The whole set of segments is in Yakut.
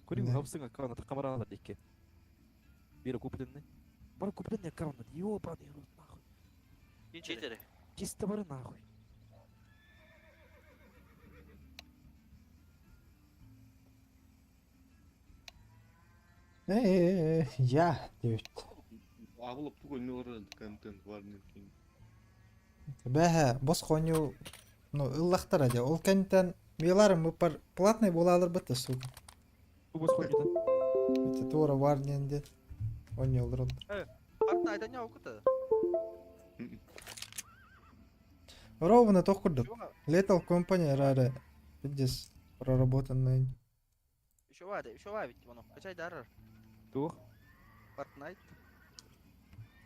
Көрүҥ хапсыҥ аккаунт камералар икки. Биир купленный. Бар купленный аккаунт, ёбаный рот нахуй. Читеры. Чисто бары нахуй. Э, я диэбит. Аҕылып тугу контент бар Бэһэ, бос хоню ну ыллахтара дьэ. Ол кэнниттэн миларым быппар платный буолааларбыт да сука. Бос хонюта. Это туора бар диэн диэн. Онньоллорон. Fortnite не окута. Ровно тох курдук. Lethal Company рары пиздец проработанный. Еще ваде, еще вавить воно. Качай дарар. Туох? Fortnite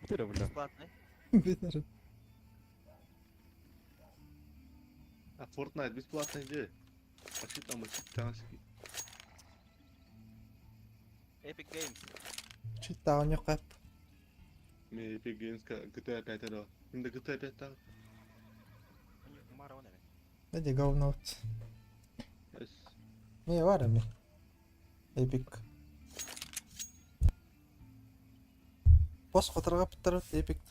Бүтэрэ бля. бесплатный. Бүтэрэ. А Fortnite бесплатный где? Пошли там, там. Epic Games. Чита оньо кап. Мен Epic Games GTA 5 да. Инде GTA 5 та. Мара он эми. Эди говно. Yes. Не бар эми. Epic. Бос хотарга буттар Epic.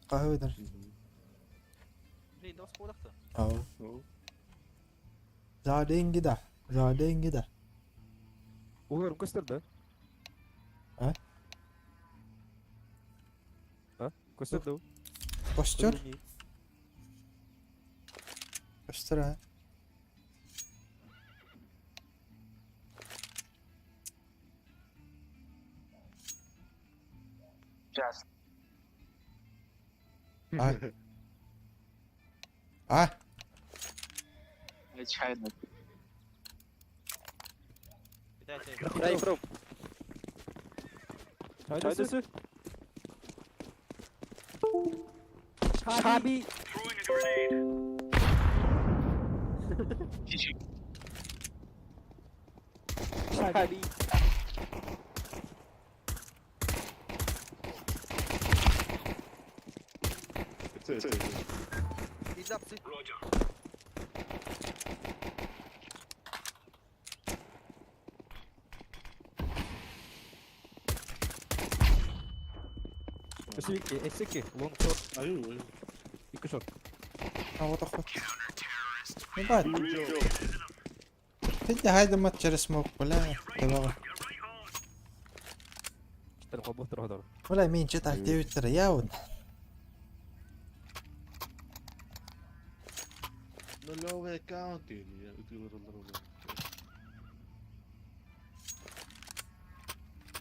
Кахыйдар. Блин, да осколакты. Ау. Ну, За деньги да. За деньги да. Олар көстөр да? А? А? Көстөр да? Костер? Костер а. А? А? China. Дай from. Чайдасы? Чаби. Чаби. Це. Издапсы. Эсеки, лонг шорт, Аю, аю. икки шорт. А вот охот. Ебать. Ты хайдамат через смог, бля. Давай. Читер холбохтор ходар. Бля, мен читак девиттер я вот. Нулевый аккаунт или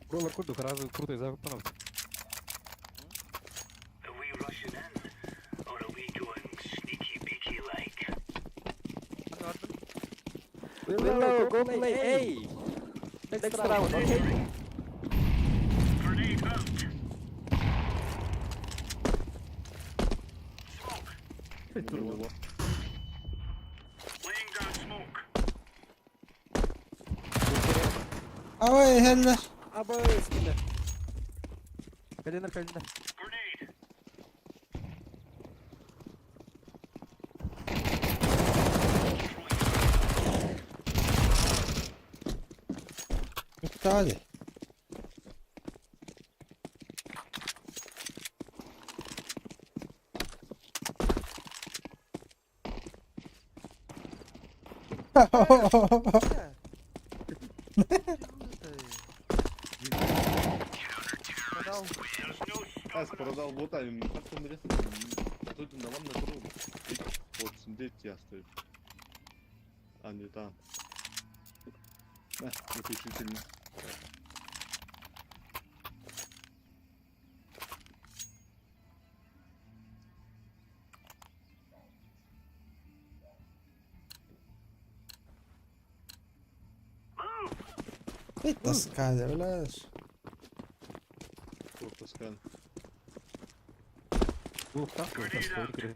Роллер курдук, разы крутой запанов. Are we rushing in, or are we going sneaky beaky like? Willow, go play A. Next round, okay? Grenade out. Smoke. Laying down smoke. Ой, хеллер. Абы, скинде. Калинер, калинер. Grenade. Bitti hadi. Продал. There's no Ас stopping us. продал бота, как он Тут на вам на круг. Вот, сидеть я стою. А, не там. На, выключительно. Ты таскали, блядь. Вот, таскан. Ух, так, вот, так, Throwing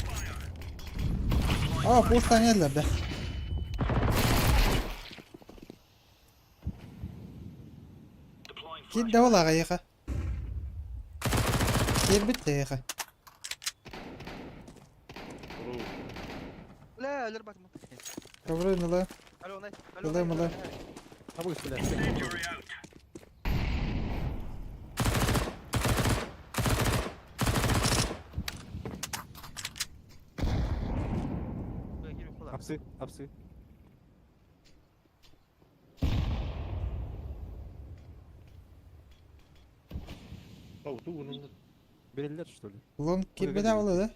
fire. А, пусто нет, бля. Deploying Кидде ол аҕайыха. Киирбит тэйиэхэ. Ру. Бля, өлөр батым. Коврын ыла. Алло, найс. Ылыам, ылыам. Абы Incendiary out. Апсы, апсы. Ау, ту гынан. Берелер, что ли? Лонг кирбеде буолла да?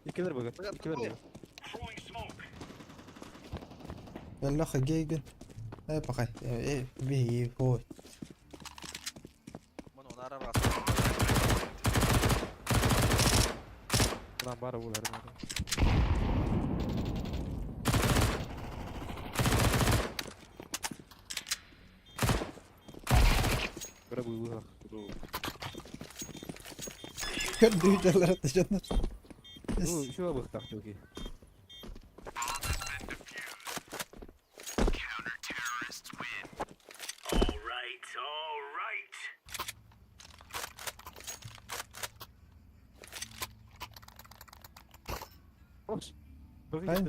Иккилер бага, иккилер бага. Throwing smoke. Яллаха гейген. Э, пахай. Э, би, вот. Lan бары булар. Бара бу. Көрдүү атышаннар. Ну, еще бы так, окей. All right, all right. Хорош. Ай.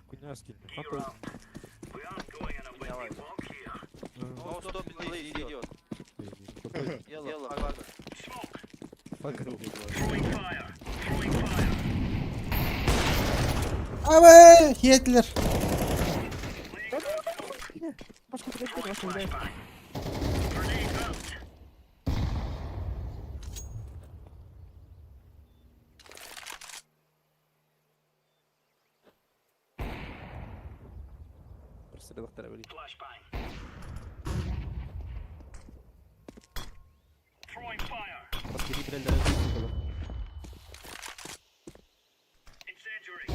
Куняшки. Gear up. We aren't going on a windy walk here. Smoke. Throwing fire. Throwing fire. Абы, хетлер. Laying down smoke. Throwing flashbang. Grenade out. Flashbang. Throwing fire. Incendiary.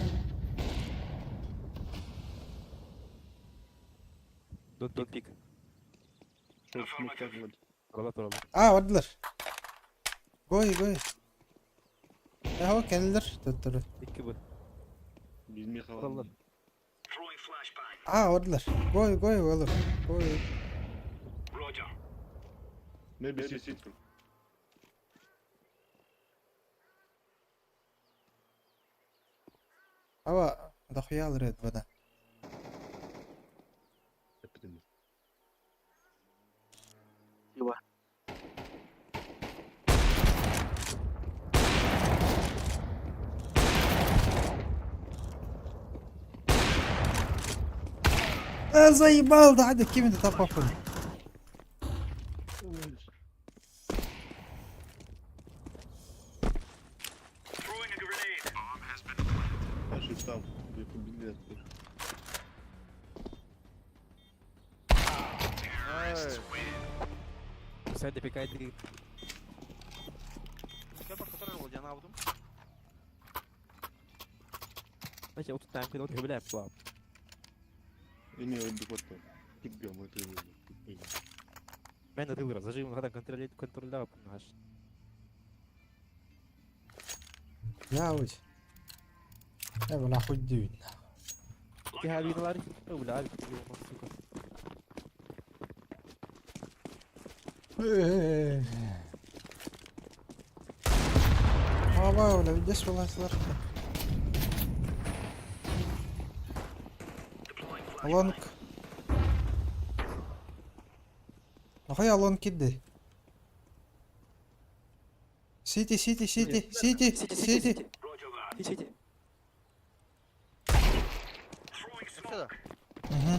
Don't don't pick. Шорт смок тагылды. Турала турала. А, бардылар. Гой, гой. Э, келдер. Төттөрү. Икки бу. Билмей Турала. калам. Throwing flashbang. А, бардылар. Гой, гой, олор. Гой. Roger. Maybe city. Аба, дохуя ред бада. Эпидемия. А, заебал, да, да, кем это тапапын. Throwing a grenade. Наши там, где победили. Sen de пикай ты. Значит, вот там, когда вот гуляем, слава. Эми öldü котто. Күтпөм өтө. Мен рылыр, зажим, надо контролировать, контролировать, наш. Я уч. Я бы нахуй дүйн. Ты гавиналар, бля, сука. Аба, оля, видишь, вылазилар. Deploying flashbang. Лонг. Нахуя лонг кидди? Сити, сити, сити, сити, сити. Roger that. Сити. Throwing smoke. Угу.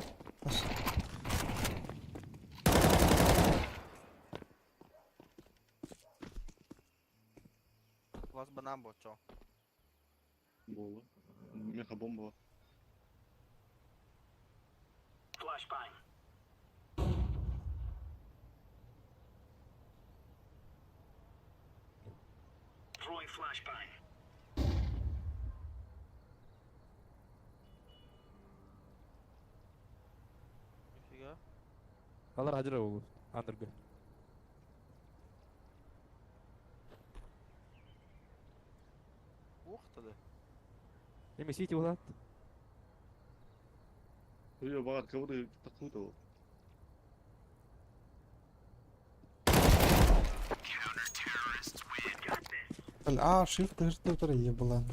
Болду. Меха бомба. Flashbang. Throwing flashbang. Алар ажыра болу. Андыргы. Эми сити болат. Үйө багат кабыды такылды. А, shift ыһыртыы ийэ булан.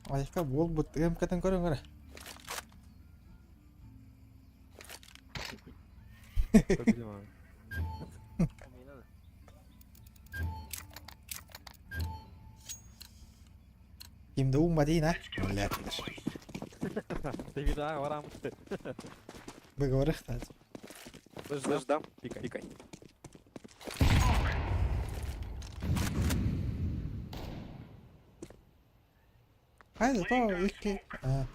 Айка буолбут ыам кэтэн көрөҥ эрэ. Ким да уумматыйын а? Выговорых-то. Ждам. Пикай. Пикай. Хайда то икки. А,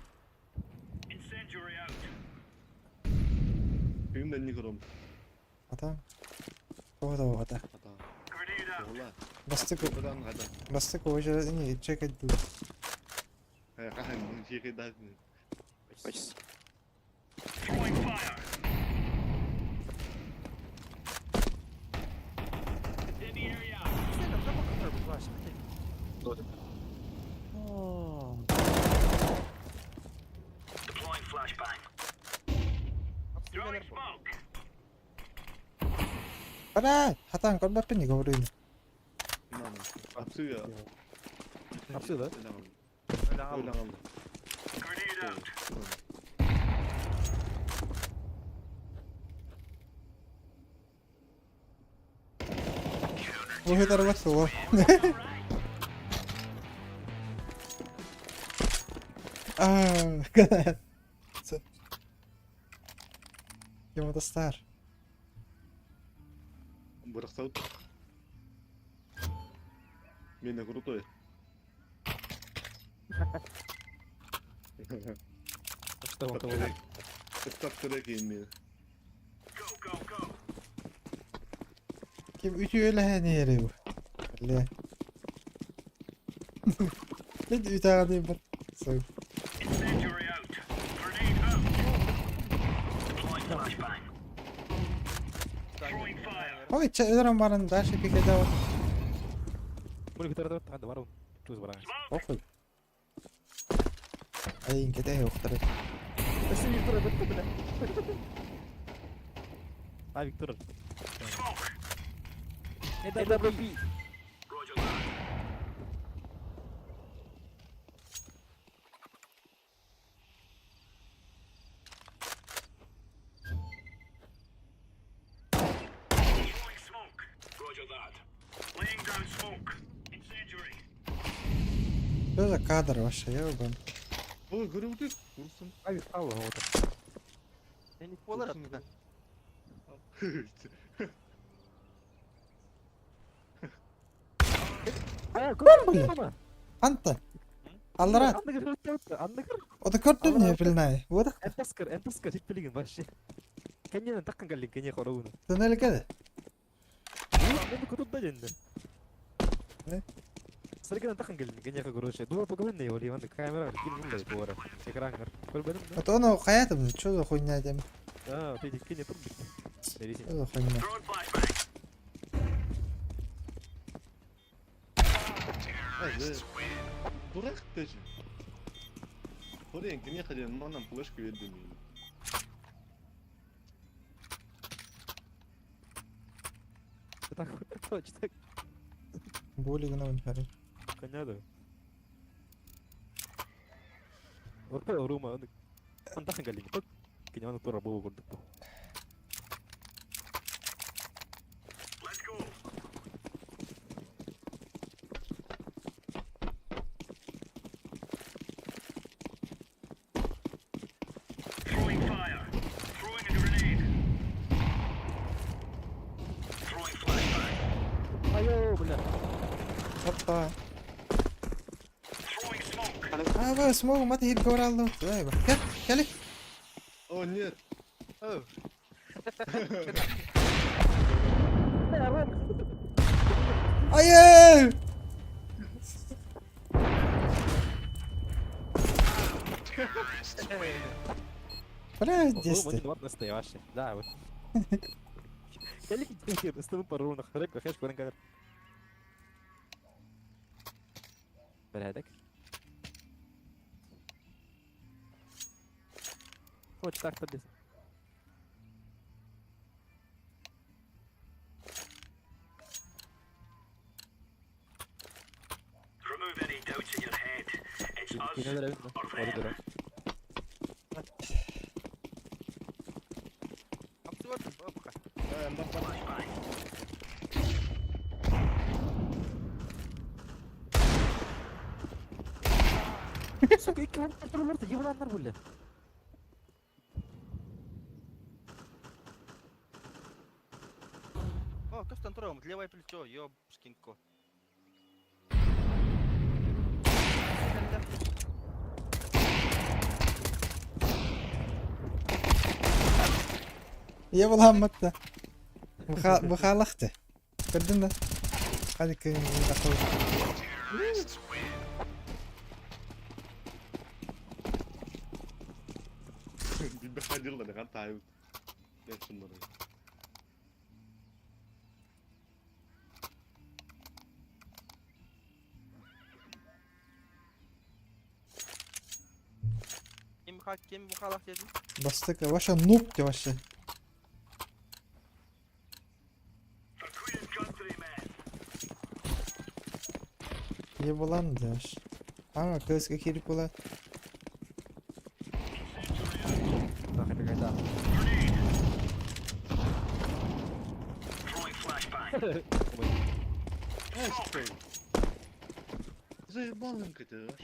Ким да не көрөм. ата. Тоҕо да ата. Ата. Ола. Бастык Одан қайда. бастык очередь не чекать ду. Қахан жеке да. Бара, хатан көрбөппүн не говорю. Апсыя. Апсы да? Ойлаған. Выгытар суо. А, Кем это стар? Бырақсаут. Мен крутой. Что вам Таптырек мені. Ким үтүөлэһэн иһэрий бу? Бля. Мен үтээҕин бар. Сой. Ой, чэ, өлөрөн баран дальше пикеде бар. Бу Виктор барун. Туз баран. Похуй. Ай, кете ухтар. Спасибо, Виктор, это бля. А, Виктор. Это WP. Что за кадр вообще, ебан? Ой, көріп Курсун. А, Виктор, вот. Я не понял, откуда. Бля. Анта. Аллара. Ода көрдүм не билнай. Вот. Энтаскар, энтаскар, хит вообще. Кеннен таккан галлин кене хоруун. Туннель кеде. Мен кутут да денде. Не? Сарган таккан галлин кене короче. Дуа погонне его ливан камера кил булла буара. Экрангар. Көрбөдүм да. А то оно хаятым, что за хуйня дем? А, ты кене тур. Что за хуйня? Дурак ты же. Хорен, кене хаден, манам флешку берди мен. Так, точно. Боли гына не Коняда. Орпе рума, он таккан галлин. Кене аны тура болу көрдүк. Айо, бля. Опа. А, вы смогу мат хит говорал. Давай, ба. Кел, кели. О, нет. Ай! Бля, здесь ты. настоящий. Да, вот. Кели стыл пару на хрек, хэш көрін Порядок. Вот так подбес. Кинилэр эбит да. Ону көрө. Э, бар, бар. Сука, икки вон турулар ебандар были. О, көстөн турабын, левое плечо, ёбшкинко. Ийэ буламмыт да. Быхаалахты. Көрдүн да? Hadi Билбэх дьыллары таайбыт. Дьэ, Ким ким бухалах дедин? Бастык вообще нуб ты вообще. Ебалан даш. Ага, кыска кирип була. Заебал ты, аж.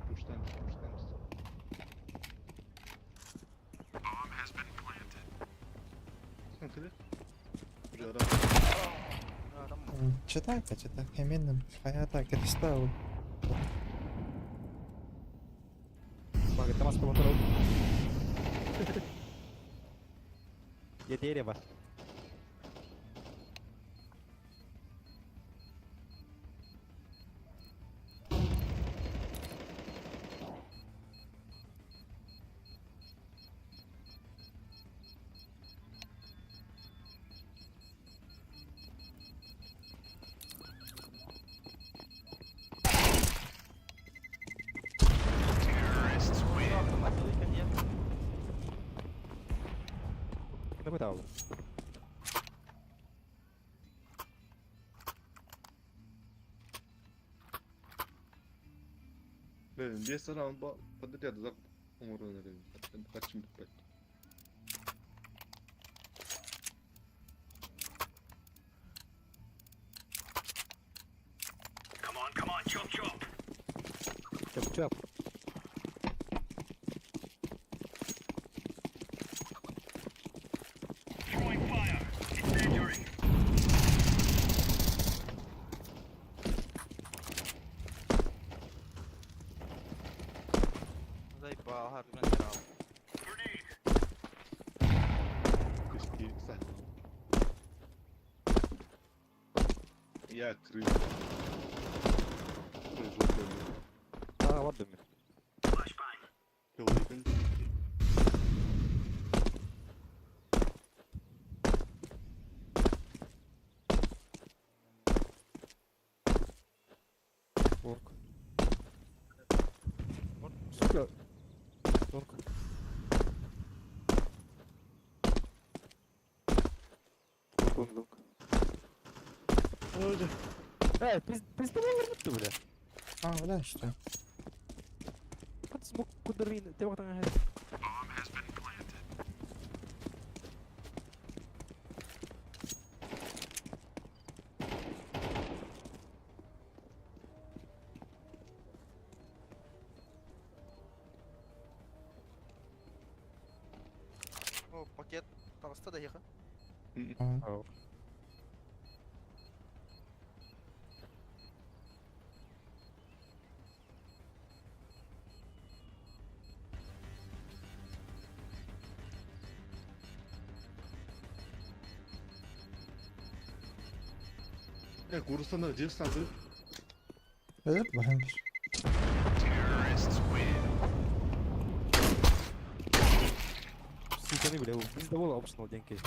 Пуштаемся, пуштаемся. Смотри. Читай, читай. Хеменным. Хаята кристалл. Bakit naman sa motor. Я дерево. Напитав. Биэс раунд подряд за оҥорон эрэбин. Хачым бүппэт. Come on, come on, chop chop. Чоп чоп. Throwing fire. Incendiary. Заебал, харбин играл. Grenade. Кишки сахар. Я крыса. Ой, жопа, блин. А, вот дымит. Flashbang. Пилыгин. Лонг. Сука. Лонг. Лонг, лонг, лонг. Ой, да. Э, пиздец, бля. А, бля, что? Под смог кудрин, ты вот она. О, пакет. Таҕыста да еха. А. Я курсана дев сазы. Evet, bakayım. Сука, бля, пиздовол обычного деньги.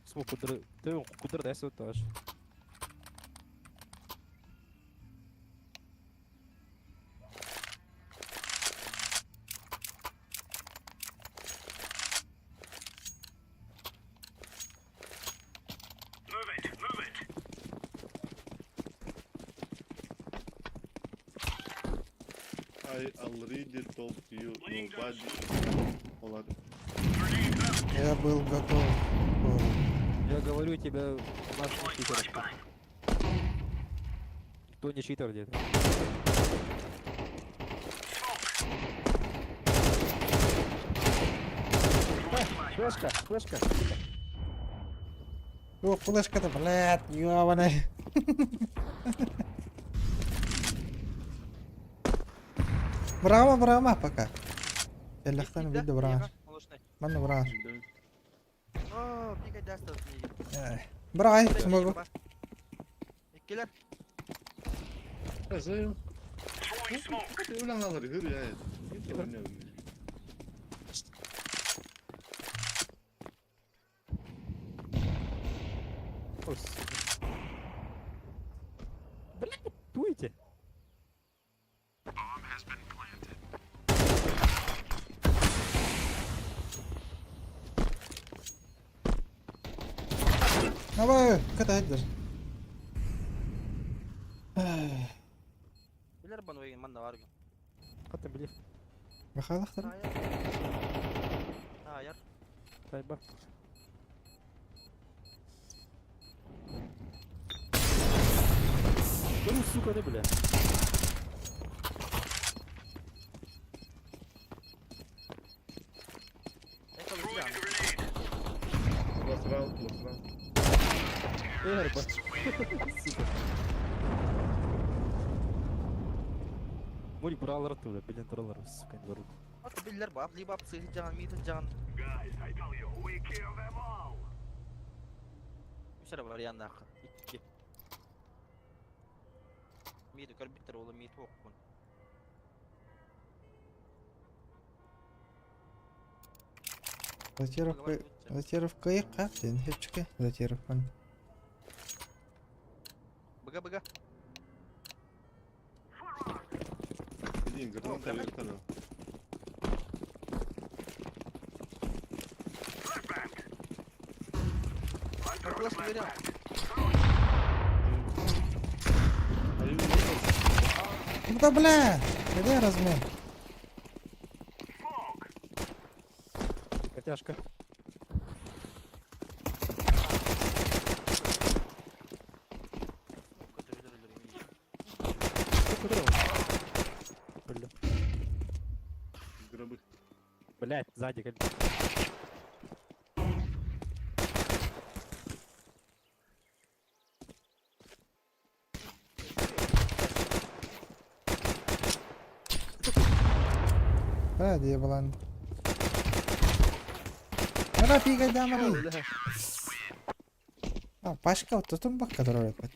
Смог кудр, ты кудр дай свой тоже. I already told you nobody. Олар. Я был готов. О, Я говорю тебе, у нас не читер. Никто не читер где-то. Флешка, флешка. О, флешка-то, блядь, ёбаный. Браво, браво, пока. Эллахтан видно браво. Манна браво. Оо, пика даста миигин. Браво, смогу. Иккилэр. Азайым. Өләң алыр, хөр я. Ой, сука. Блядь, дуйте. Давай, катай даже. Билэр бан уйгин манна бар гын. Хатым блин. Михайлахтар. Аяр. Тайба. Да ну, сука, да, бля. Last round, last round. Эрба. Сука. Мой брал рту, блин, троллер, сука, не руку. Аты биллер бап, либо сыгы жан, миты жан. Үсәр бар яннак. Икки. Миты көрбиттер олы миты оккун. Латировка, латировка и каптен, хепчики, латировка. Быга быга. Блин, граната вертолет. Флешка берем. Ну да бля, где размер? Котяшка. Бля. Гробы. Блять, сзади как. Бля, где была? Ара пигай дамары. А, пашка вот тут бак, который вот.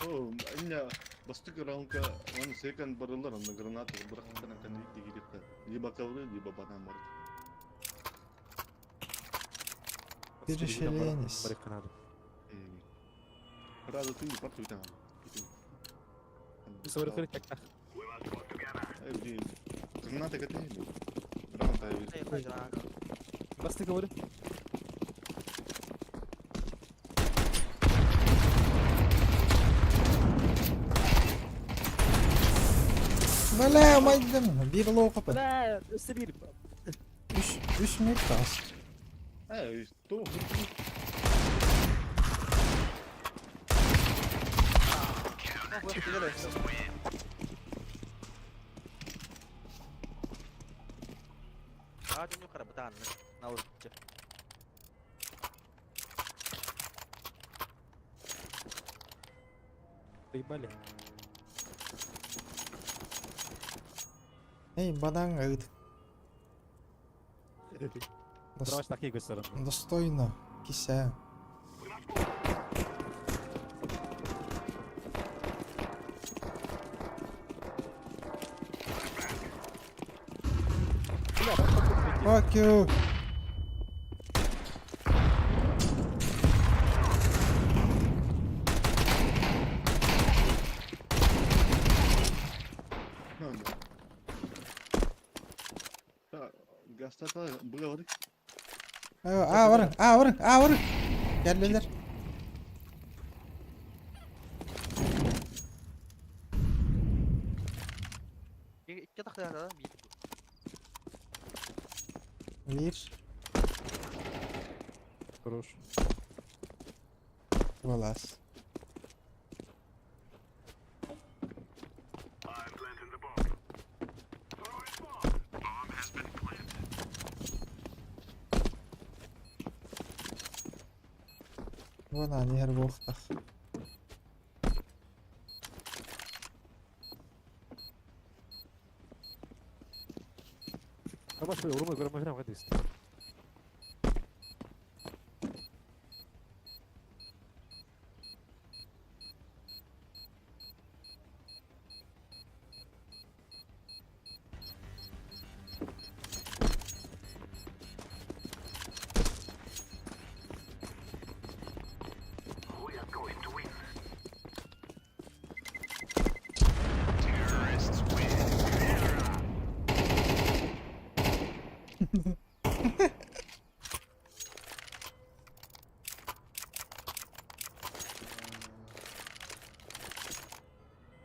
О, инна бастык раундка он секонд барылар, онда граната бырахтан кан дигирепте. Либо ковры, либо банан может. Переселенец. Барык надо. Раза ты не партию там. Сорок так. Эй, блин. Граната катей. Граната. Басты говорю. Бля, майдым, бир лоқы. Бля, Сибирь. Үш, үш минут тас. Эй, что? А, ты не карабатан, на улице. Поебали. Эй, бадан ыт. Давай так игры все равно. Достойно. Кися. Fuck you. Гастата было. А, varın, а, varın, а, varın. Geldiler. Биир. Хорош. Балас. Уонна иһэр буолуохтаах. We are going to win.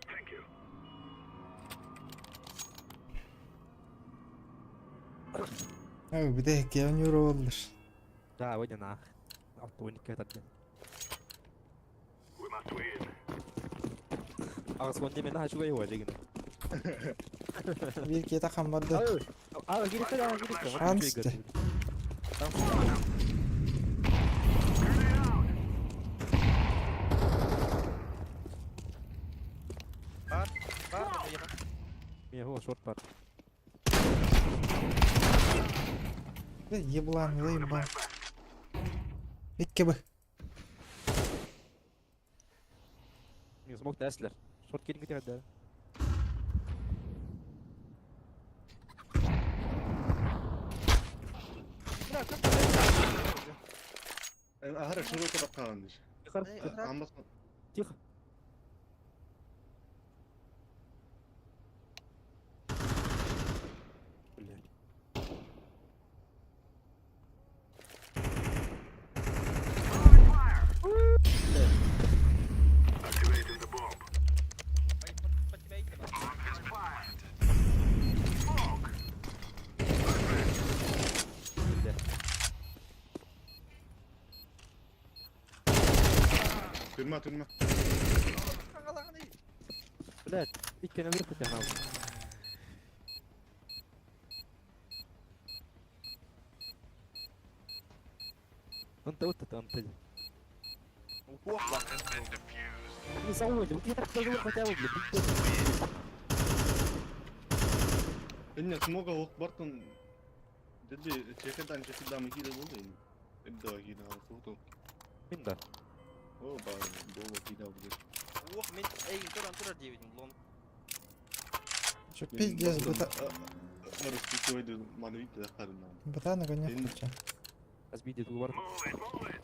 Thank you. Ой, бүтэһик оонньуур буоллар. Да, выйди нах. Алтуникка тардын. We must win. Аҕыс уон диэн наһаа үчүгэй уол дигин. Биир киһи тахан барда. Аа, киириккэ, аа, киириккэ. Анст. Бар, бар да миэхэ. Миэ хуа шорт бар. Еблан, заебал. Икки бы. Мин смог тәслер. Шорт киирин китер Бля, как ты? Аһара широко баккаан диш. Эй, Амбас Тихо. Бля. Activating the bomb. По тебя идти надо. Бля. Түрмә түрмә. Хагалаҕын Блядь, иккини өлөрүп кетен ал. انت وانت انت Уох бар. يسوي لي كيف Инне смога ок бартын. Деди чекедан чекедан кире болду эми. Эбдо кире алып Мин да. О, ба, боло кире алып. Уох, мен эй, туран турар диэбитим, лон. Чё, пиздец, быта... Арыс маны видите харына. Бытаны коня хоча. Разбиди дугар. Move it, move it.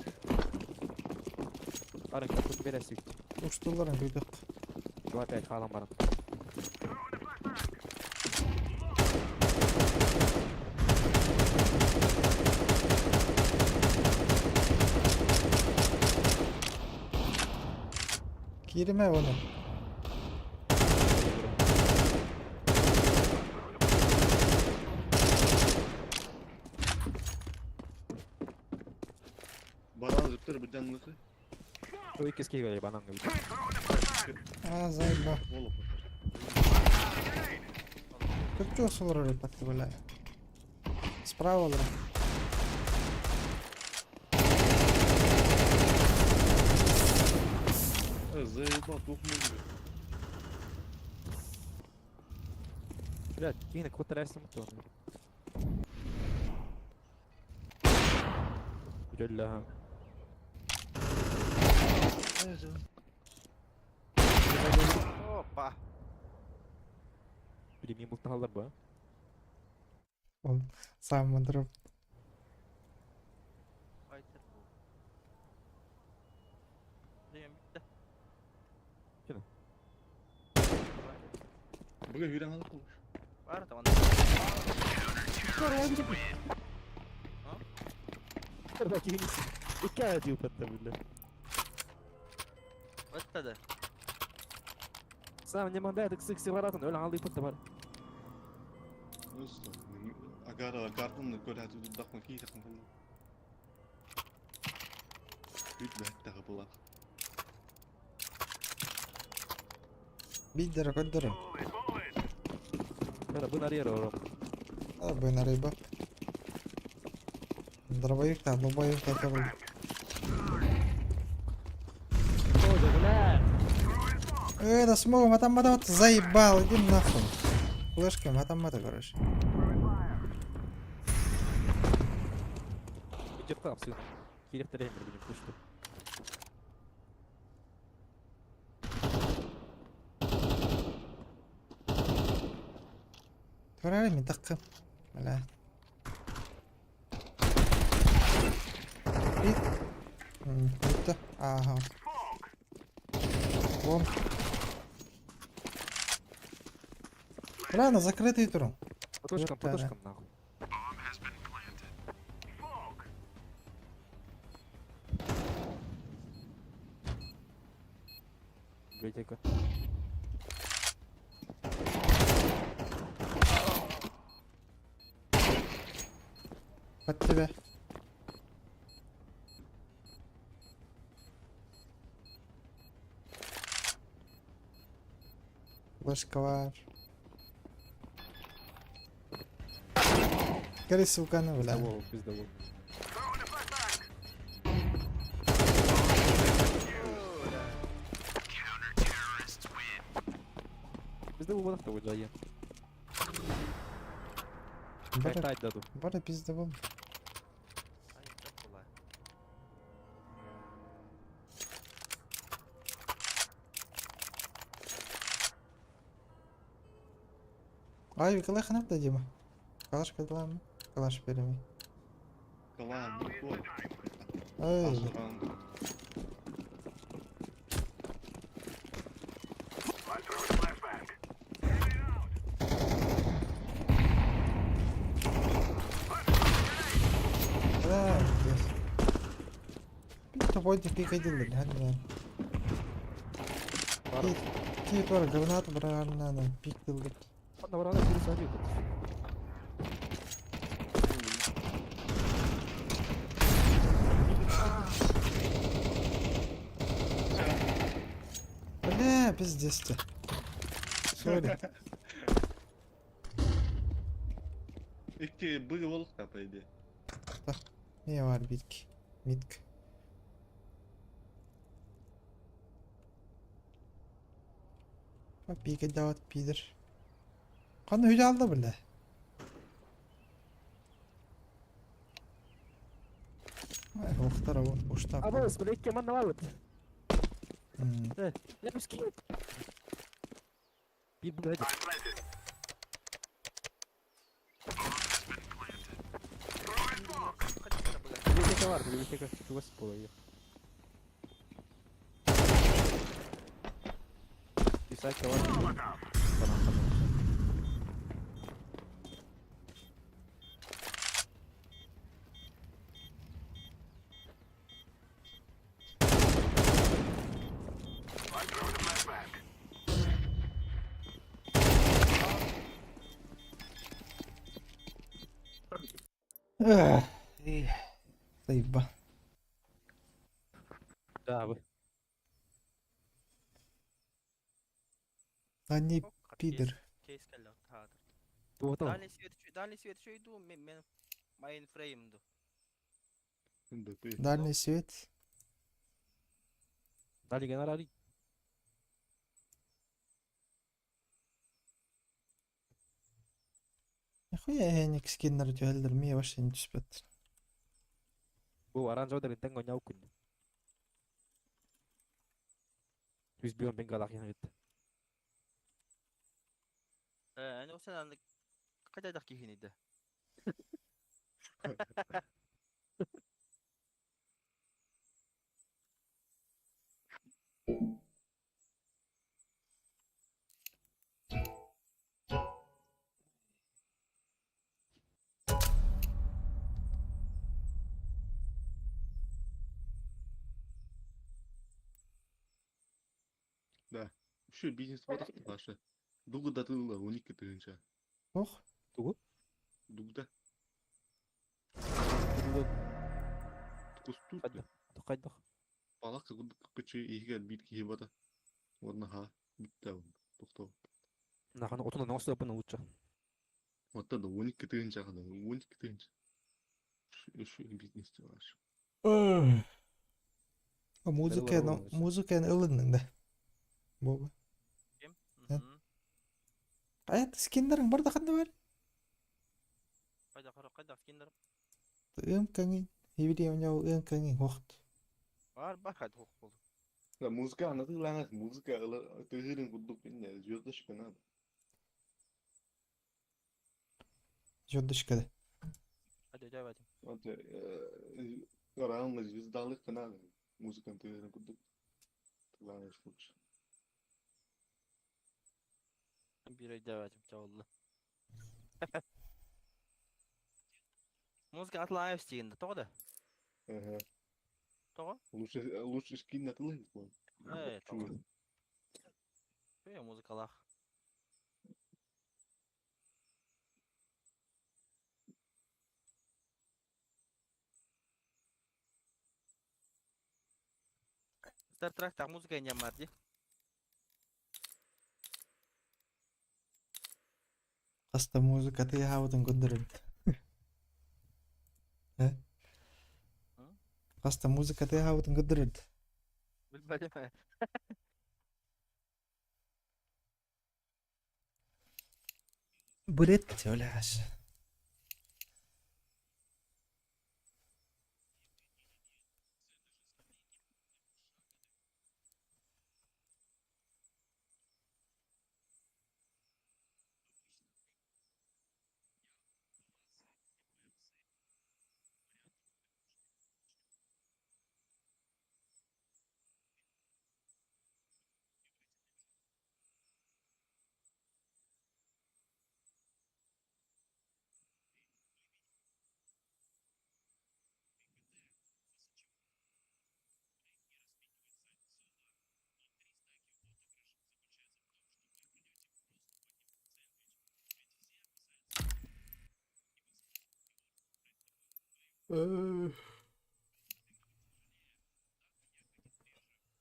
Ара кут бересик. Уштуларын көйдік. 2-5 хаалан баран. Кириме оны. Баран зыптыр биден нысы. Ой, кеске гай банан гай. А, заебал. Боло. Көпчө осылар өліп бля. Справа олар. Заебал, тухмы. Блядь, кийин кут рәсем то. Бля. Опа. Премиум булталар ба. Ол сам мындырып. Айтыр бу. Деген битте. Кини? Бүгін үйрен алып қол. Бар да онда. Икки дип атты бля. Өттеді. Сам не манда дик сик сигаратын өл алды пытты бар. Өсті. Агара гардын көрәтү дахма ки тахма. Бүт бәттәгә була. Биддere көрдөрүм. Бара бу нарьер ором. А бынарыйба. Дробовик та, лобовик та көрүл. Бля! Э, да смогу, матам мата заебал, иди нахуй. Флешка, матам мата, короче. Идет там сын. Кирек тренер будем пушку. Турары мен таккым. Бля. Бит. Битті. Ага. Вон. Бля, на закрытый туру. По точкам, по Ёпта, да. точкам нахуй. Библиотека. Под тебя. Флешка var. Гори, сука, ну, бля. Пиздовол, пиздовол. Пиздовол вот того джая. Бара, Кайтать даду. бара пиздовол. Ай, так була. Ай, Виколай ханап да Дима. Калаш кадалам. Калаш береми. Калан, ну Ай, Асуран. да, здесь. Пик то пик один, бля. Бара. Ки туар гранату брарна на пик дылдыр. Ладно, варана пересадил. Бля, пиздец ты. Сори. Икки быгы болук та по идее. Не var bitki. Mitk. Bak пик дават пидер. Каны хүле алды бля. Ай, охтар вот уштап. Абыз, бля, икки манна валыт. Я пуски. Bir bu hadi. Библиотека var, библиотека чугас була. Писать var. Tamam, tamam. Эх. Заеба. Да, вы. Они пидор. Кейс келді тағадыр. Вот он. Дальний свет, дальний свет şu иду, мен mainframe'ду. МДП. Дальний свет. Дали генерали. Нихуя я не скиннер тюэлдер, мне вообще не түспэт. Бу оранжевый ден гонял күн. Yüz bir on ben galak yana gitti. Э, аны сен аны кайда кихин иди. Şu бизнес бодох башы. Дугу да тылла 12 тыгынча. Ох. Тугу? Дугда. Дугда Кустуур хайдах? Хайдах? Балак кычы иһигэр биир киһи бата. Уонна ха бүттэ тохтоо. Нахана отун оҥостуохпун лучше. Оттон да 12 тыһыынча да 12 тыһыынча. Үш бизнес ваш. Музыканы, музыканы ылынныҥ да. Буолла. Ким? Эн? Хайа скиннарыҥ бар да ханна бар? Хайдах хайдах скиннер? Ыам кэҥин. Ибили ыам кэҥин хохт. Бар бар хайдах хух болду. Да, музыка анатыылаах музыка тыһыырын курдук инне звездочка надо. Звездочка да. Hadi давайте. Вот равно звездалык надо. Музыканы тыһыырын курдук. Главное лучше. Bir давайте чавылды. Музыка атлаев стигинде тоҕо да? Ага. Тоҕо? Лучше лучше скин на тылы. Э, тоҕо. Э, музыкалах. Star Trek так музыка не бар ди. Хаста музыка тыаһаабытын көрдөрөбүт. Э? Хаста музыка тыаһаабытын көрдөрөбүт. Билбэтим. Бред оляш.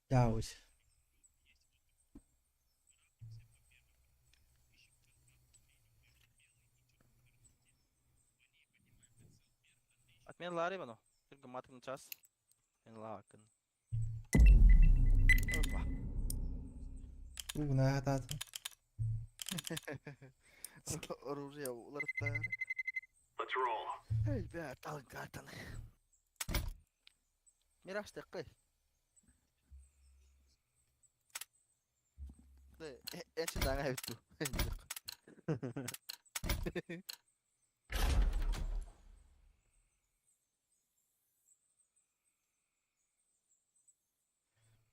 Яусь. Отмен Ларри вано. Только матын час. Мен лакын. Опа. Угна хатаатын. Оружие уларыттар. Let's roll. Элбэ талгатан. Мираж такой. Эчи даңа бүттү.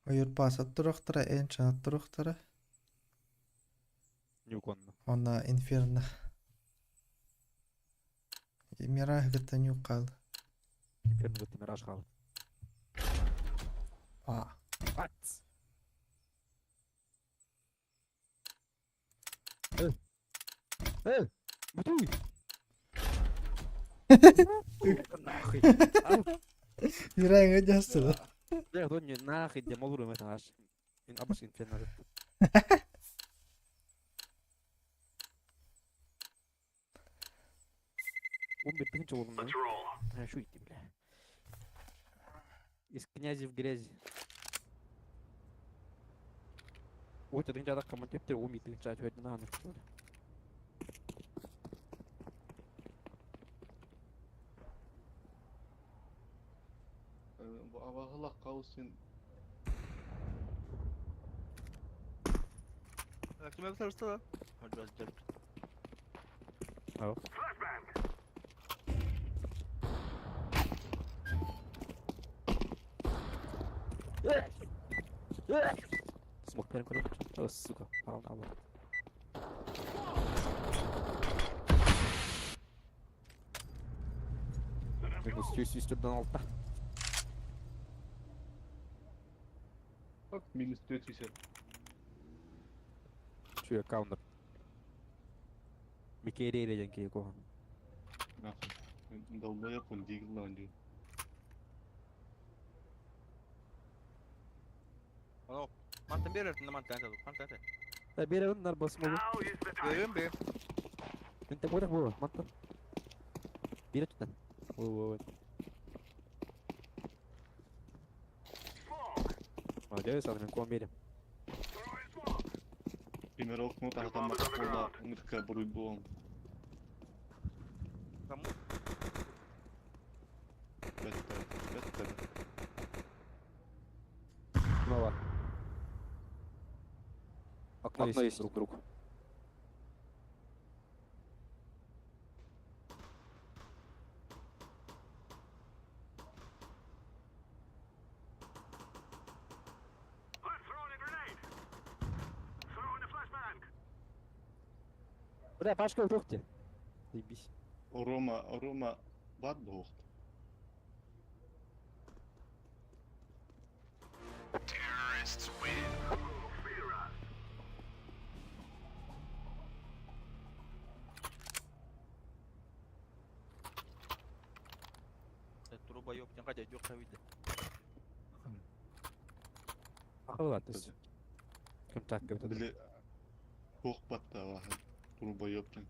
Ойурбаас оттуруохтара, Энчан оттуруохтара. Ньюконно. Онно Инферно. Мираж кытта ньюк хаалла. Инферно кытта Мираж хаалла. А. Ац! Э! Э! Бүтүй! Нахуй! Мираж өдөөстө. Бля, то не нахуй, де молуру это аж. Ин абаш инферно. Он бит тыгынча болдум Let's roll. да. Шу идти, бля. Из князи в грязи. Ой, тыгынча да командир ум тыгынча ответ на нахуй, что ли. Абаһылах хаусин Ким öpсөрсө? Хожоос Flashbang. Смог первым короче. О, сука, парам алла. Минус 196. Как минус 350. Чуя каунер. Микерere диэн киһи куһаҕан. Долбоеб он диглан дии. Оно мантан биэрэр мантан этэ мантан этэ. Да берем нар басмолу. Берем бе. انت بقولك هو منطق بيرتنا هو Молодец, он мен берем. Пример окно тахтан буола ынырка буруй буолан. Кому? Бэттэ, бэттэ. Снова. Окно, Окно есть друг друг. Бля, Пашка, вдруг тебе. Заебись. Рома, Рома баар буолуохт. Труба ёб, не хотя дёк видно. Ахылат. Ким так ким Били туох баттааҕа турба ёптен.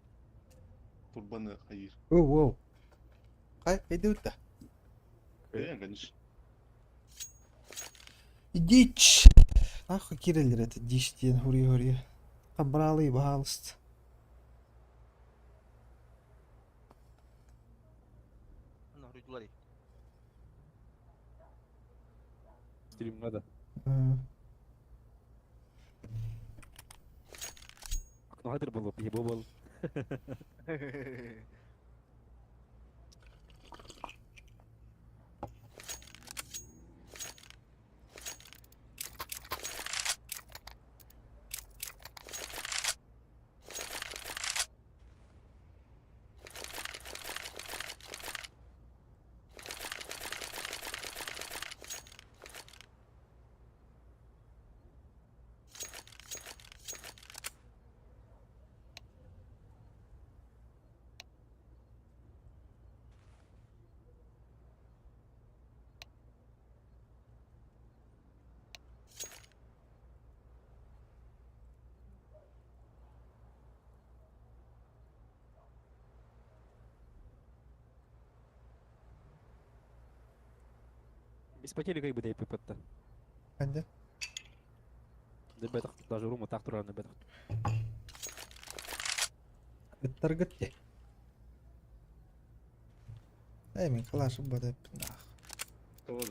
Турбаны хайыр. Оу, оу. Хай, иди да. Э, конечно. Дичь. Нахуй киреллер это дичь диэн хури-хури. Хабралы баһаалыст. Ну, руйдулар. Стрим надо. Окно хадыр было, ебо был. Без потери как бы дай пипетта. Ханде. Дебетах даже рума так туран дебетах. Ыттаргыт де. Эй, мен калашы бада нах. Тоҕо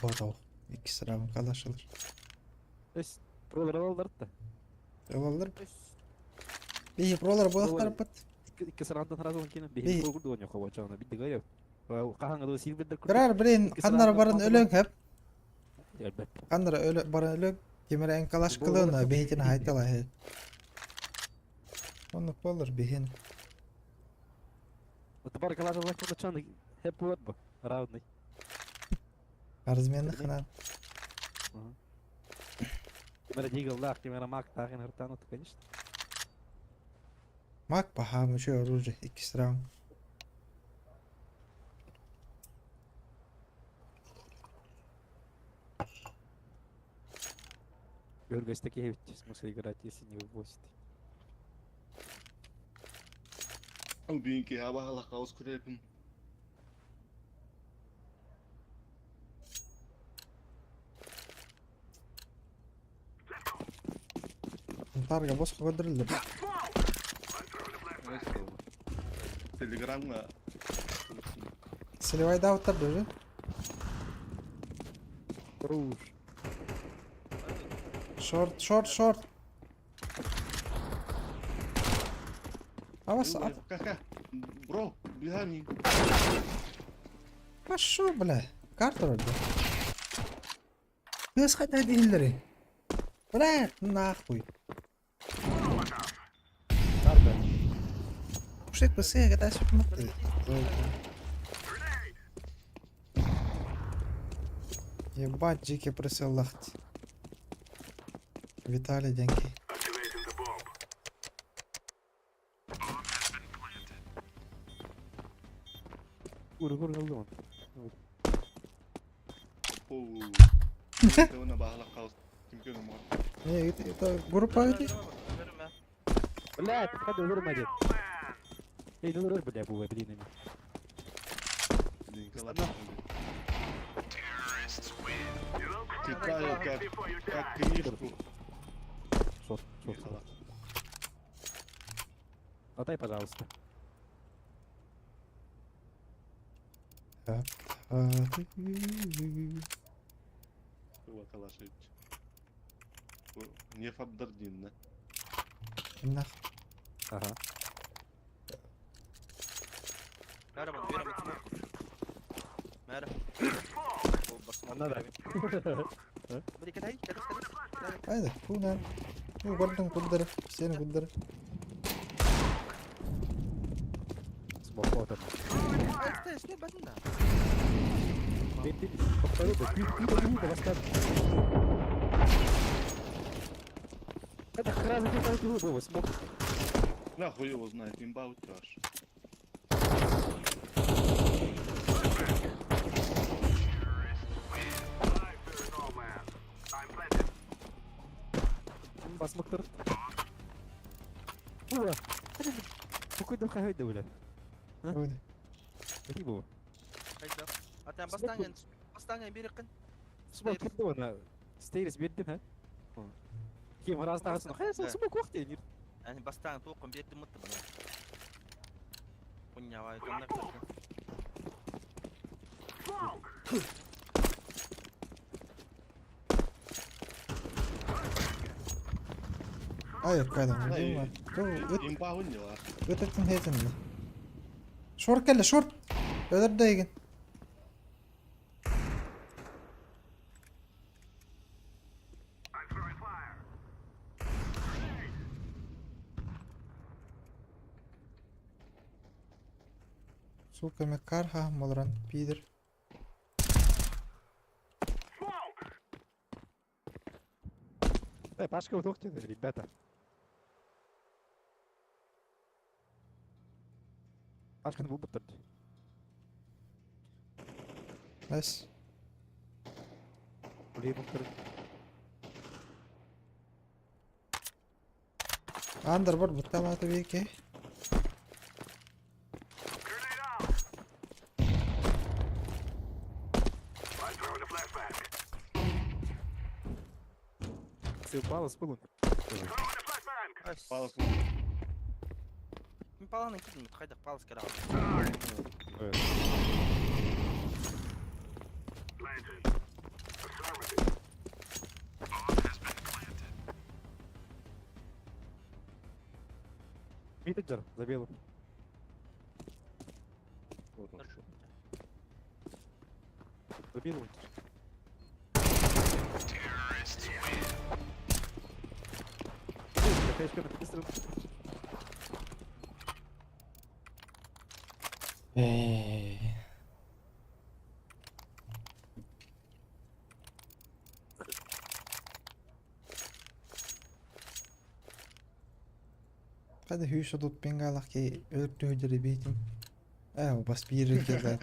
Отау. Икки сырабын калашылар. То есть пролар алдар да. Олалар. То есть Бихи пролар буолахтар бат. икки сарандан сразу кине Бихи. бихи прогул донё хова чана бит дегая. Каханга до силбедер Кырар блин, ханнар барын өлөң хеп. Элбет. Ханнар өлө барын өлөң. Кимер эн калаш кылына бихитин хайтала хе. Оны болар бихин. Вот бар калаш аллах куда чана хеп вот бу. Равный. Разменных ханан. Кимера дигл лах, кимера мак тахин хартану, конечно. Мак баха еще оружие икки сырабын. Георгий Стакевич, смысл играть, если не вывозит. Албинки абаһалах хаус күрепин. Тарга босқо көдүрүлдү. Телеграмма Сливай дауттар даже. Руш. Шорт, шорт, шорт. Авас, а Кака? Бро, behind пошел, бля. Карта вроде. Без хотя дилеры. Бля, нахуй. Карта. Пушек быстрее, когда смотри. Ебать, дикий присылахт. Виталий деньги. Уругур Оу. Уонна баһылак хаус. Ким көҥү Не, это группа эти? Бля, ты өлөрмө дед. Эй, өлөрөр бля бу блин. Читаю как книжку. Шот, шот, шот. Отдай, пожалуйста. А, ты- Кыва Калашевич. Не фабдардин, Нах. Ага. Анна да. Айда, кунан. Ну, гордон куддар, сен куддар. Смок вот он. Ты, ты, повторю, да, ты, ты, ты, ты, ты, Это хрен ты, ты, ты, смок. Нахуй его знает, имба утяж. Басмактыр. Ура! Какой дом хайда, бля? Ой, Какие было? Смок кирди она. Стейрис бердим, ха? Кем раз тағысын. Хайа, сол смок уақыт не. Yani бастан тоқым берді мытты бұны. Хуйня, Ай, кайда, дима. Ту, ыт, Имба уняла. ыт этин хетин. Шор келе, шор. Өдөр дейген. Сука, ме карха, молран, пидор. Э, Пашка вот ребята. Пашканы бұл бұттырды. Найс. Блин, бұттырды. Андер бар, бұтталаты беке. Сыпало с пылом. Палас. Мен паланы кидім, қайда палас кіра. Митеджер за белым. Вот он шо. За белым. Эй. Қайда хүйші тут пенгалақ кей өліп өдірі бейтін. Ә, бас бері келді.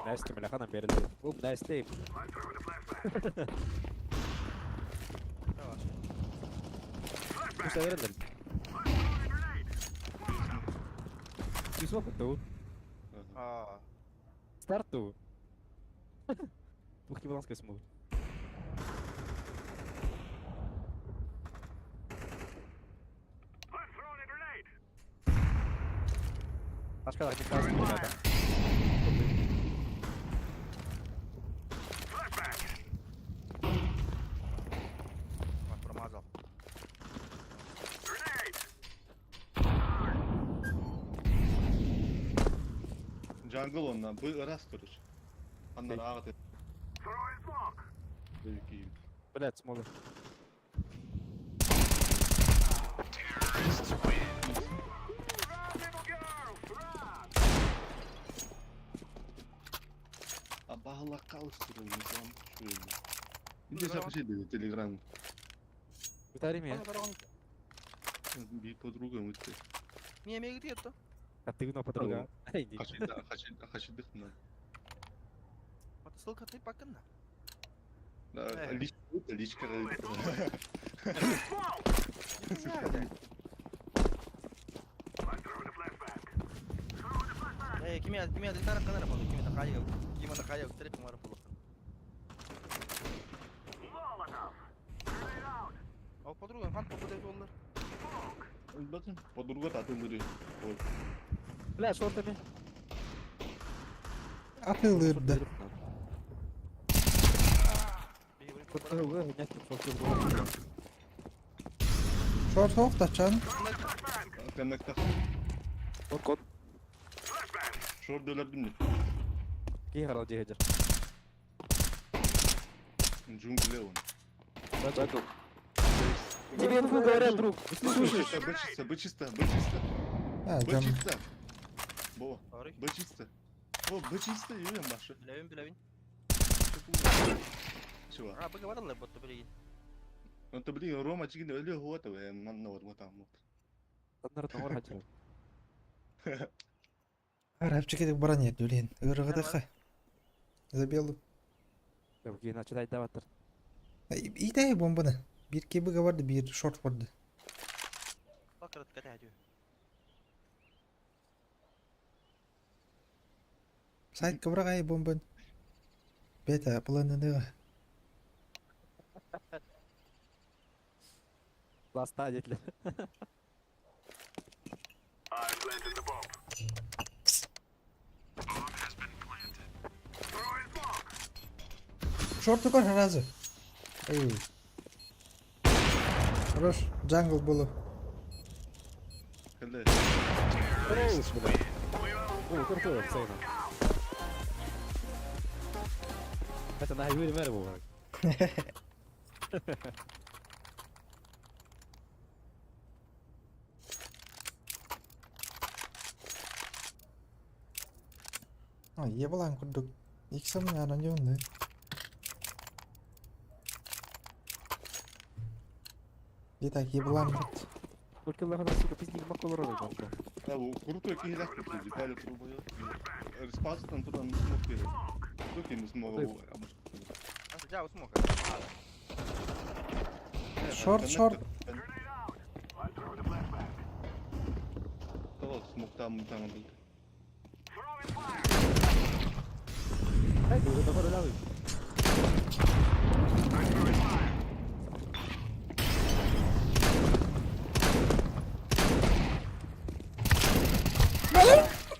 Настя, мляхана берді. Бум, Настя. Күшті берілді. Күшті тут. Ага. Старту. Двухкилограммская смута. Пашка, так не красный, ребята. Промазал. Джангл он на бы раз, короче. Анна рағат. Блядь, смола. А баһылак калыстыр инсан шуйна. Инде сапшы dedi Telegram. Виталий меня. Bir подругам өтті. Мия миги тиэтто. А ты на подруга. Иди. Хачидых на. Вот ссылка ты покинна. Личка, личка. Э, кими кими адитара канара болду, кими такая, кими такая, три помара болду. Ал подруга, хан попадай доллар. Батын, подруга татылыры. Вот. Бля, шортами. Атылырды. Шорт хоқтачан. Коннекта. Код код. Шорт дөләрдім. Кей харал жегежер. Джунгли он. Джангл. Тебе инфу говорят, друг. Ты слушаешь? Б чисто, Б чисто, Б чисто. А, Б жам. чисто. Бо, Sorry. Б чисто. О, Б чисто, юрем башы. Билевин, билевин. Чего? А, быга баралар ботто билеген. Ну то блин, Рома чигин өлө хуата, манна бар там. Стандарт нор хачыр. Арабчик баран еді өлен. Ырғыдықы. Забелу. Кей начинай даваттыр. Итай бомбаны. Bir кебігі барды, bir шорт барды. Бакырат кәтә. Сайт кыбырақ ай бомбан. Бета, планыныға. Ласта детлер. Шорты көр разы. Эй. Хорош, джангл было. Хеле. Хорош, бля. О, крутой, пацаны. Это на Юрий Мэр был. А, ебалан курдук. Иксам яран жонды. Итак, ебалан бит. Только лахана, сука, пиздик макол ролик. Да, крутой кихилях детали пробую. Респаустан туда не смог перед. Тут я не смог. Жа, усмока. Шорт, шорт. Того смог там, там был. Ай, ты уже такой лявый.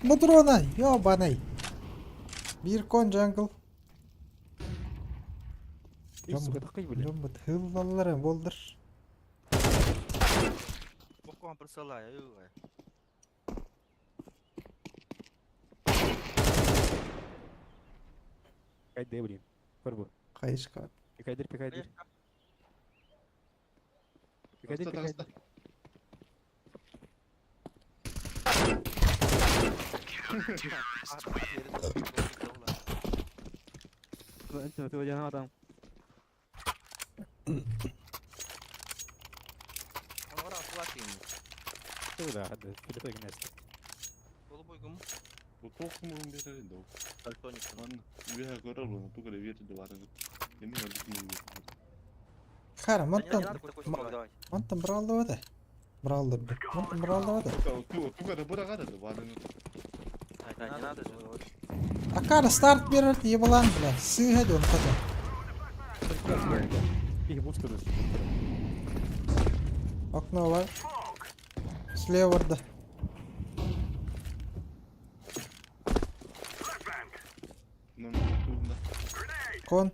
Матрона, ёбаный. Bir кон джангл. И, сука, такой, бля. Жомбут хыллалары болдыр. Бокон присылай, ой. Кайды, блин. Көрбу. Кайышка. Пикайдыр, пикайдыр. Пикайдыр, пикайдыр. Ты там. Да, да, место. Голубой гум. Тохмун берер да. Дальтоник. Ладно, я көрөр, тугары верди бар. Эми өлүк. Хара, мантан, давай. мантан бралды бада. Бралды. Мантан бралды бада. Тугары бұрағады да бар. Да, не надо же. Акара старт берер ебалан, бля. Сыға дөн қата. Их мусор. Окно бар. Слева да. Ну, тугында. Кон.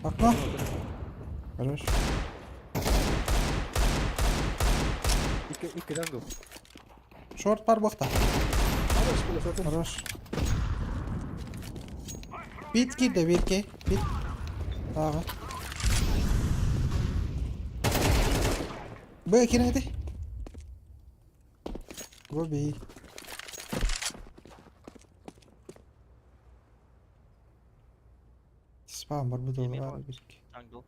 Окно. Хорош. Икки, икки джангл. Шорт бар бақта. Хорош, бля, шорт. Хорош. Бит кирді, битке. Бит. Тағы. Б кереңді. Гоби. Спам бар бұды Еме олар бар. бирке. Джангл.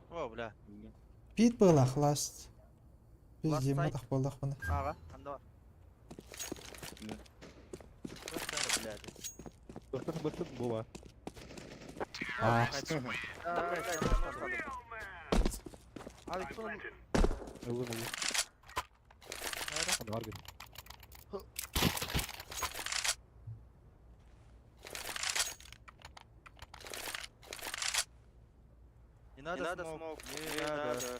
О, бля. Пит быылаах last. Biz Last 20 side. так буоллахпына. Ага, анда бар. Не. Блядь. Быстыр быстыр була. А. Abi bunu Ылым ылым. Nerede? Hadi var bir. Не надо, smoke, не надо.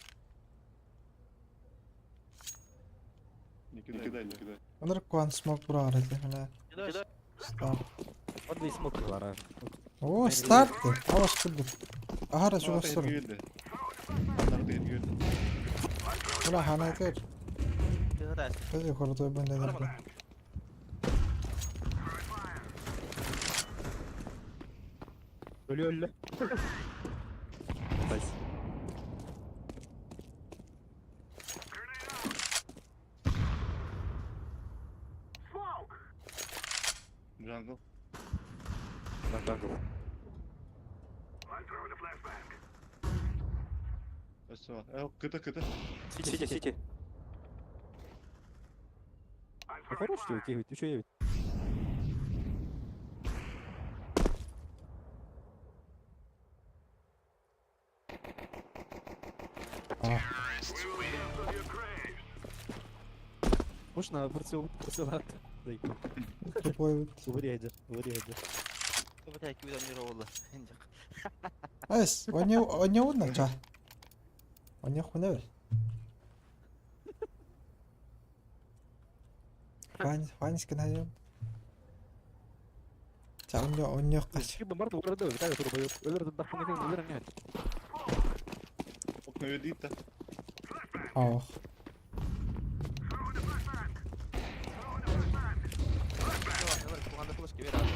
Не кидай, не кидай. Онор куан смок бұрағыр еді. Міне Не надо. старт. Онда смок бар. а. О, старт. Алаш күрдік. Ахара чугастыр. Келді. Мына хана айтыр. Не надо. Өзі крутой бөнделер. Өлі өлі. Найс. Jungle. Lan jungle. Өсі бар. Кыта, кыта. Сити, сити. Ну хорош ты, ты, ты что я ведь? А. Можно прицел прицелат. Дай. Тупой. Вырядя, вырядя. Блядь, куда мне ролла. Айс, оне уна ча. Оне хуна бер. Фань, фаньский найдем. Ча, оне, оне кач. Кибо март урады, Виталий турбоёб. Өлөр дахын экен, өлөр эмне. Окна ведит. Ох. Куганда флешки бер abi.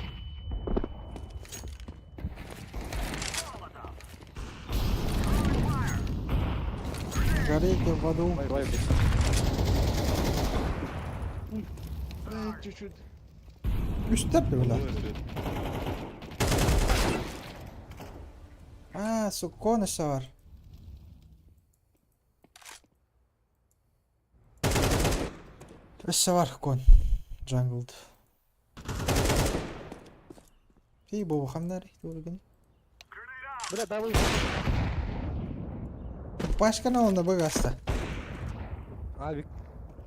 Горите в аду. Вай, вай, блядь. Чуть-чуть. Үстеп бля. А, суккон өссө бар. Өссө бар кон. Джанглд. Фи бу хамнар тургун. Бля, давай. Пашка на онда быгаста. Авик.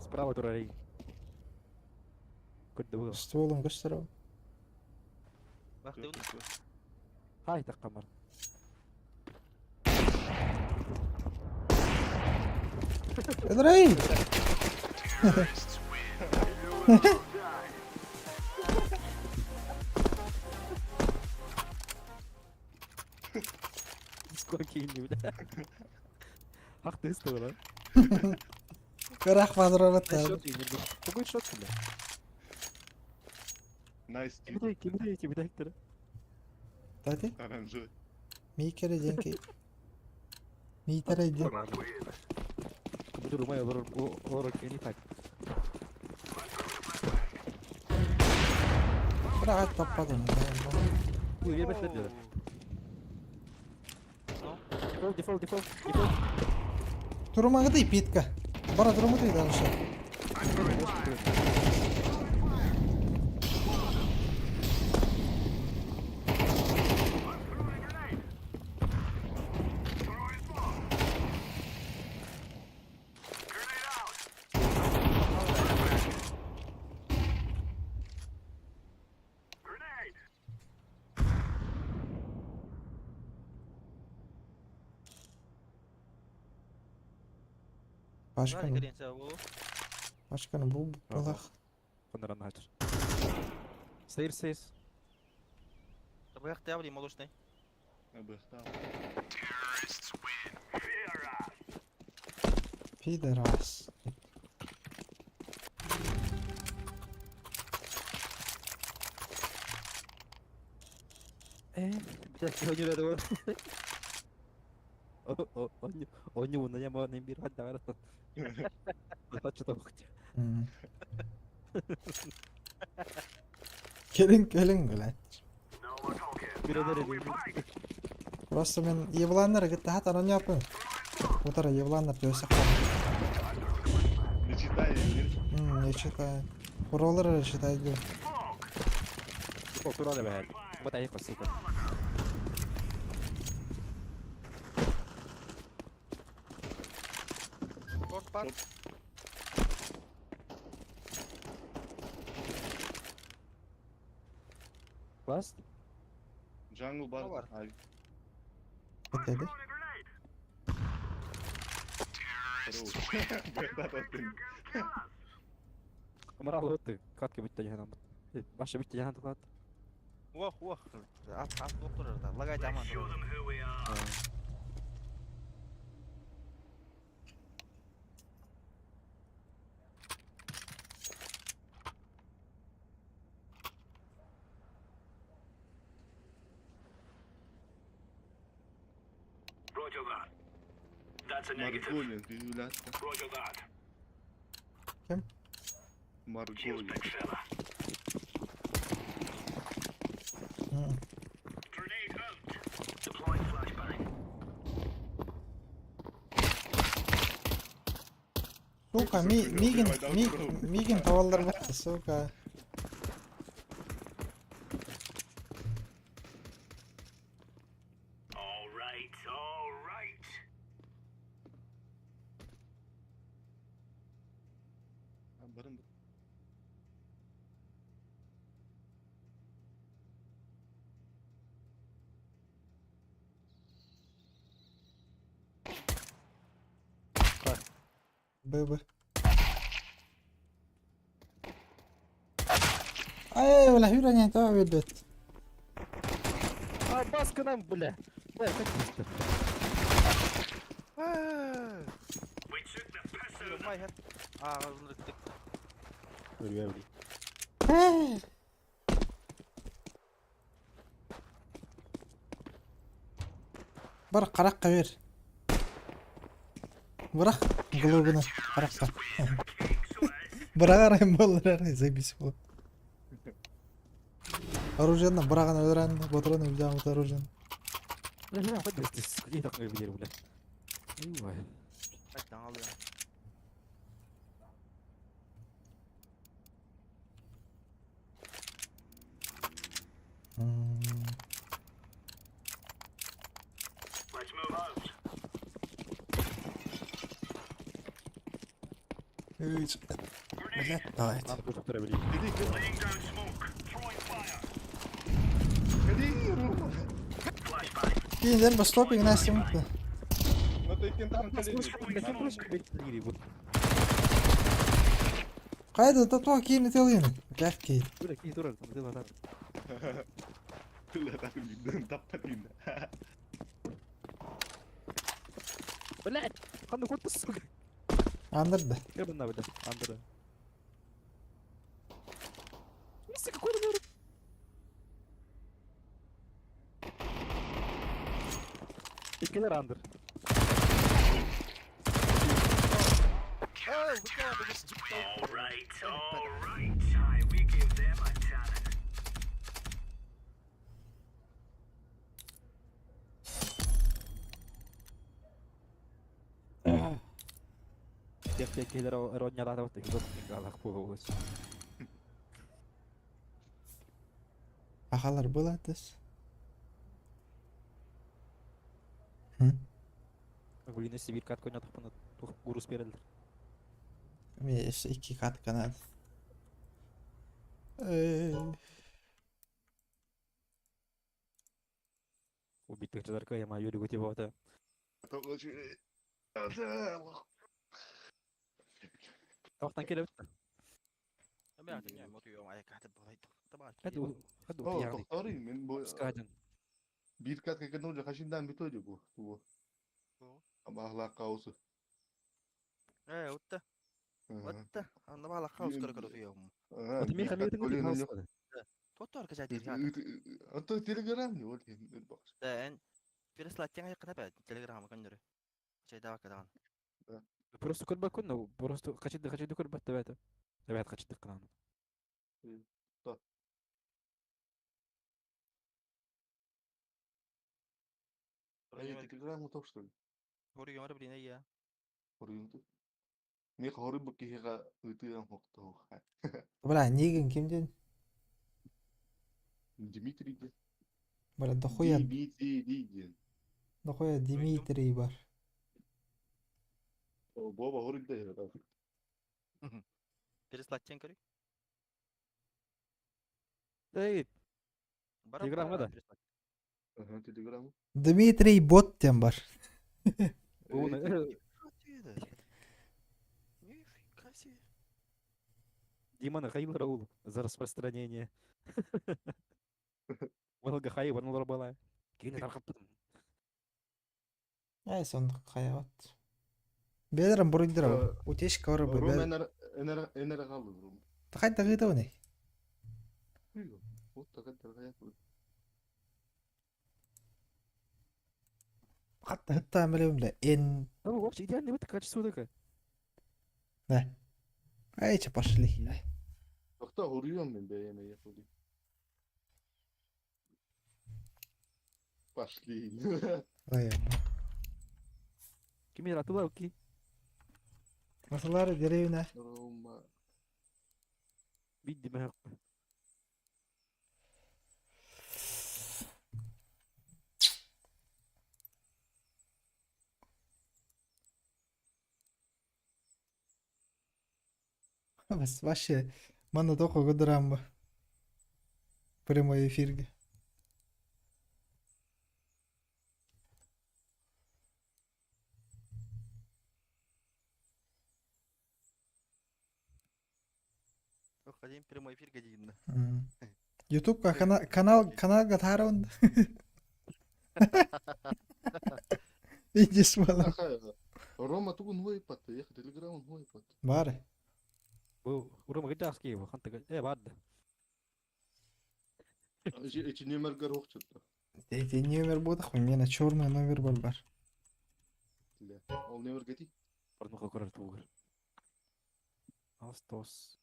Справа турарей. Көрді бұл. Стволын көстөрөм. Bak de Хай таққан бар. Эдрей! Сколько кейінге, бля. Ақ ты бля. Кырах бадырабатта. Какой шот, бля? Найс. Кимде, кимде, кимде актер? Тати, Оранжевый. мейкере денки. Мейтере ден. Компьютер мой орок не так. Бирак таппадым. Ой, я бәтләр деді. Дефолт, дефолт, дефолт, дефолт. Турумагыдай питка. Бара турумагыдай дальше. Башканы, башканы бу булах. Қондыран хачыр. Сейр, сейр. Быяк табли молочный. Пидорас. Бля, сегодня это вот. Оню на яма не бират да Что М. Келин, келин, блядь. Просто мен ебланнар гытта хат анан япын. Утары ебланнар төсө хаалар. Не читай, не Не читаю. Пролар эрэ читай диэн. Турар эбэһээт. Бат айык сука. Short бар. Last. Jungle бар. Бар. Ай, Этеди. хорош. Бэхтат аттын. Морал өттү. Катка бүтті жаһанам. Баша бүтті жаһан туклат. Уох, уох. Ат, ат болып тұрар да. Лагай жаман. Show them who we are. Roger that. That's a negative. Марголин, бизүләт. Roger that. Ким? Cheers, Марголин. big fella. Grenade out. Deploying flashbang. Сука, ми, мигин, ми, мигин tavallar бутты, сука. All right, all right. Барым. Б, Б. Ай, бля, хүрэн это ведет. А баска нам, бля. Бля, как быстро. We took the piss out of them. Май хет. А, ынырык. Өлүө Бар каракка бер. Бырак глобуну каракка. Бырак арайын боллар арай заебись бол. Оружиені бырағын өлөрөн, ботрон өлжамыт оружиені. Бля, бля, хоть быстро. Скажи так бля, бля. Ой. Қайтан алıyor. Let's move out. Үч. Блядь, давайте. Нам нужно второй блин. Иди, Laying down smoke. Throwing fire. иди, Рома. Flashbang. Кейінден бір стопинг нәрсе мүмкін. Вот экен там Бля, Қайда да то кейін телген. Блядь, кейін. кей турар, там дела там. Бля, так тапталин. Блядь, қандай кот сука. Андырды. Кем бля, андырды. Сука, какой номер? Иккилер андыр. All right, all right. Aye, we gave them a chance. Тек кейлер роднялар вот их галах болуш. Ахалар было тіс. Гулина Сибирь катка ойнадық бұны тух гурус берілді. Мен екі катка надо. Эй. Убитых жазарка я маю люгу типа вот. Тоқтан келіп бітті. Хәді хәді О, яғни. тоқтарый, мен бу Скаден. бир катка кенде уже хашиндан бит бу. Бу. Амахла каусы. Э, утта. Утта. Анда бала хаус көрө көрө туйом. Вот мен хамедин хаус. Тотор кежа дир. Анто телеграм не вот. Да, эн переслать теңе кына бә телеграм көндөрү. Чайда бакадан. Просто көрбө күн, просто қачыды қачыды көрбө табата. Табат қачыды қылан. Телеграм готов что ли? Хоруйуҥар билинэ ийэ. Хоруйунту. Миэхэ хоруйбут киһиэхэ ыытыан хохтоох. Бля, Нигин ким диэн? Дмитрий диэн. Бля, дохуя, Дмитрий диэн. дохуя Дмитрий бар. Буоба хоруйда иһэр. Переслать көрүй. Эй, Бара Телеграмма да? переслать. Ага, телеграмма. Дмитрий Бот диэн бар. Уна, Нифига себе. Димана Хайлера Раул за распространение. Много хайы барналар бала. Кини тархаппытым. Ай, соннук хайабат. Бэйэлэрин буруйдара утечка бар Рум бу. энер энер энер қалды рум. Хайда ыытабыный? Вот такая дорогая. Хатта хыттаан билэбин бля. Эн Ну, вообще идеальный это качество такое. Да. Ай, че пошли. Тоқта хоруйуам мен бэйэм яхуди. Пошли. Ай, Кими ратыла окей. Масалары деревня. Рома. Бидди мэ. Бас вообще манна тоқо көдөрам прямой эфирге. Ох, один прямой эфир годин. Ютубка канал канал каналга таарабын. Видишь мала. Рома тугун хуйпат, эх, телеграмм хуйпат. Бары. Бу урама гыдааски бу хантыга. Э бад. Эти номер горохчут. Эти номер будах, у меня черный номер бар бар. Ол номер гати? Барнуха көрөр тугар. Астос.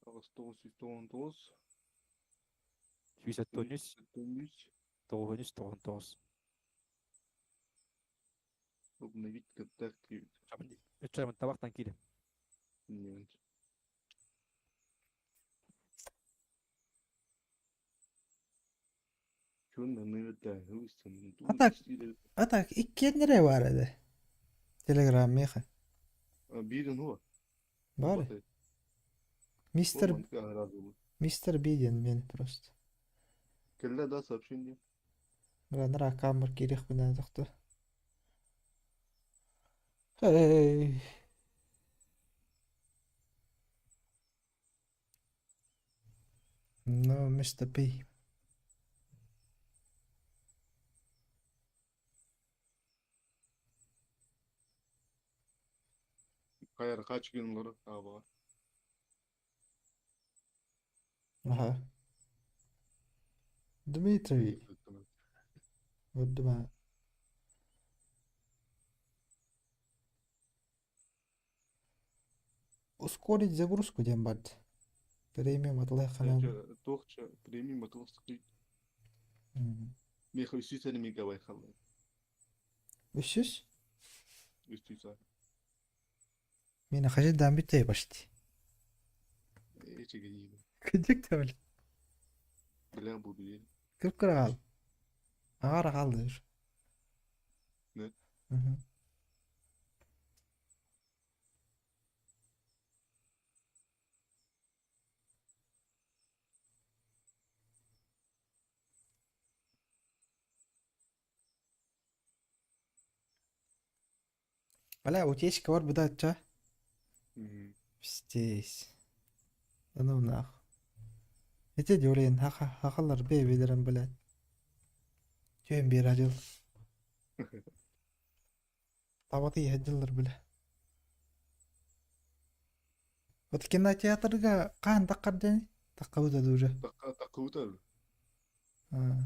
Астос, 99. 173 Тонюс. 999. Обновить контакты. Үчәмін табақтан кире. Нет. Чё на А так, а так, иккиэннэрэ бар этэ. Телеграм меха. Бирин хо. Бары. Мистер Мистер Биден мен просто. Кэллэ да сообщение. Бля, нара камер кириэх күнэн тохто. Эй. No, Mr. P. Хайар качкин аба. Ага. Дмитрий. Выдумаю. Ускорить загрузку диэн барда. Премиум атылайханан. Туохча премиум атыластык. Меха үсүсәне мегабайт халлай. Үсүс? Үсүсә. Мени хажыдан бүтей почти. Эчеге ийди. Күдүк да бил. Бля бу бил. Кып-кыра кал. Агара калды уже. Не? Мгм. Бля, утечка бар быдача. Здесь. Да ну нах. Эти дюлен хаха хахалар бебелерин блядь. Түйен бер ажыл. Табаты хаджилар бля. Вот кинотеатрга каан таккар дени? Таккабыта уже. Такка таккыбыта. А,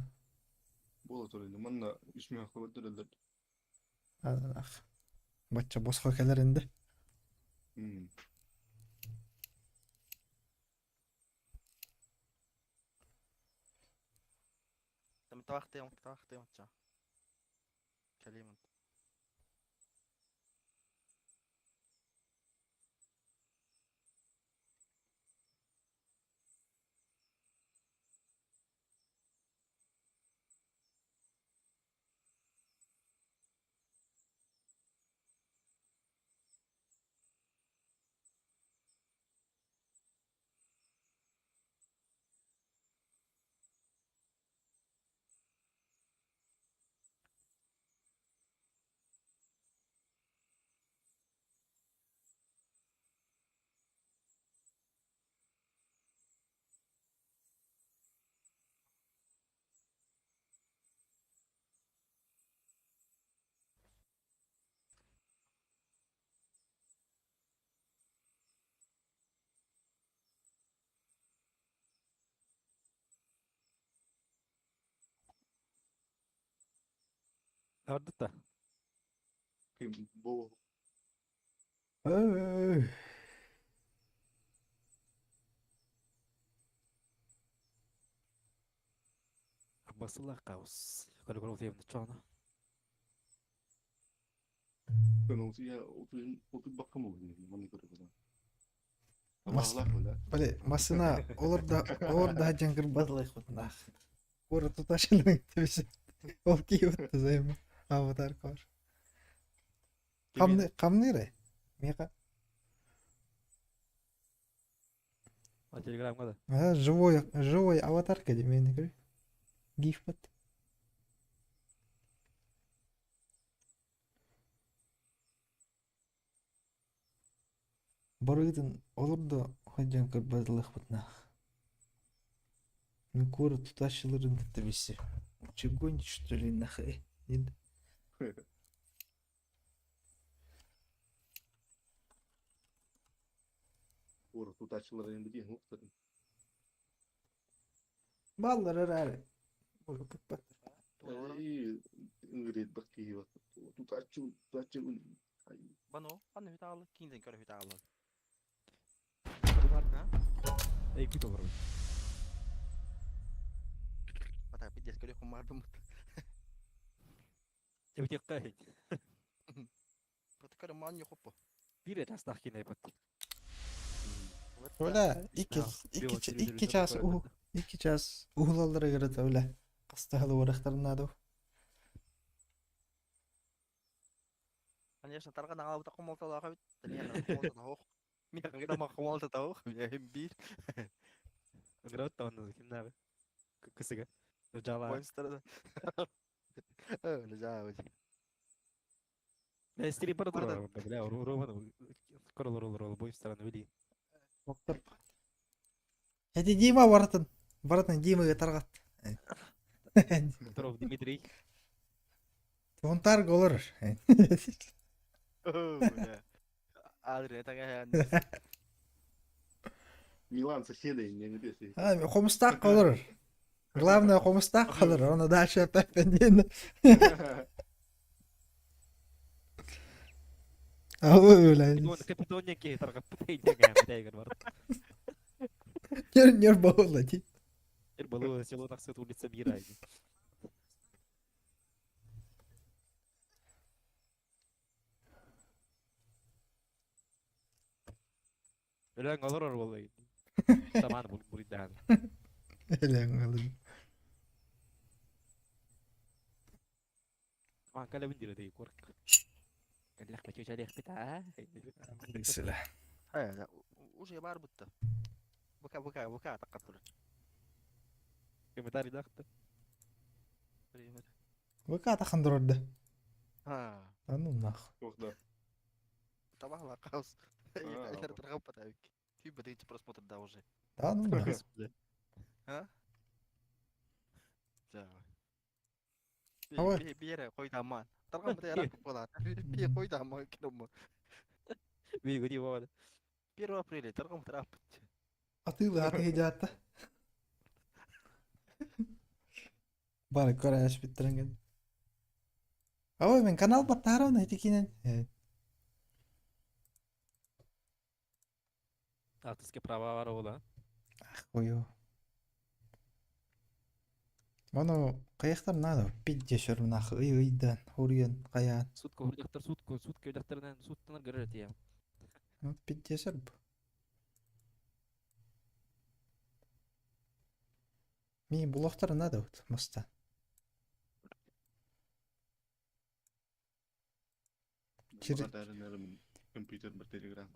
Бола туралы. Манна үсмө хакы ах. Бачча босхо келер инде. Табахтыам, табахтыам оччо. Кэлиим. Ардыта. Бу Эй. Басылар хаос. Көрө көрө чоно. Мас- Бale, масына олор да олор да дьаҥгыр батылайхытнаах. Куора туташылын тебisi. Ол киһи займа аватар кор. Хамны хамныре. Меха. А телеграмга да. А, живой живой аватарка демен көр. Гиф бат. Барыгытын олор да хадьаҥкыр батылыахпытнаах. Мин куора тутааччыларын кытта билсэр. Чего что ли нахуй? Ура тутааччыларын билиэн уктарын. Баллар эрээри. Бу Ыҥырыйбат киһи тутааччы тутааччы Бано, аны хүтаалы, кинден көрө хүтаалы. Эй, күт олорор. Ата пиздец көрө хумардым. Эбитиэххэ Протокар ман хоппо. Биир этастаах кинэ бат. Оля, икки икки икки час уһу 2 час уһулаллара гырата оля. Хастаһалы уорахтарнаадов. Конечно, тарган аҕалбыта хомолтолоох эбит. Хомолтолоох. Миэхэ гына хомолтолоох. Биир. Ыгырабыт да онно кимнээҕи? Кысыга. Жала. Монстр. Лежа. Стрим бара турар, бля, Роман корол рол рол бой стороны вели. Доктор. Эти Дима баратын. Баратын Димага таргат. Здоров, Дмитрий. Тонтар голор. Адри, это Милан соседа не небесный. А, хомустаах олорор. Главное хомустаах олорор. Оны дальше опять диэн. Ой, бля. Капитония киһи тарҕаппыт эйдиҥ бар. Нер нер буолла дии. Было село тахсыт улица Мира. Өлөң олорор буолла. Саман буридаан. Өлөң олорор. Маан калабын дира дей корк. Кэллэх бачы а. Силе. Уже бар бутта. Бука бука бука таққаттыр. Комментарий дахты. Бука тахандырорда. А. А ну нах. Ох да. Табахла хаос. Я таргаппат Ты бы просмотр да уже. Да ну нах. А? Да. Ой. Биэре койдаман. Таргаппат ярак болар. Би койдаман киномо. Би гүди баба. 1 апреля таргаппат раппат. Атыылы аты хиджаатта. Бары көрәш биттеренген. Ой, мен канал баттаарон этикинен. Авторские права бар ола. Ах, ою. Ону хайахтар наада пиздец нах ый ыйдан уруйан хайаан. Сутка урдахтар сутка сутка үрдахтарынан суттанар көрөр этиям. Пиздец бу. Мин булохтар надо вот моста. Компьютер бір телеграм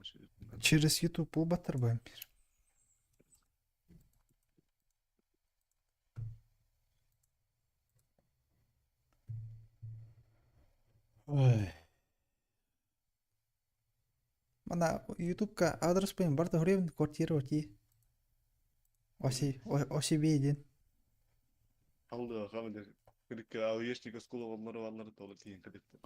Через YouTube булбаттар бу эмпир. Ой. Мана Ютубка адрес пойм барда хуревн квартира оти. Оси о себе един. Алды хамды. Кырыкка ауешник осколы олары валлары толы тиен кадепти.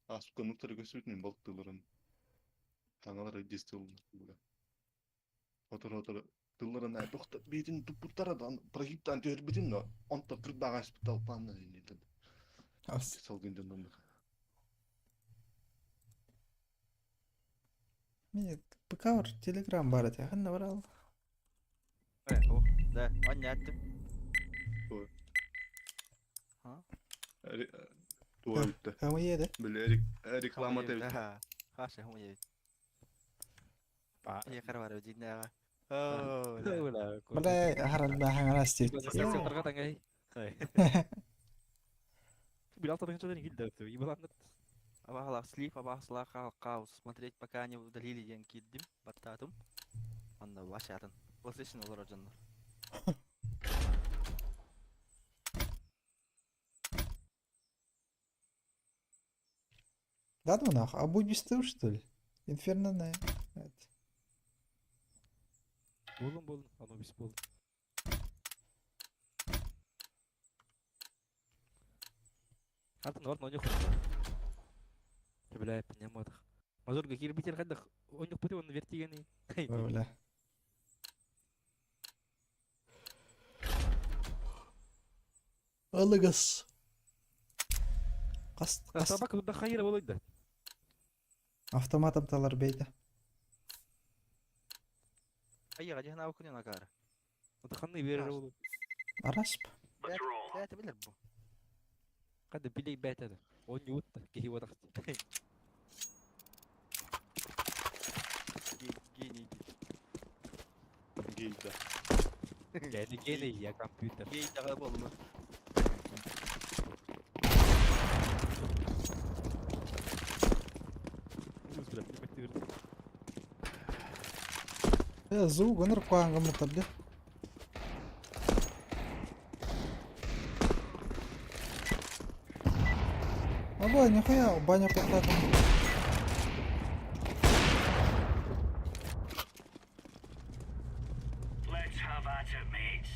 Аспка нуктары көсүт мен балыктыларын. Таңалары дестил. Отор отор тылларын ай тохта бейтин туппуттарадан прогибтан төрбүтүн но онто кырбага аспытал панна ден. Салгын ден. Мен ПК бар, Телеграм бар эте. Ханна бар ал. Да, он не аттым. Туа үтті. Хамы еді. Біле реклама тебит. Хаша, хам еді. Я карвар дигнага. Бля, харалда хаңарас дейт. Абахала слив, абахала хаус. Смотреть, пока они удалили янкиддим, баттатум. Анда вашатын. PlayStation олар жандар. Да ну нах, а будешь ты что ли? Инферно на. Болun болun, Anubis болun. Атын орын ойнық Бля, понимаю. Мажорга кирбитер хадах ойнық бути оны вертигени. Бля. Алыгас. Қас, қас. Табак да хайыр болойды. Автоматом талар бейді. Айга жана окунен агар. Ханны берер болу. Арасп. Это билер бу. Кады билей бәтәді. Он не утта, кихи ватах. Гений. Гейда. Гений гений, я компьютер. Гей тага болма. Звук өнір қуан қымыртыр Аба, нихуя, баня тоқтадым. Let's have at it, mates.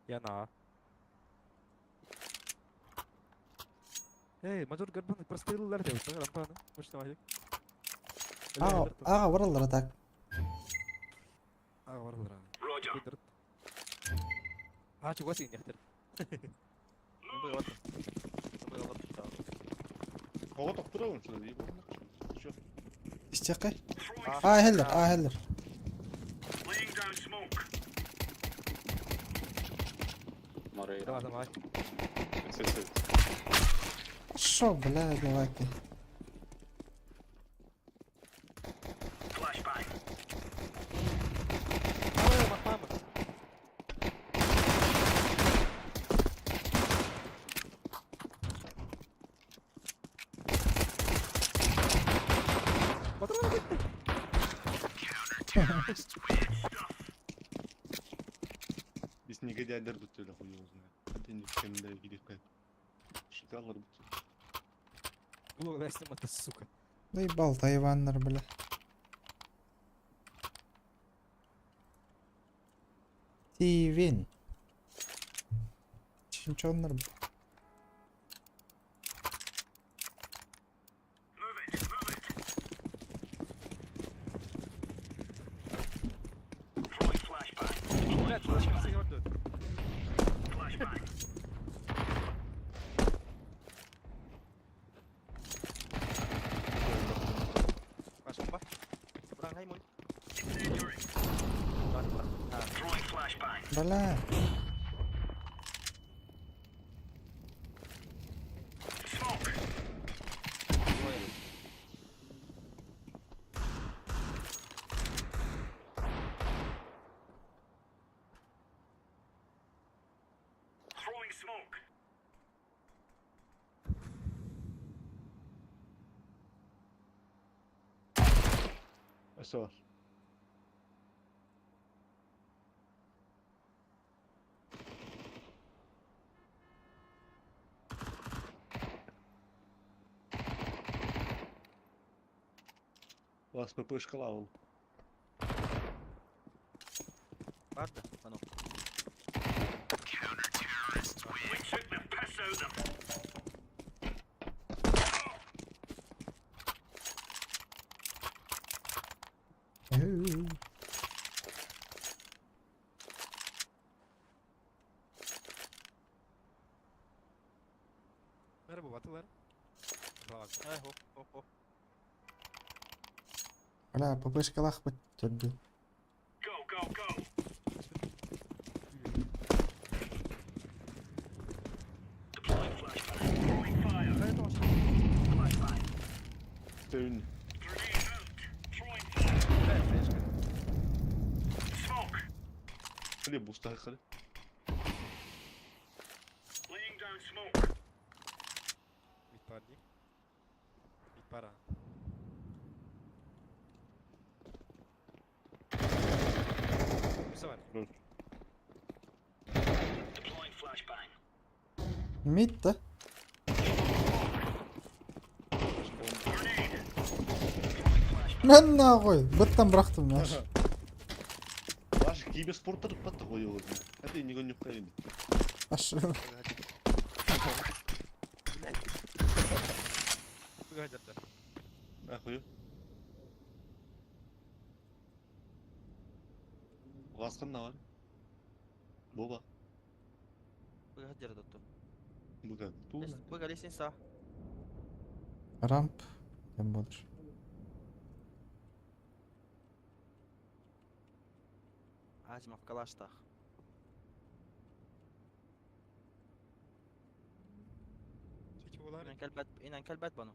Я на. Эй, мажор горбаны прострелилар деп, рампаны. Может, мажик. Аға, аға, баралар так. Аға баралар. Roger. А, чего сен яқтыр? Кого тоқтыра он сюда, Чё? Истеқай. А, хеллер, а, хеллер. Laying down smoke. Давай, давай. Шо, бля, давайте. Flashbang. Ой, мама. Патрон кетті. Biz негодяйдар бүттү эле хуй его знает. Один кемде кидик кайт. Шикалар бүттү. Блок это, сука. Заебал Тайваннар, бля. Тивин. Чемчоннар. Move it, move it. Throwing flashbang. Блядь, флешка көрді. Flashbang. Бля. Smoke. Двое. Throwing smoke. Өссө бар. Вас ППшкалаа ол. Бар да, анау. We took the piss out of them. Эу. Merhaba batılar. Bak. Ай, хоп, хоп, хоп. Бля, ППшкалаах бит төрдү. Go, go, go. Deploying flashbang. Throwing fire. Flashbang. Төвн. Grenade out. Throwing fire. Бля, флешка. Smoke. Хлеб бустаа хали. Laying down smoke. Mid party. Mid para. Bu sefer. Deploying flashbang. Мид да? Grenade. Throwing flashbang. На нахуй, быттан бырахтым наш. Ваш киберспорттар батты ғой ол. Это не гоню хайын. Аш. Погоди. Нахуй. Басқын бар. Боба. Быга дер доту. Быга. Ту. Быга лестница. Рамп. Кем болар? Азимов калаштах. Çeki bular. Инан кэлбэт, инан кэлбэт бану.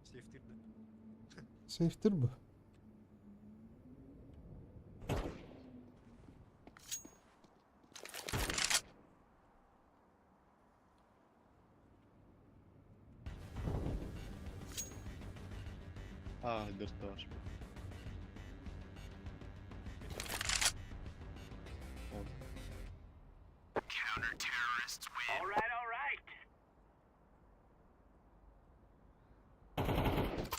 Safety'de. Сейфтир бу. А, дерт бар. All right, all right.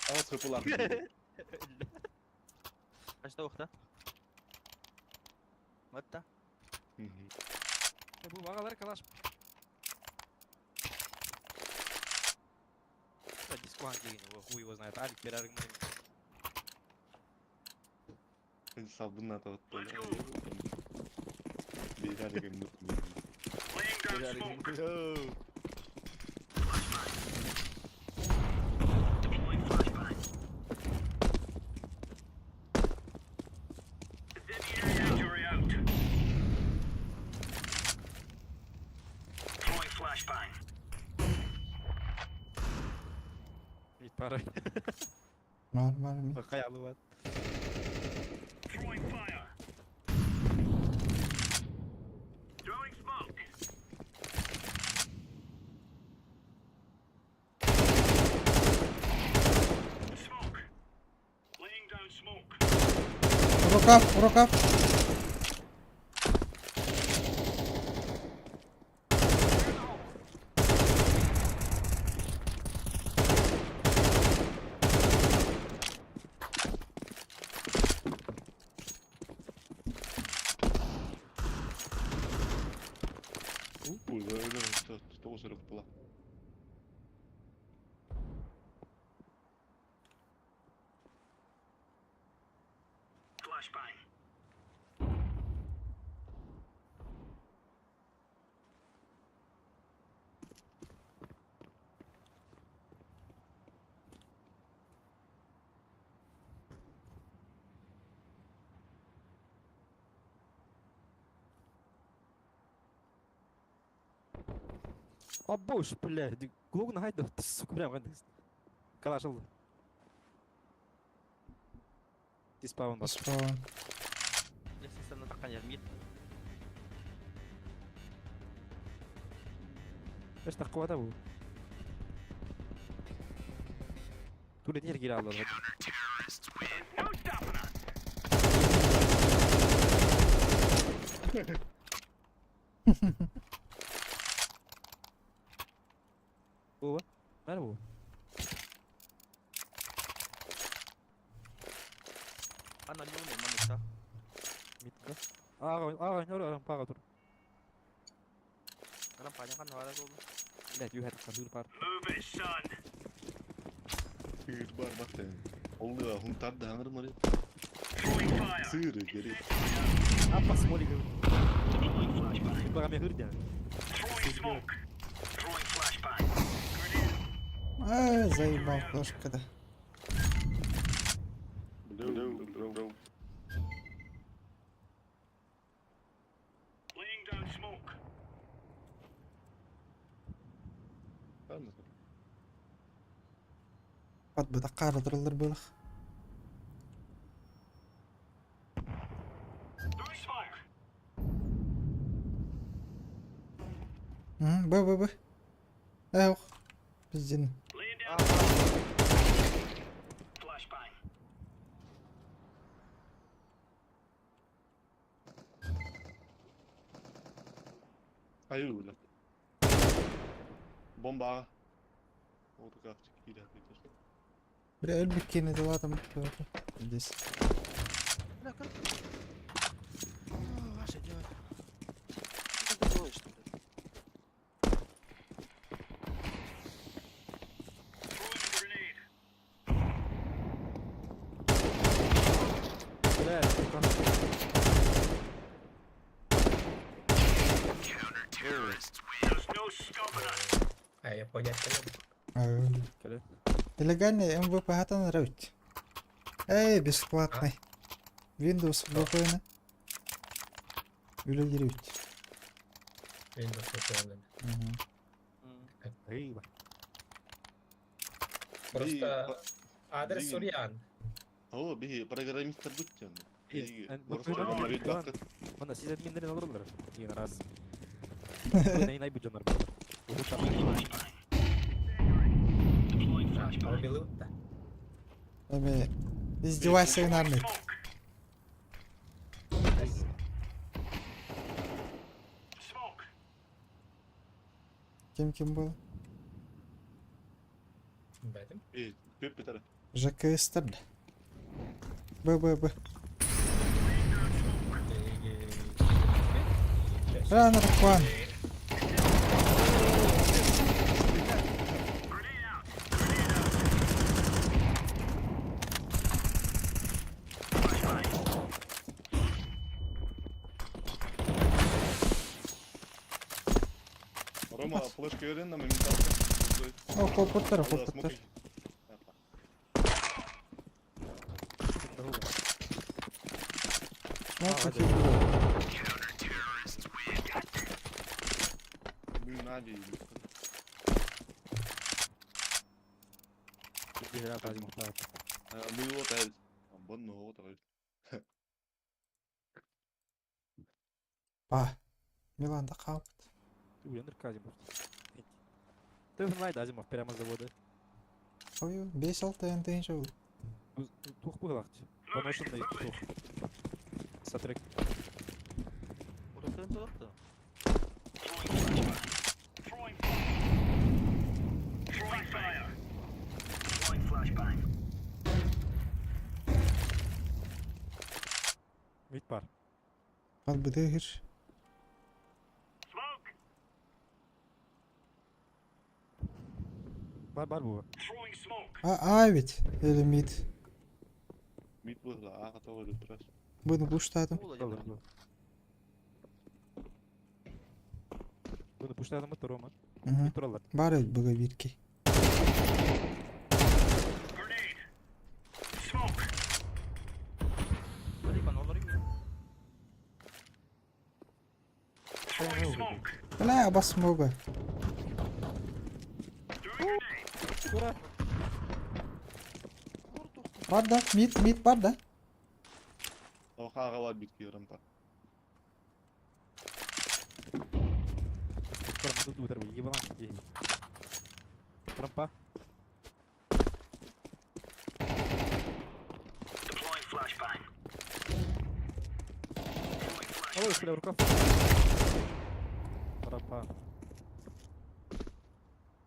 Ала сыпылар. Қашта оқта? Матта? E bu vagalar kalaş. Да, дискван деген, хуй его знает. Алик берер Сабын атап Бейдар деген Laying down smoke. Deploying flashbang. Incendiary out. Throwing flashbang. Mid para. Нормально. мид. Kayalı var. Throwing fire. Throwing smoke. Smoke. Laying down smoke. Рукав, рукав. Тоғыз өрік бола. Flashbang. Обош, бля, глуг нахайда, сука, прям Калаш ылла. Диспаун бар. Спаун. Лестницаны таққан жерім кет. Эш таққыбата бу. Туре тер кире алар. No stopping us. Бу. Мэр бу. Ана не маныкта. Митка. Ага, ага, нөр пага тур. Арам паня хан вара болду. Блядь, юхат хыр бар. Move it, son. Сыр бар баттен. Олды хунтар да хаңыр мары. Throwing fire. Сыры керек. Апа смолик. Бага мен хыр дя. Throwing smoke. Throwing flashbang. Grenade. Ай, заебал флешка да. Блю, блю, блю. Laying down smoke. Бат бу даккара тураллар буолах. Throwing smoke. Б б б. Эх. Пиздин. Laying down flashbang. Айы бля. Бомба. Отугав кире кетер. Бля, өлбүккени дылатым. Здесь. Бля, как? Ваша дело. Что ты делаешь, блядь? Throwing a grenade. Блядь, сука. There's no stopping us. А, я понял. Кэлэ. Легальный МВП хатан руть. Эй, бесплатный. Windows VPN. Үлелерють. Windows VPN. Мгм. Рыба. Просто адрес Сурьян. О, би программисттер бүттен. Мына сиз админдерин алырлар. Деген раз. Най най бу жонор бар. Deploying flashbang. Убил-то. Эме издевайся нами. Smoke. Smoke. Ким ким был? Бэтим. Э, көп бетер. ЖКС бля. Б Б Б. Рано Рахван. Grenade out. Grenade out. Flashbang. Рома, флешка берен на моменталка. О, хопоттар, хопоттар. Ну, хотел Ну, нави. Ну, вот это. Бонно, вот это. Ба. Милан да қалыпты. Уяныр Казимов. Төвін Азимов прямо с завода. Ой, 5-6 НТ жол. Тух быглакчы. Поношенный тух. Сатрек. Orası önce Throwing flashbang. Throwing Throwing fire. Throwing flashbang. Мид бар. Ал быдыгыр. Smoke. Бар бар бу. Throwing smoke. А, а ведь. Или мид. Мид был, а, готовый тұрас. Буду буштадым. Буну пуштадым бу Рома. Мгм. Мид туралар. Бар ведь буга бирки. Grenade. Smoke. Hadi ben olayım ya. Throwing smoke. Бля, басмога. Ура! Бар да, мид, мид бар да. Оха бар бит рампа. Рампа. Deploying flashbang. Ой, бля, рукав. Рампа.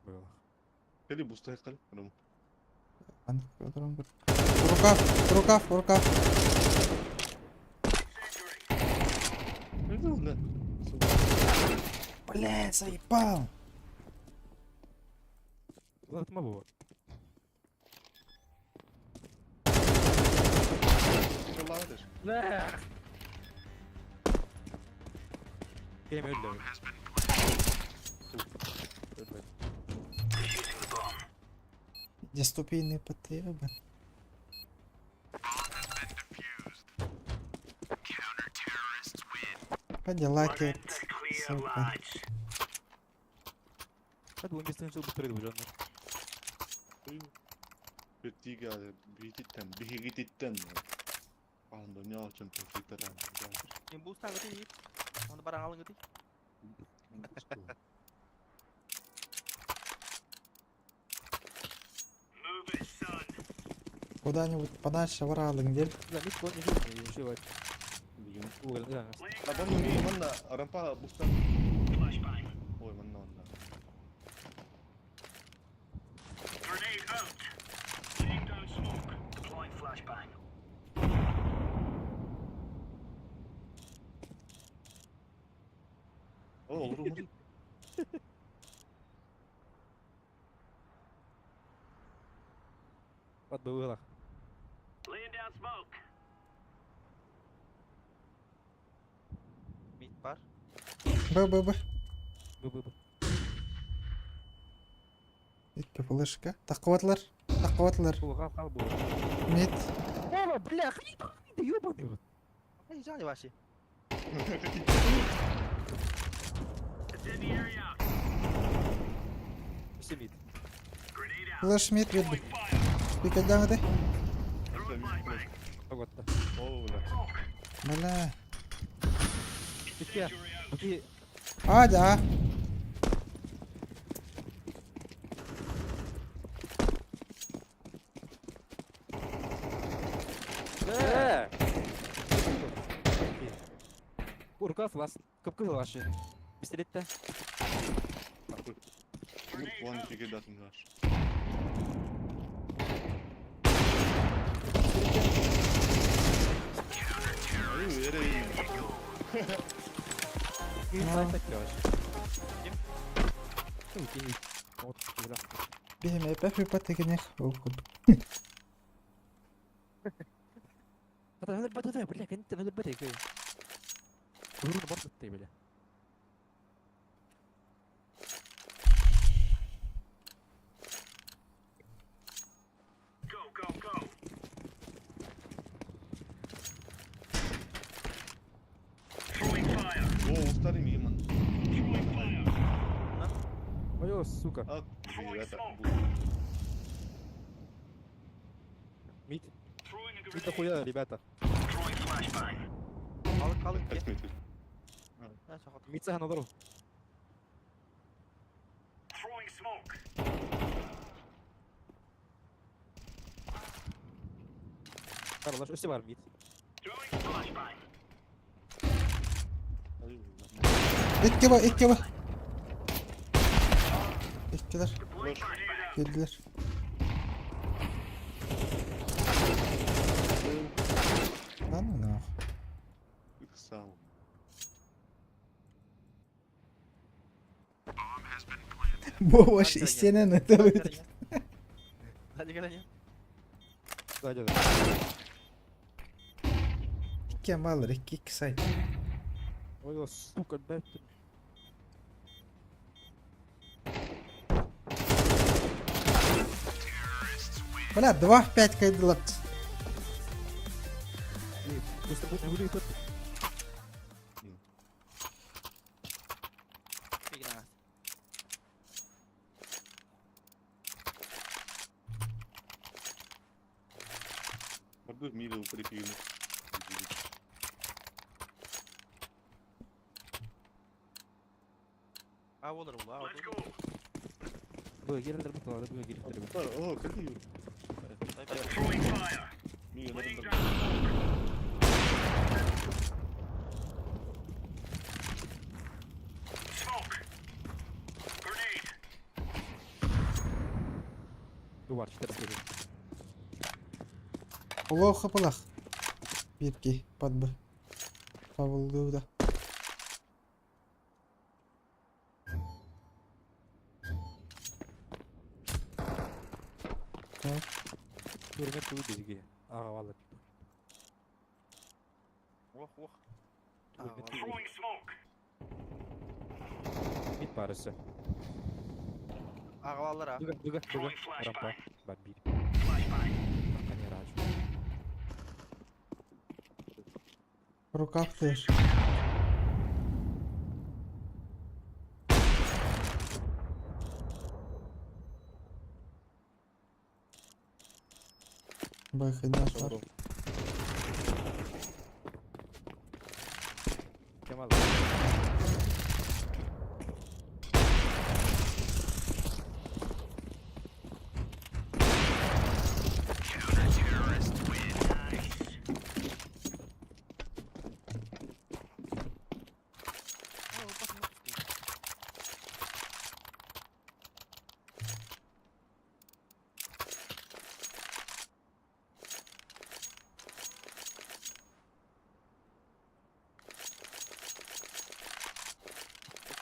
Было. Кели бустай кали. Рам. Рукав, рукав, рукав. Да. Бля, заебал. Ладно, было. Ладно. Кем öldü? Defusing the bomb. Дистопийные потребы. По лаки, In the clear, сука. lads. Hadi bu bir bu türedi bu canlar. Битига бититтен бихигититтен. Анда не алчын тохитаран. Мен бустан гыты. Оны баран алын гыты. Move it, son. Куда-нибудь подальше варалың дел. Да, мид кон не жив, Билген. Угол, да. Абаны ми манна рампа бустан. Flashbang. Ой, манна манна. Grenade out. Laying down smoke. Deploying flashbang. О, olur mu? Бат было. Laying down smoke. Мид бар. Б, Б, Б. Б, Б, Б. Икки флешка. Таққыбатылар. Таққыбатылар. Бу кал кал бу. Мид. Ола, бля, да ёбаный вот. Ай, жаны вообще. Incendiary out. Все мид. Grenade out. Флеш мид берді. Fire. Пикадаңыды. Throwing flashbang. Погода. О, бля. Smoke. Бля. Икки. Бути А, да. Э! Рукав вас. Капкы ваши. Пистолет-то. План фигедатын наш. Ай, эре. Бихим эпэ хүпэ тегенех. Бля. Go, go, go. Throwing fire. О, устари ми ман. Throwing fire. Ой, сука. А, ребята. Мид. Throwing a Мид grenade. охуя, ребята. Throwing flashbang. Алын калын ке. Косметик. Ha, şaka. Мид сахан олору. Throwing smoke. Karalaş өсө бар мид. Throwing flashbang. Икки ба, икки ба. Иккилер. Deploying flashbang. Geldiler. Lan mı ne? Сам. Bu baş isteyene ne tabii. Hadi gel ya. Да, да, да. İki mallar, iki iki say. Ой, сука, блядь. Бля, 2 в 5 кайдылар. Просто будет не тут. Пигнас. Мире укрепили. А олар ол, а Let's go. Бу киирэллэр бу тула, бу киирэллэр бу. О, какие? Throwing fire. Мире Laying надо. down smoke. Smoke. Grenade. Бу бар 4 киһи. Плохо плох. Бирки подбы. Павлуда. Турнир туу биһиги. Аҕа балар. Ох, ох. Турнир туу. Throwing smoke. Мид барысы. Ағалалар а. Дуга, дуга, дуга. Throwing Рампа. flashbang. Бар бир. Flashbang. Пока не раджу. В руках ты. Выходи Шоурум. Кемал.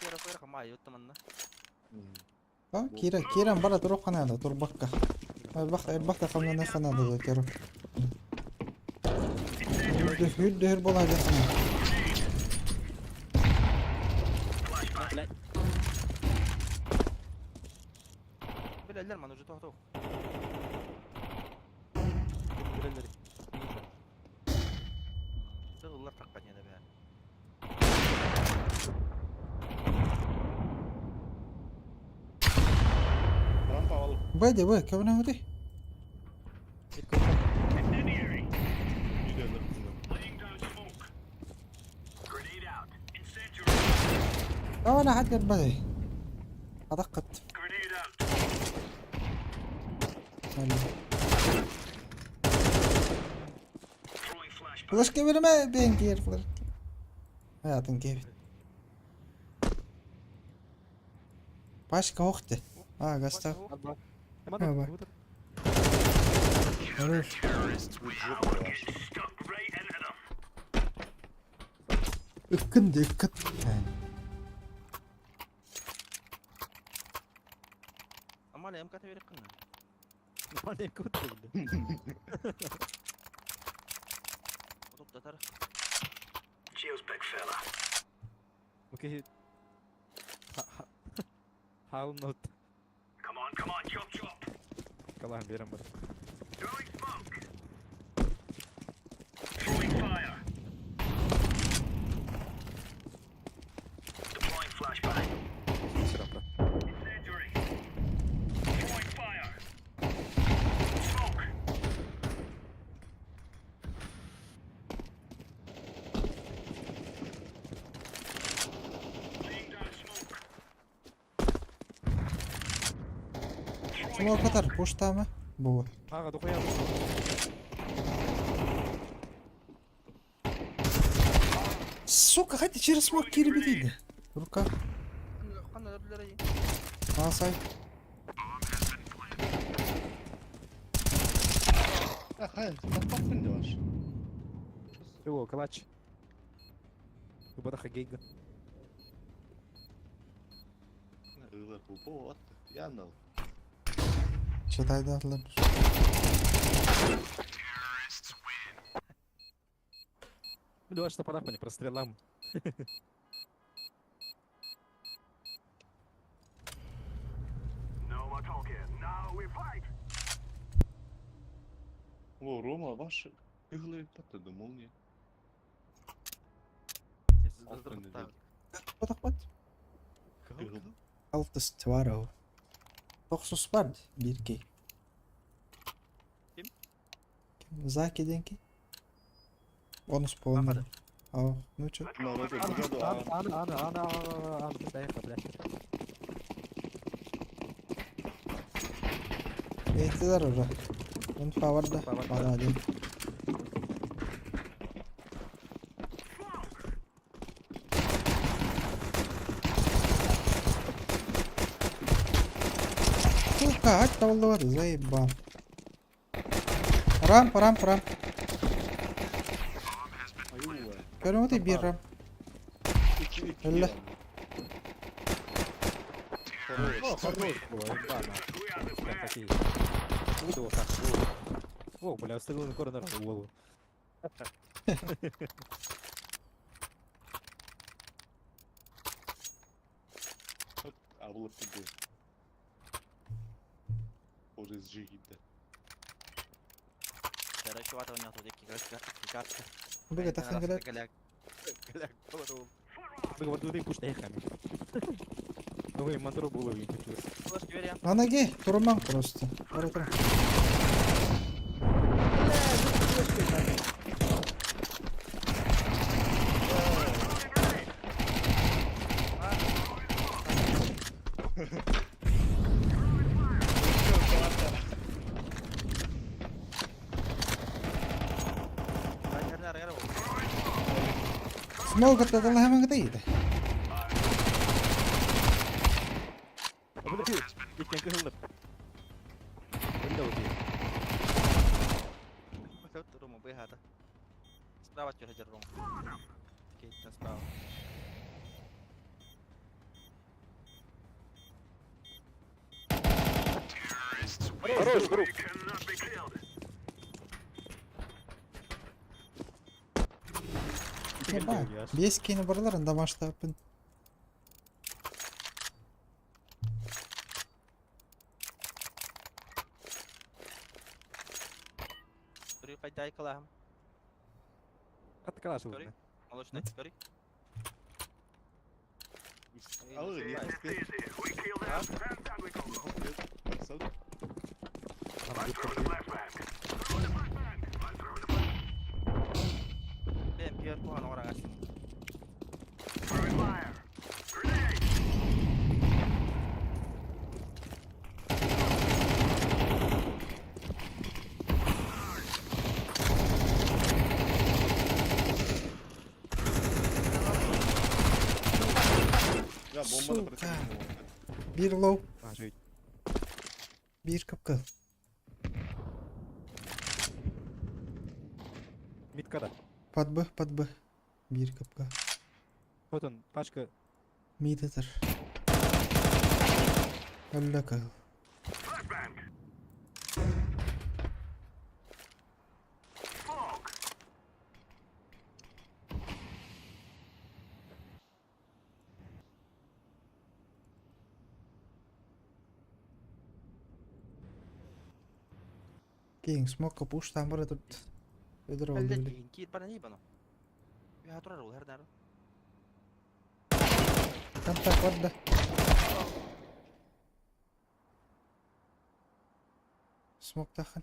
Кера кера қамай, оттаманна. Кира, Киран бара турук ханада, турбакка. Элбах, элбах да хамнана ханада да керу. Дөһүр дөһүр бола хана. Блядь. Біләлер ман уже тоқтау. Билелер. Сығылар таққан еді бәрі. Рампа алып. Бәйде, бәй, кәбенә өте. Мид көрсөт. Incendiary. Мире надо. Laying down smoke. Grenade out. Incendiary. Ала хат бәй. Адаққат. Grenade out. Throwing flashbang. Флешка берме, бен кер флеш. Аятын кебит. Пашка охты. А, гаста. Алба. А, бар. Хорош. Get stuck right into them. Үккін де үккін. Амал МК беріп қына. Мане көтүрдү. Отып татар. Cheers, big fella. Окей. Хаалнот. Come on, come on, chop chop. Калаан берем бар. Throwing smoke. Throwing fire. Deploying flashbang. Рампа. Incendiary. Throwing fire. Smoke. Laying down smoke. Throwing Смок атар, пуштама. Бу. Ага, дохуя. Сука, хати через смок кире битейді. Рука. Қандай білер ай. Асай. Хай, таппын деп аш. Его, калач. Убадаха гейга. Ылар бу атты. Янал. Читайдарлар. Бля, что пора по прострелам. No more talking. Now we fight. О, Рома, ваш кыглы патты да молния. Батақпат. Алтыс тваров. Тоқсус бар, бирки. Ким? Заки денки. Он исполнил. А, ну чё? Аны, аны, аны, аны, аны, дай блядь. Ettiler orada. Infa var da. Infa var da. Bana değil. Сука, ать var, заебал. Рамп, рамп, рамп. Көрүҥ bir рамп. 2 2. Öyle. О, хорош было, ебано. Прям такие. Буду вот так, вот. О, бля, встал на корнер в голову. Абылып киди. Orası gitti. Короче, вата у него тут дикий картка. Быга тахсан кэлэр. Голяк. Голяк, болору. Быга вот ты пуш эхами. Ну вы мантру было видно. Флеш двери. На ноге, турман просто. Бара тур. Смог аталла hemen gideydi. Иккен кыһыллар. Öyle oldu. Руму быгата. Справа тёря рум. Кейтен справа. Хорош, друг. Еба, Бес кейini баралар анда маштабын. Көрүй қайта айқалағым. Хат калаш Көрүй. улна. Молочный, көрүй. Алыр, не хотел. Бен пиар қуған орағасын. Ya bomba da Сука. bırakın. Bir low, А, жить. bir кыпкыл. Миткада. Под Б, под Б. Bir кыпка. Вот он, пачка. Мидетер. Өллө кыл. Кинг смок пуш там бар тут. Өдөр oldu Әлде били. кейін кейт бара не бано. Я тұрар ол әрдәрі. Контакт бар да. Смок тахан.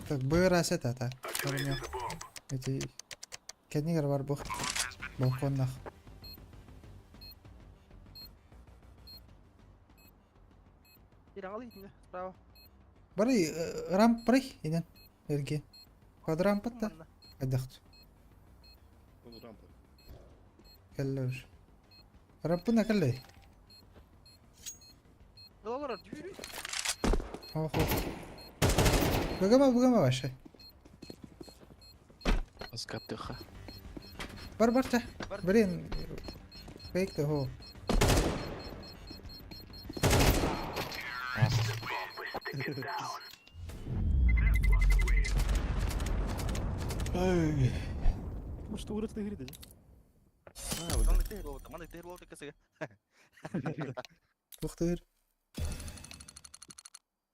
Так, Б раз это, так. Эти кенигер бар бу. Балконнах. Бір ағалы итінде, справа. Бары рамп барый инен. Эрге. Квадрамп та. Айдахт. Onu rampa. Келлер. Рампына келлей. Олар дүйрі. Охо. Бугама бугама вообще. Аскаптыха. Бар бар та. Бар. Блин. Фейк ты хо. Ой. Ну что, урод ты говорит, А, вот. Мандай тегір олды, мандай тегір олды кісіге. Тухтыр.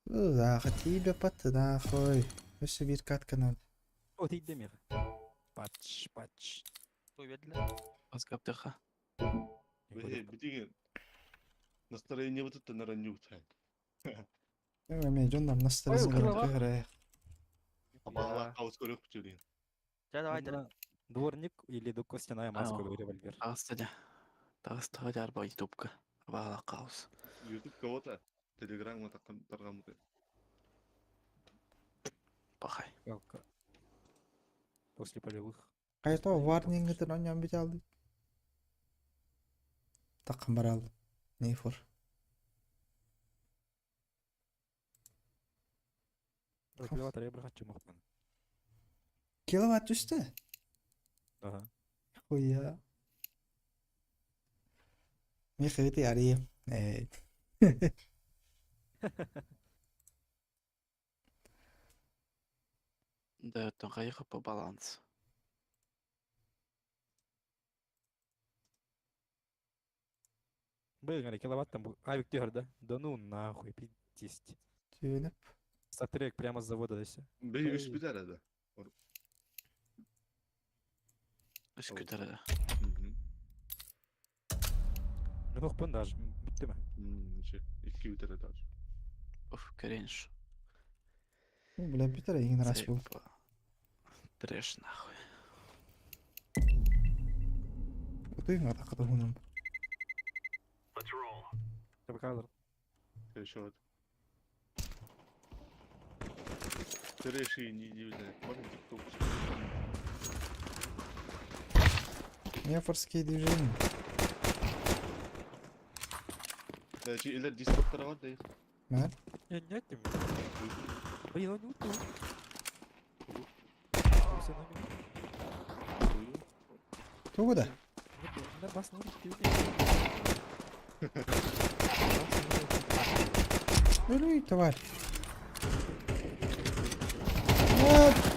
Да, тебе под нахуй. Өссө bir катканан. Вот и демир. Пач, пач. Той берділер. Аскаптыха. Бэһи битиги настроениебытыттан аранньуутаан. Эмиэ дьон настроениеларын түһэрэ. Абаалаах хаус көрөх бүтүрүн. Чэ, давайте. Дворник или костяная маска револьвер. Таҕыста дьэ. Таҕыстаҕа дьаарба ютубка. Абаалаах хаус. Ютуб кого-то Телеграмҥа тарҕаммыты. Пахай. После полевых. Хайта варнингытын онньон бүталды. Таққан баралды. Нейфор. Киловатт ребра хочу мохпан. Киловатт түстэ? Ага. Хуя. Михаити ари. Э. Да, оттон хайыха по баланс. Блин, говори, киловатт там авик тигр, да? Да ну нахуй, пиздец. Түйініп. Сатрек прямо с завода десе. Бей үс бүтэр эдэ. Үс күтэр эрэ. Ну хпын даже, бүттү ме? Икки бүтэр даже. Уф, кринж. Бля, бүтэр эйигин рас был. Трэш нахуй. Утуйун атаққа туһунум. Let's roll. Кадр. Еще Трэш и не не знаю. Можно тикток. Нефорские движения. Или дискордтара бар да. Мэр? Нет, нет, не Блин, он не утонул. Тугу да? Өлүй, тварь. Нет!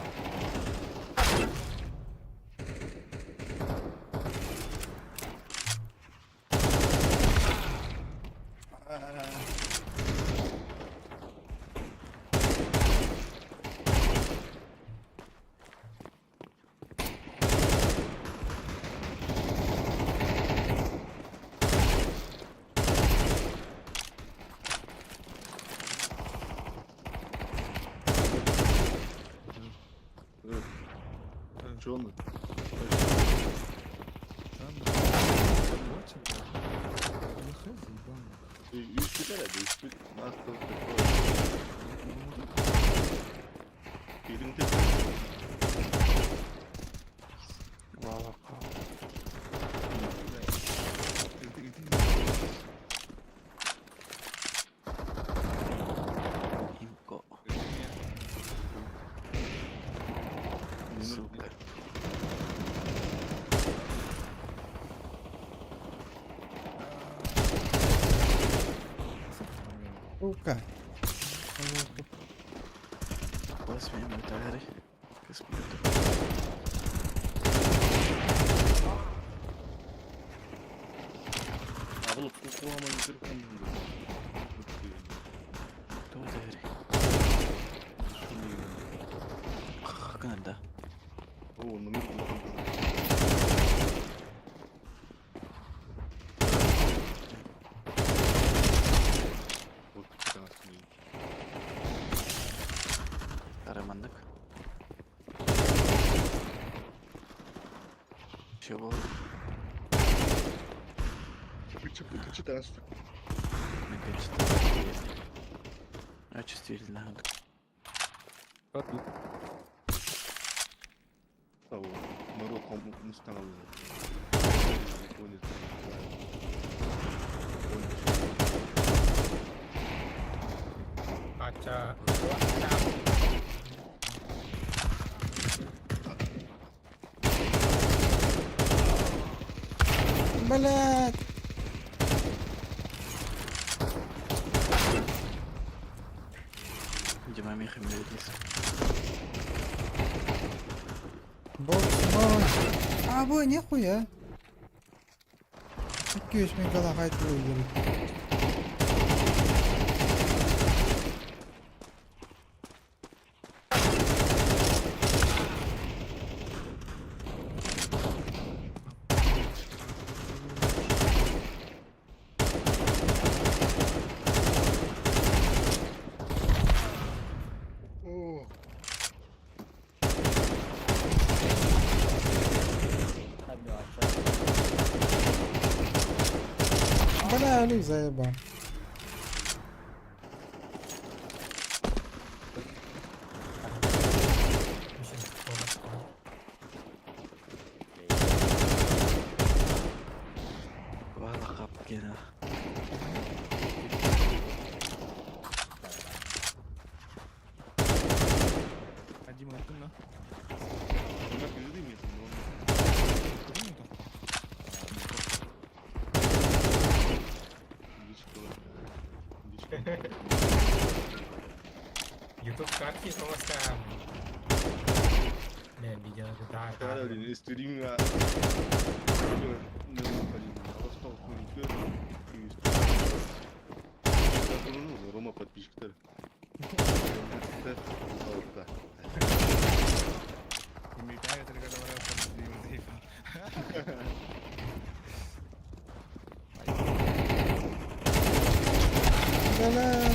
Че он? Үс бүтэр эдэ, үс бүт. Нас Имко. Супер. Сука. Возьми мой товарищ. Хакнада. О, номер. Вот 15 Араманнык. Чего? 14. А чувствительно. Подут. Того. Народ мустан. Ача. Блядь! Дима Миха Мелодис. Бог мой. А, бу нихуя. 200 миң кала қайтып керек. Бля, Олег заебал. Баалахап гена. YouTube карти полоска. Бля, видео да. Стримҥа Рома подписчиктар. Бля.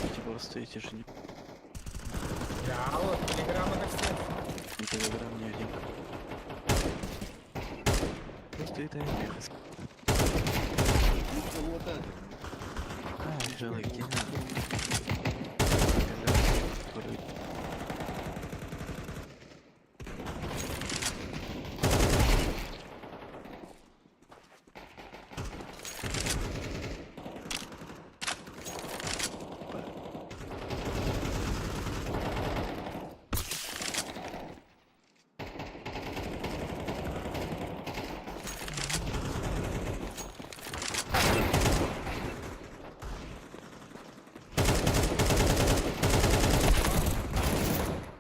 Эти просто эти же не, Да, вот, телеграмма на все. не телеграм, не один. Просто это я А, жалко, где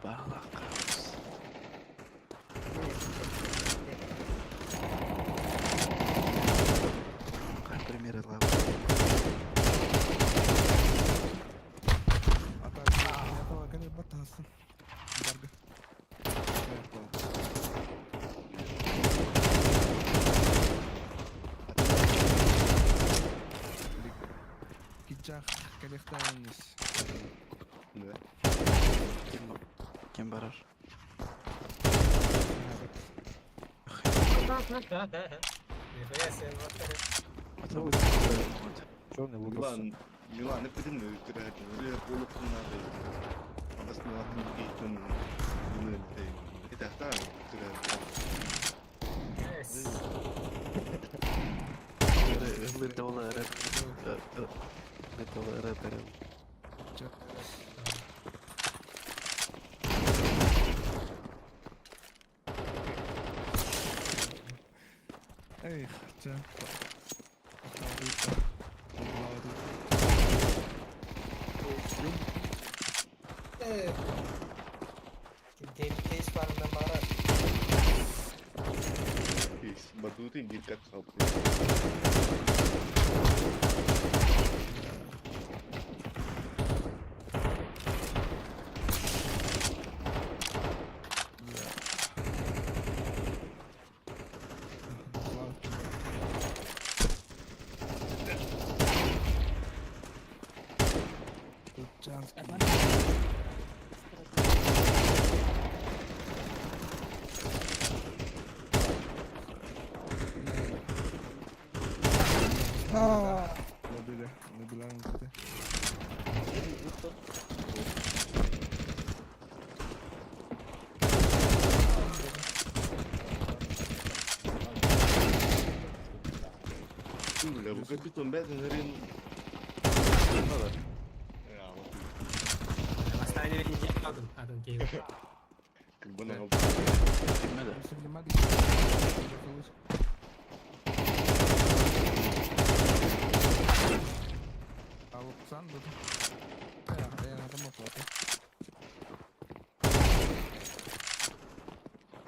Балакаус. Как примеры лавы. Кем, кем барар? Нихуя себе, вот это. Это вот. Вот. Черный лутался. Милан, Милан, эпидемия, Yes. Литолерет. Литолерет. Game case var mı bana? Батутын биркат қалып. А, Бля, bu капитан бәрін рен. Оставили не алдым. Атын киһи. Кырбан Кимме да.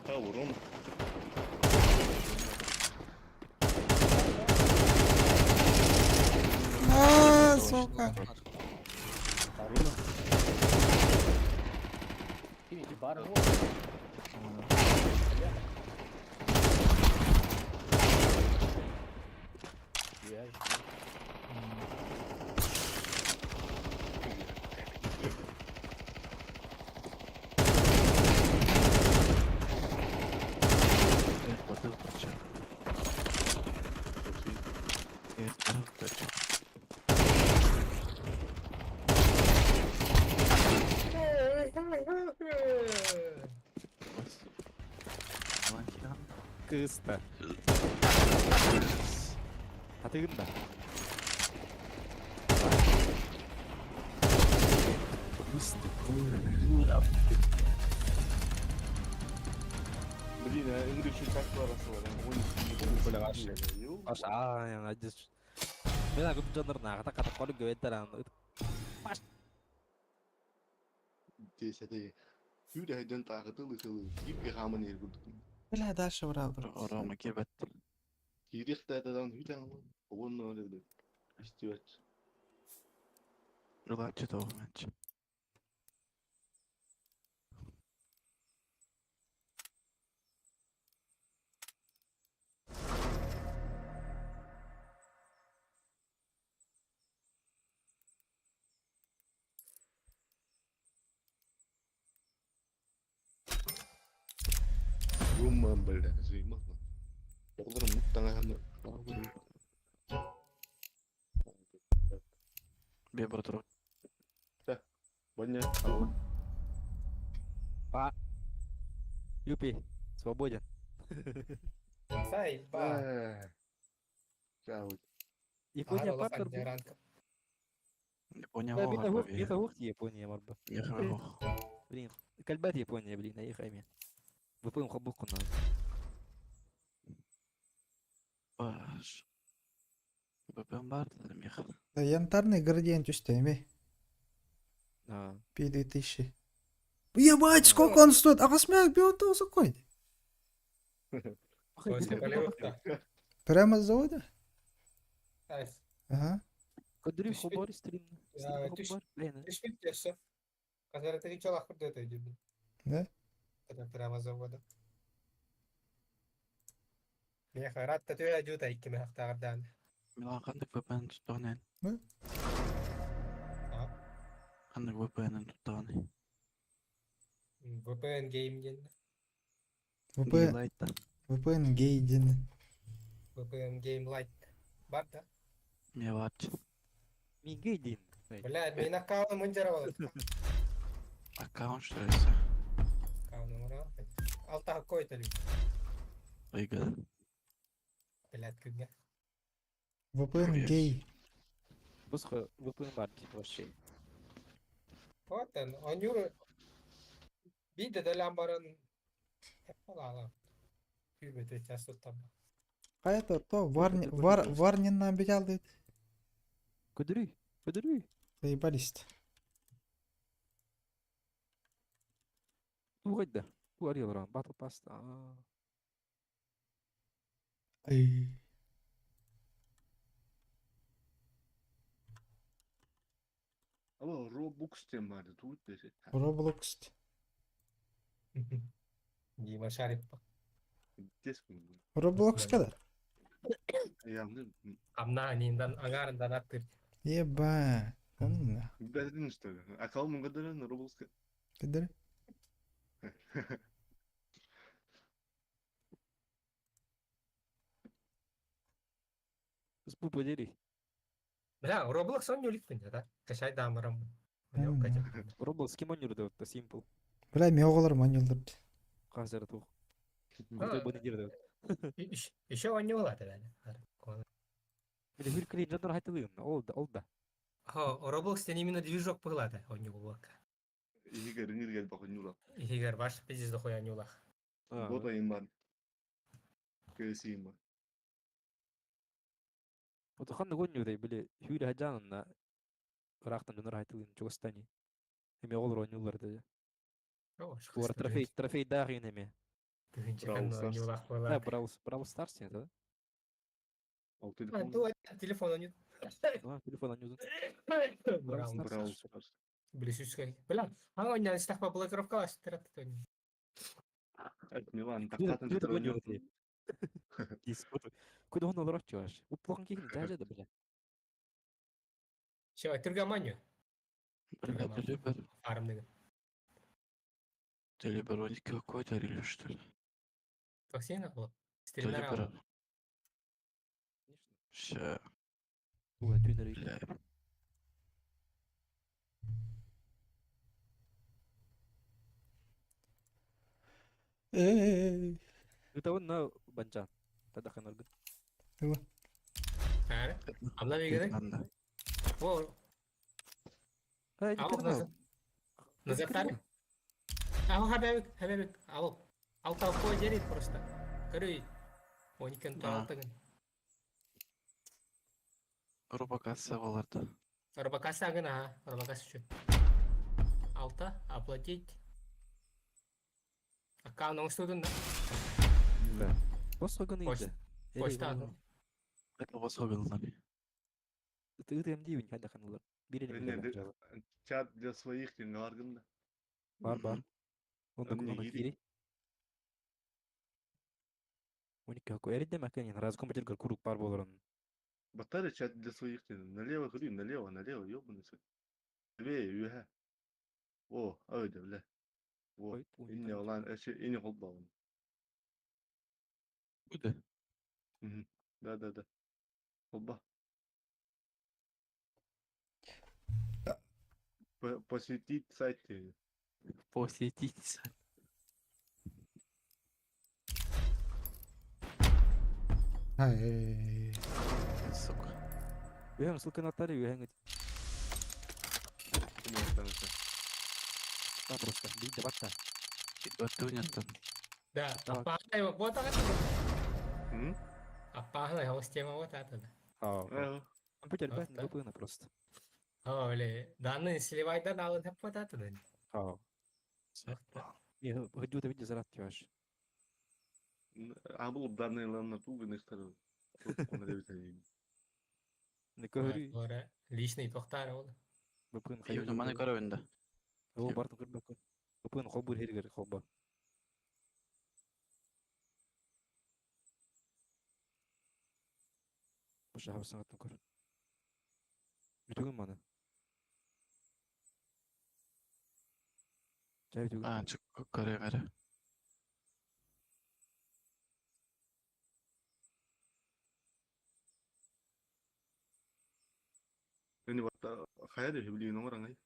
Та урон. А, сука. Руна. Батыл парча. Батыл парча. Кыста. Атыгын да. Блин, а Игорь еще как барасылар. Бля, вообще. Аш аа, я Мен агым жонор нагата ката колу гөбеттер аны. Десяти. Юля хайдан тагытыл ысылы. Кип хамын ергүдүк. Бля, дальше брал. Рома кебет. Кирих тадан хүлэн огон нөлөдө. Истибэт. Рылачы тоғыманчы. Юман бля, зима. Оглор муттаңа хам. Бе братро. Боня. Па. Юпи, свободен. Сай, ба. Чао. Япония партнер. Аранка. Япония Да, бита оғар гух, бита гух Япония марба. Блин, кальбат Япония, блин, на их ами. Выпоем хабуку на. Баш. БПМ бар да мех. Да, янтарный градиент үстеме. А. P2000. Ебать, сколько он стоит? А восьмяк биотол какой? После полевых-то. Прямо с завода? Айс. Ага. Кадрю Ты что? хобар стрим. А, ты Стрим хобар. Блин. Түшпит Қазір это ничего лахырды это идет. Да? Это прямо с завода. Меха, рад татуя жута икки мехтардан. Милан қандай VPN тұттағын Ne? А? Қандай VPN тұттағын? VPN гейм ден. VPN, Лайтта. VPN гейден. VPN гейм лайт. Бар да? Ме бар. Мигейдин. Бля, мен аккаунтым мынжара болады. Аккаунт что ли? Аккаунтым мынжара. Алта кой төлү. Ыйга. Блядь, күнгө. VPN гей. Бусха VPN бар типа вообще. Вот он, онюр биде делен баран ала. Күбөтө частоттан. Кайта то варни вар варнин нам обещал дейт. Кадрю, кадрю. Заебались. Тугайда. Туарил ран. Батл паста. А. Ай. Ама Robux тем бар тут десе. Roblox. Дима шарип. Дес Roblox kada? Ямны Амна аниндан ангарындан аттыр. Еба. Онна. бәрдин что ли? А кал мугадан Roblox. Кедер? Спу подери. Бля, Roblox он юлик да? Кашай дамырам. Мм. Roblox ким ойнур да simple. Бля, мен оғылар манюлдыр. Қазір тух. Крутой баны дерді. Еще он не болады әлі. Бля, хүр клин жандар айтылыйм. Ол да, ол да. Roblox тен именно движок болады он не болады. Иһигэр ыҥыргар бахынньула. Иһигэр ваш пиздец дохуя ньулах. Вот айымман. Көөсиимман. Отухан гоннюдай били хүүрэ хаджаанна ыраахтан дьонор хайтылын чугастани. Эми оҕолор оонньууллар да. Куора трофей трофейдаах иин эми. Тыһынчахан оонньуулаах Да, буолаак. Brawl Brawl Stars диэн да? Ол телефон. Телефон оонньуу. Телефон оонньуутун. Brawl Brawl Stars. Билисүскэй. Бля, ана оонньоон истэх блокировка астырат. Эт Милан тахтатын Күдэ Күдэ он олорор чуваш. Уплохан кихин жажа да бля. Все, түргаманю. Бля, Делибер. Армдыгы. Делибер, он какой дарили, что ли? Токсина был. Стримнер. Делибер. Ща, Ула түйнер бля. Эй. Ытабын на банчан. Тадахын аргын. Ара. Абла бегеде. Анда. Во. Ай, Ал Назар. Ал хабабик, хабабик. Ал. Ал толпой дерит просто. Көрүй. Оникен Да. талтыгын. Робокасса боларды. Робокасса агын, ага. Робокасса үшін. Алта, оплатить. Аккаунт оңыстудun да. Да. Босқогын Почта. иді. Почта атын. Это особенно. Ты МД хайдахан олар. Бирин Чат для своих диэн аргын. Бар бар. Онда Эмне кунана кири? кири. Оники хаку эридде макен раз компьютер курук бар болорун. Батарей чат для своих диэн. Налево говори, налево, налево, ёбаный свет. Левее, юха. О, ой, да, бля. Во. Инне олан, эши, инне холбаун. Куда? Да, да, да. Холба. Посетить сайт. Посетить. Ай. Сука. Уян ссылка на тарию, уян Да, просто бить батта. Батунятан. Да, Так. аппаһына вот ага. М? Аппаһына его тема вот это. А, компьютер А, бат да. не просто. О, бля, данные сливай да налын хеп вот это. А. Не, ходу видео зарад тюаш. А был данные ланна тугы нехтар. Не говори. Личный тохтар ол. Бапын Юна маны көрөбүн да. О, бартын көрбөккө. Бапын холбур хергер холба. Баша хабсан атын көр. Бүтүгүн маны. Чай бүтүгүн. А, чык көрөм эре. Эни батта хайда хибли номер аңай.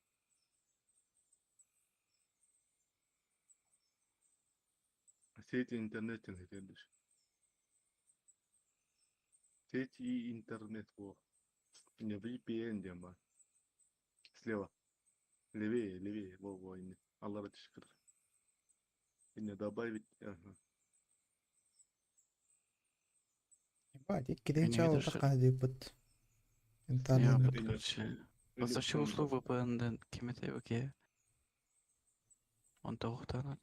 Сеть интернет хедеш. Сеть и интернет во. Не VPN дема. Слева. Левее, левее, во, во, инне. Аллара тишкир. Инне добавить, ага. Ебать, иккиден Эми чаал видишь, такка дейбит. Я Интернет. подключил. Поставщик услуг VPN-ден ким этебеке? Он тоғытанат.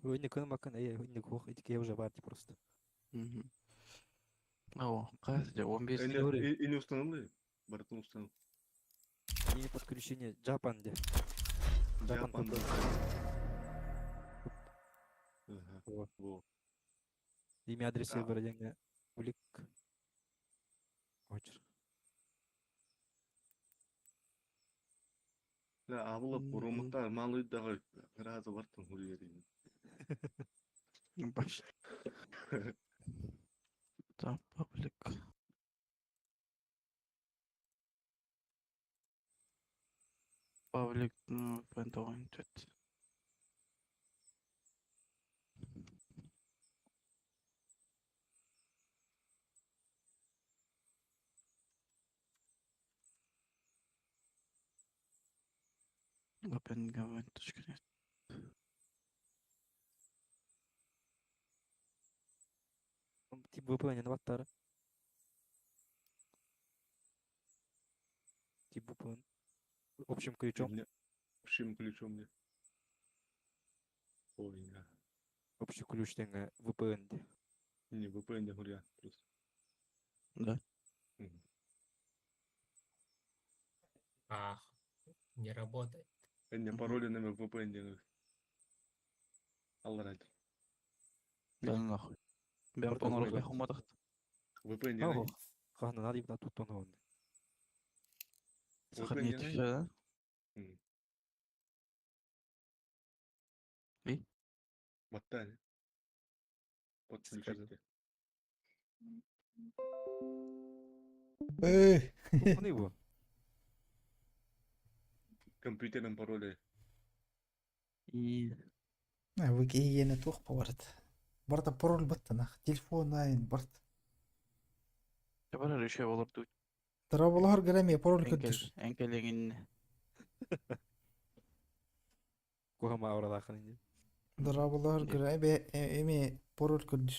Ойны күн макын, эй, ойны кох, итке уже бар просто. О, қаз, 15 Инне, инне установили? Бартын установил. И подключение Japan де. Japan Japan, VPN. Ага. Во. Во. Имя адрес А. сервера деньги. Улик. Очер. Да, абылап Мгм. урумуттар малый дагы разы бартын хуриерин. Баш. Там паблик. Паблик, ну, VPN тут. vpn.net. Тип VPN баттары. Тип VPN. Общим ключом. Не, общим ключом не. Ой, не. Общий ключ деген VPN де. Не, VPN не говоря просто. Да. Мгм. Ах, не работает. Не Мгм. пароли на VPN не. Аллах. Да ну нахуй. Бэм Барда оҥорох буолла. хоммотохт. VPN не. Ого. Хана надо ибна тут он. Сохранить VPN все, да? Мгм. И? Баттали. Подключить. Эй! Оны бу. Компьютерном пароле. И VPN туох барат. Барта пароль баттанах. Телефон айн барт. Барар еще болор тут. Тарабалар грами пароль Энкел, көттүр. энкелегин. Кухама аурадахын инде. Дарабалар грами эми пароль көттүр.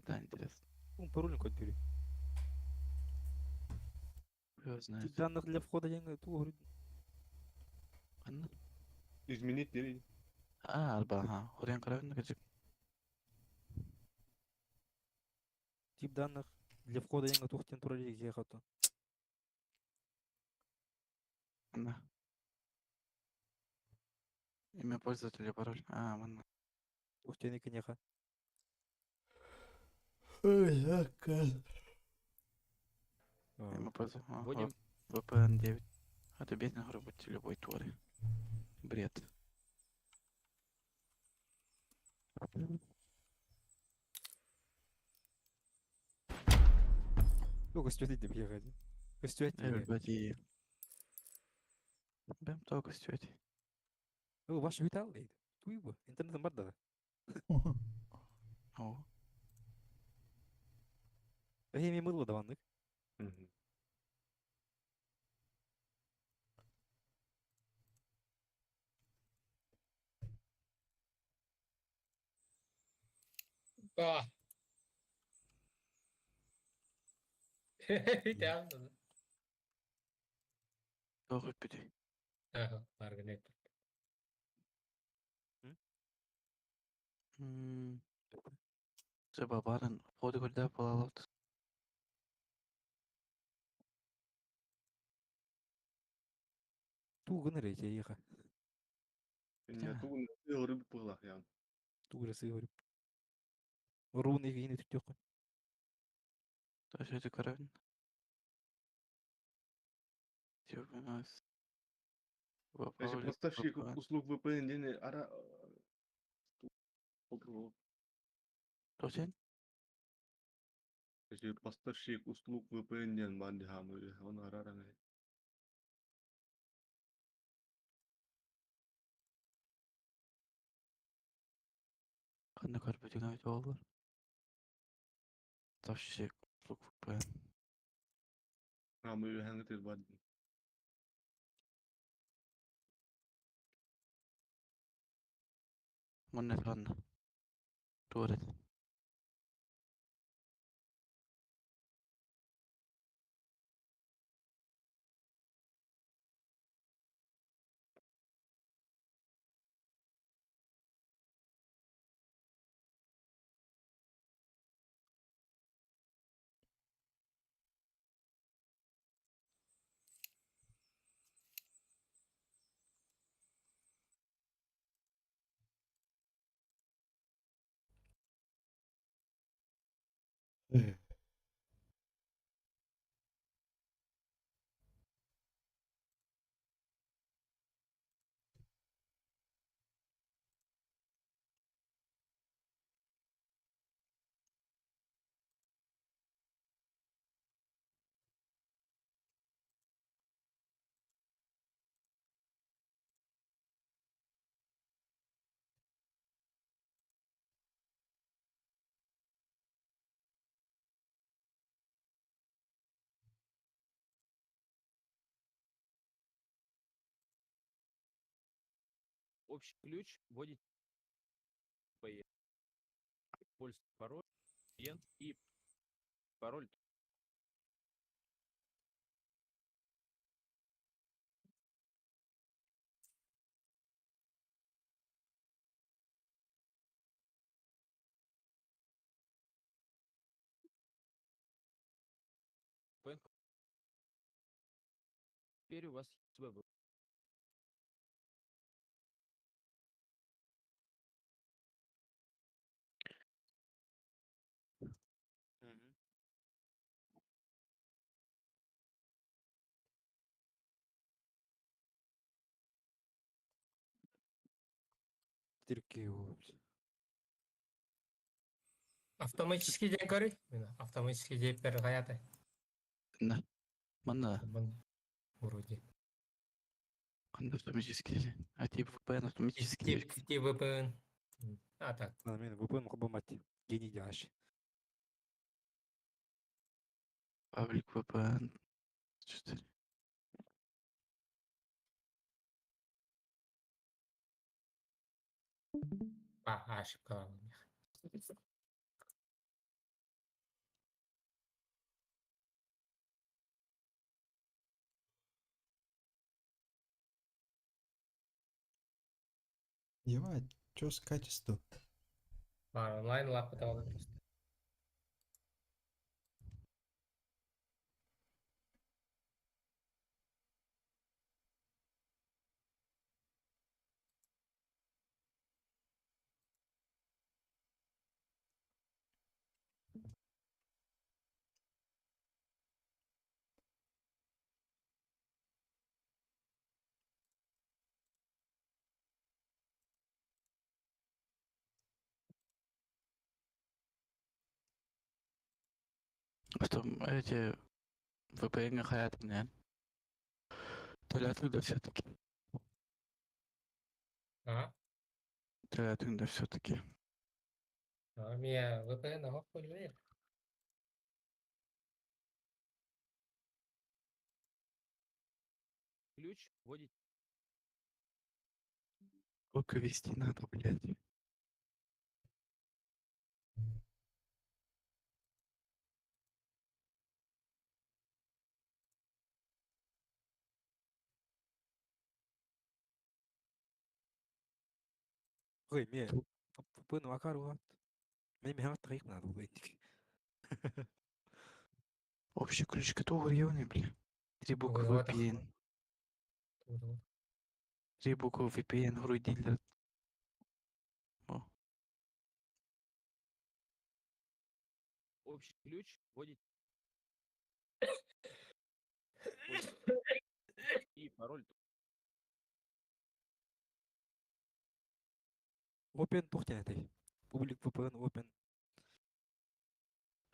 Да, интересно. Он пароль код бери. Хуй знает. Тип данных для входа деген ту говорит. Ладно. Изменить не. А, арба, ага. Хурен карабин качык. Тип данных для входа деген тухтен турали ге хата. Ана. Имя пользователя, пароль. А, ладно. Тухтен икенеха. Ой, заказ. Имя пользователя. Будем. VPN 9. А ты бедный будьте любой твари. Бред. Ну, костюм деп ехать. Костюм. Ребята, Бэм то костюм. Ну, ваш витал дейди. Туй бу. Интернет бар да. О, Эми мыло даваннык. Мгм. А. Да. то хоть пяти. Ага, марганет. Це бабарин. Входи куда балалот. Ту гыныр эте еха. Не, Да. тугун рыб была, я. Ту рысы говорю. Руны гейни түттөк. То есть это карабин. Типа у нас. Если поставщик услуг VPN не ара. Точен? Если поставщик услуг VPN не банди хамы, он ара раны. Қандай көрбөтүгө болор? Поставщик услуг VPN. Хамы хангтер банди. Мунна ханна. Туарет. Общий ключ вводите пользователь пароль, клиент и пароль. Теперь у вас есть веб. Тирки блядь. Автоматически диэн көрүй. Автоматически диэппэр хайата. На. Манна. Вроде. Ханна автоматически. А тип VPN автоматически. Тип VPN. А так. А, мен VPN кубамат. Гений дяш. Паблик VPN. 4. А, ошибка. Ебать, чё с качеством? А, онлайн лапа давала просто. Потом эти VPN хаят не. Төлөтүң да все-таки. А? Төлөтүң да все-таки. А, меня VPN ага хуй Ключ вводите. Сколько вести надо, блядь? Ой, ме. VPN акар уат. Мен меха трих надо было. Общий ключ который регионе, бля. Три буквы VPN. Три буквы VPN грудилер. О. Общий ключ вводите. И пароль. Open тухтятай. Public VPN Open.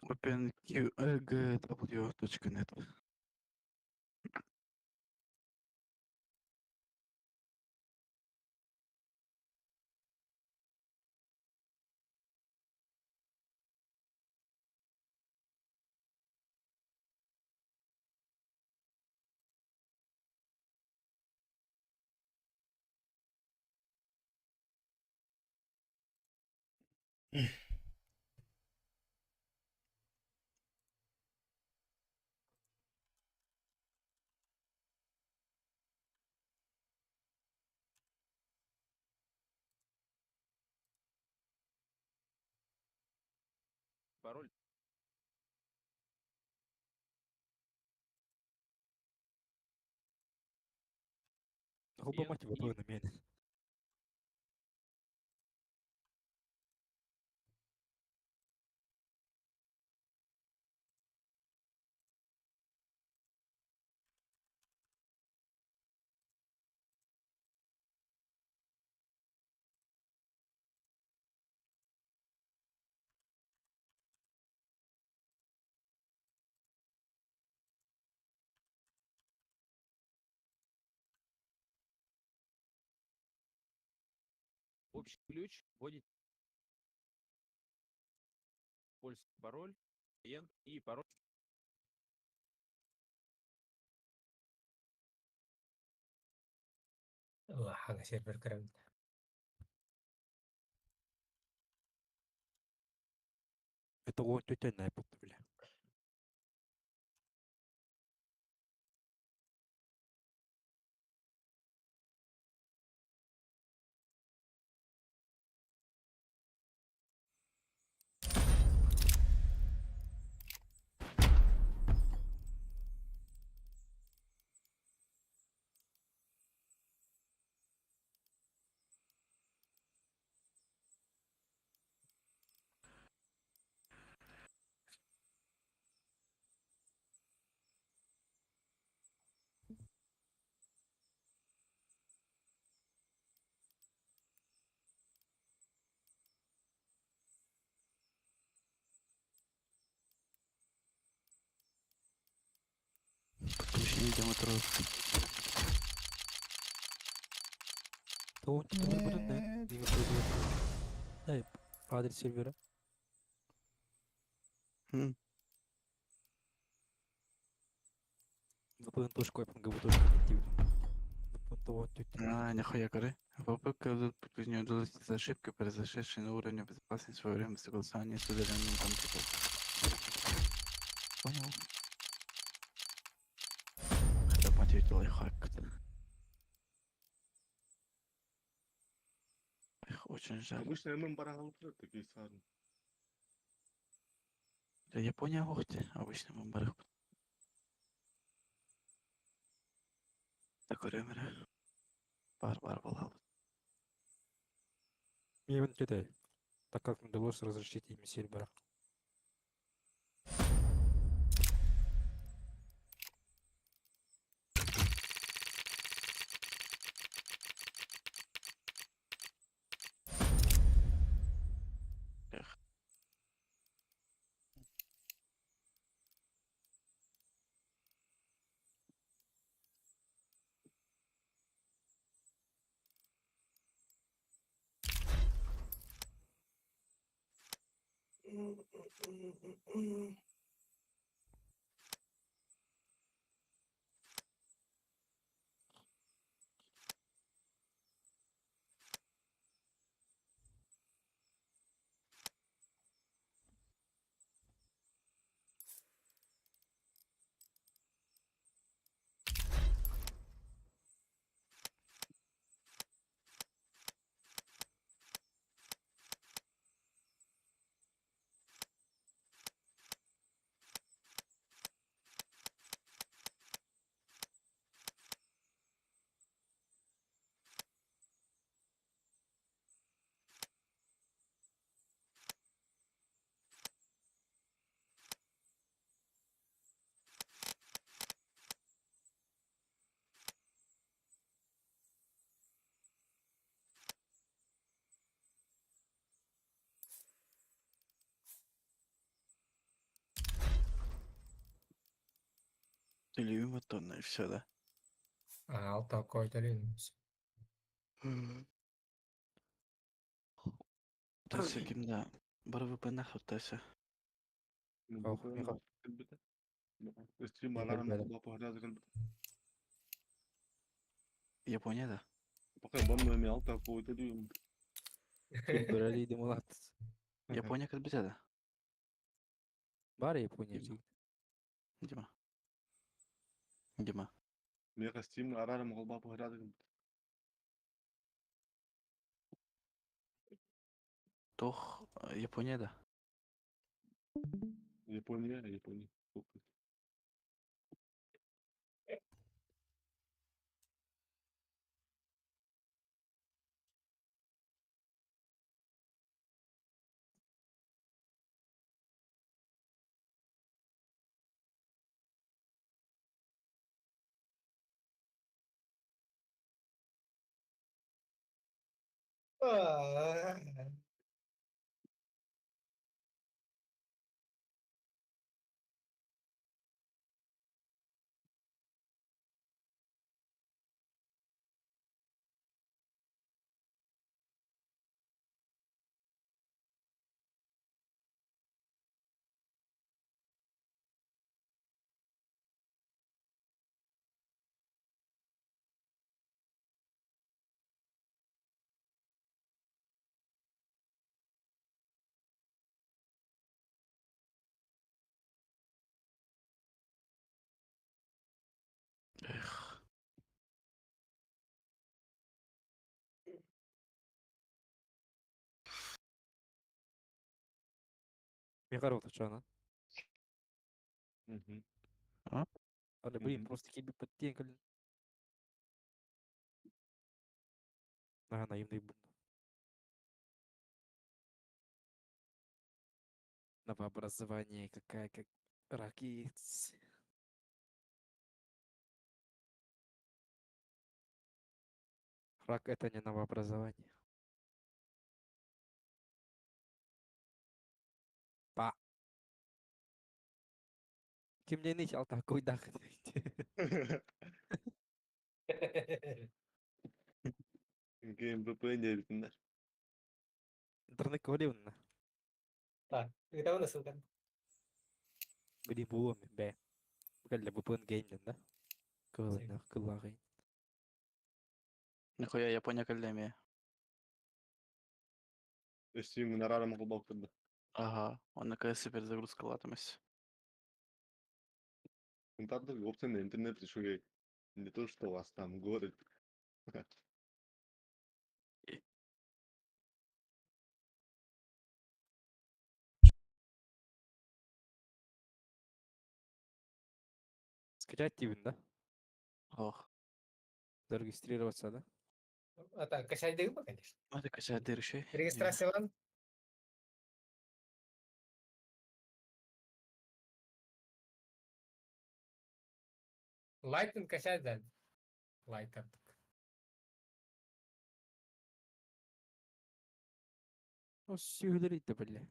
OpenQGW.net. Пароль. Хубамат VPN мен. Общий ключ вводите. Пользователь пароль, клиент и пароль. Ага, сервер кірем. Это он тетя на бля. Подключение дематроз. То он Нет. Дай адрес сервера. М. vpn.opengv.net. А, нихуя коры. Попытка не удалось из ошибки, произошедшей на уровне безопасности во время согласования с удаленным компьютером. Понял. Хотя бы ответил лайфхак. Эх, очень жаль. Обычно ММ барахал такие сары. Да Япония охте, обычно мы барах. Такой ремере. Бар бар балал. Мен кетай. Так как не удалось разрешить имя сервера. Эх. Ты любимый тонна и все, да? А, алта койталин. Тася кимда? Бар VPN хаттася. Ох, Миха. Стрим Миха, аларам ребята. Япония, да? Пока бомба мен алта қойды деймін. Япония кырбите да? Бар Япония. Дима. Дима. Дима. Меха Steam арарым холбап хырады. Тох Япония да? Япония, Япония. Ah. Михар отучана. Мгм. Але блин, Мгм. просто киби подтен калин. Ага, наивный бун. Новообразование какая как ракиц. Рак это не новообразование. Па. Ким не нич алта койдах. ГМПП диэбитиннэр. Интернет көрү Так, ыытабын ссылканы. Блин, буом бэ. Кэллэ VPN геймден да? Кылына кыллагын. Нихуя Япония кэллэ Өссүүҥ араарам холбоохтурда. Ага, он такая перезагрузка латымась. Ынтардык опция интернет үчүгэй. Не то, что у вас там горы. Скачать тибин, да? Ох, Зарегистрироваться, да? А так, качай дыгы, конечно. это качает дырщи. Регистрациялан. Лайтын качай да. Лайт артык. О, сүйілер бля.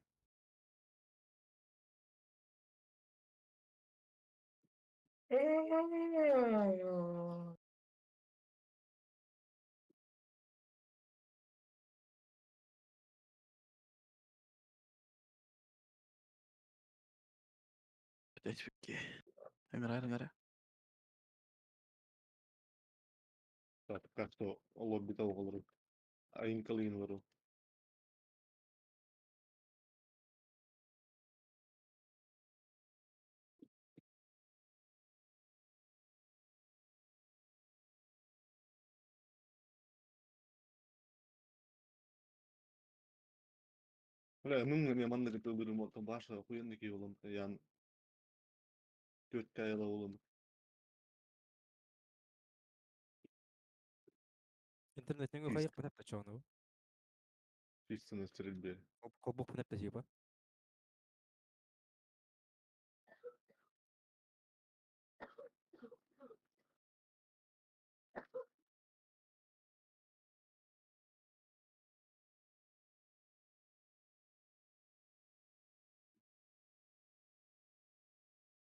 Блять, окей. Умирай, умирай. Так, как что лобби олору. Айын олору. Бля, мын мен манна кытылдырым отон баша охуенный ки олом. Ян төрт айла олом. Интернет нөҥүө хайык пынап чону. Чисто на стрельбе. Колбок пынап типа.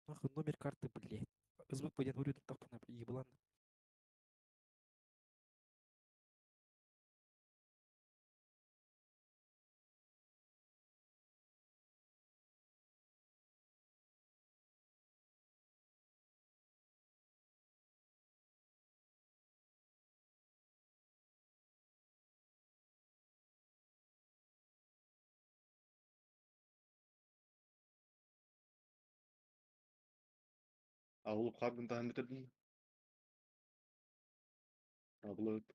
Нахуй номер карты, блядь. Звук пойдет говорю, так пынап, еблан. Алып хардын таһын битирдин. Абылып.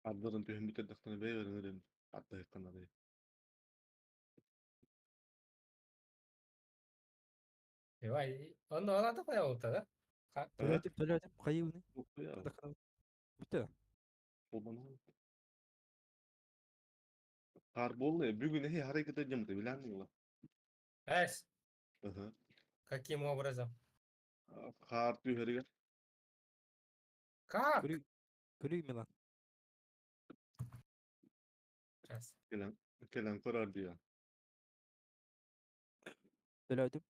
Ардырын түһүн битирдихтene бэйверин аттайыкканары. Давай, он олата коя болта да? Төлөтүм, төлөтүм, хайыбыны. Окуя. Бүтө. Болбону. Хар болду. Бүгүн эхи харакет эдем билан ла. Эс, Аха. каким образом? Хар түһәргә. Как? Көрүй, көрүй Милан. Сейчас. Келен келен көрөр дия. Төлөтүм.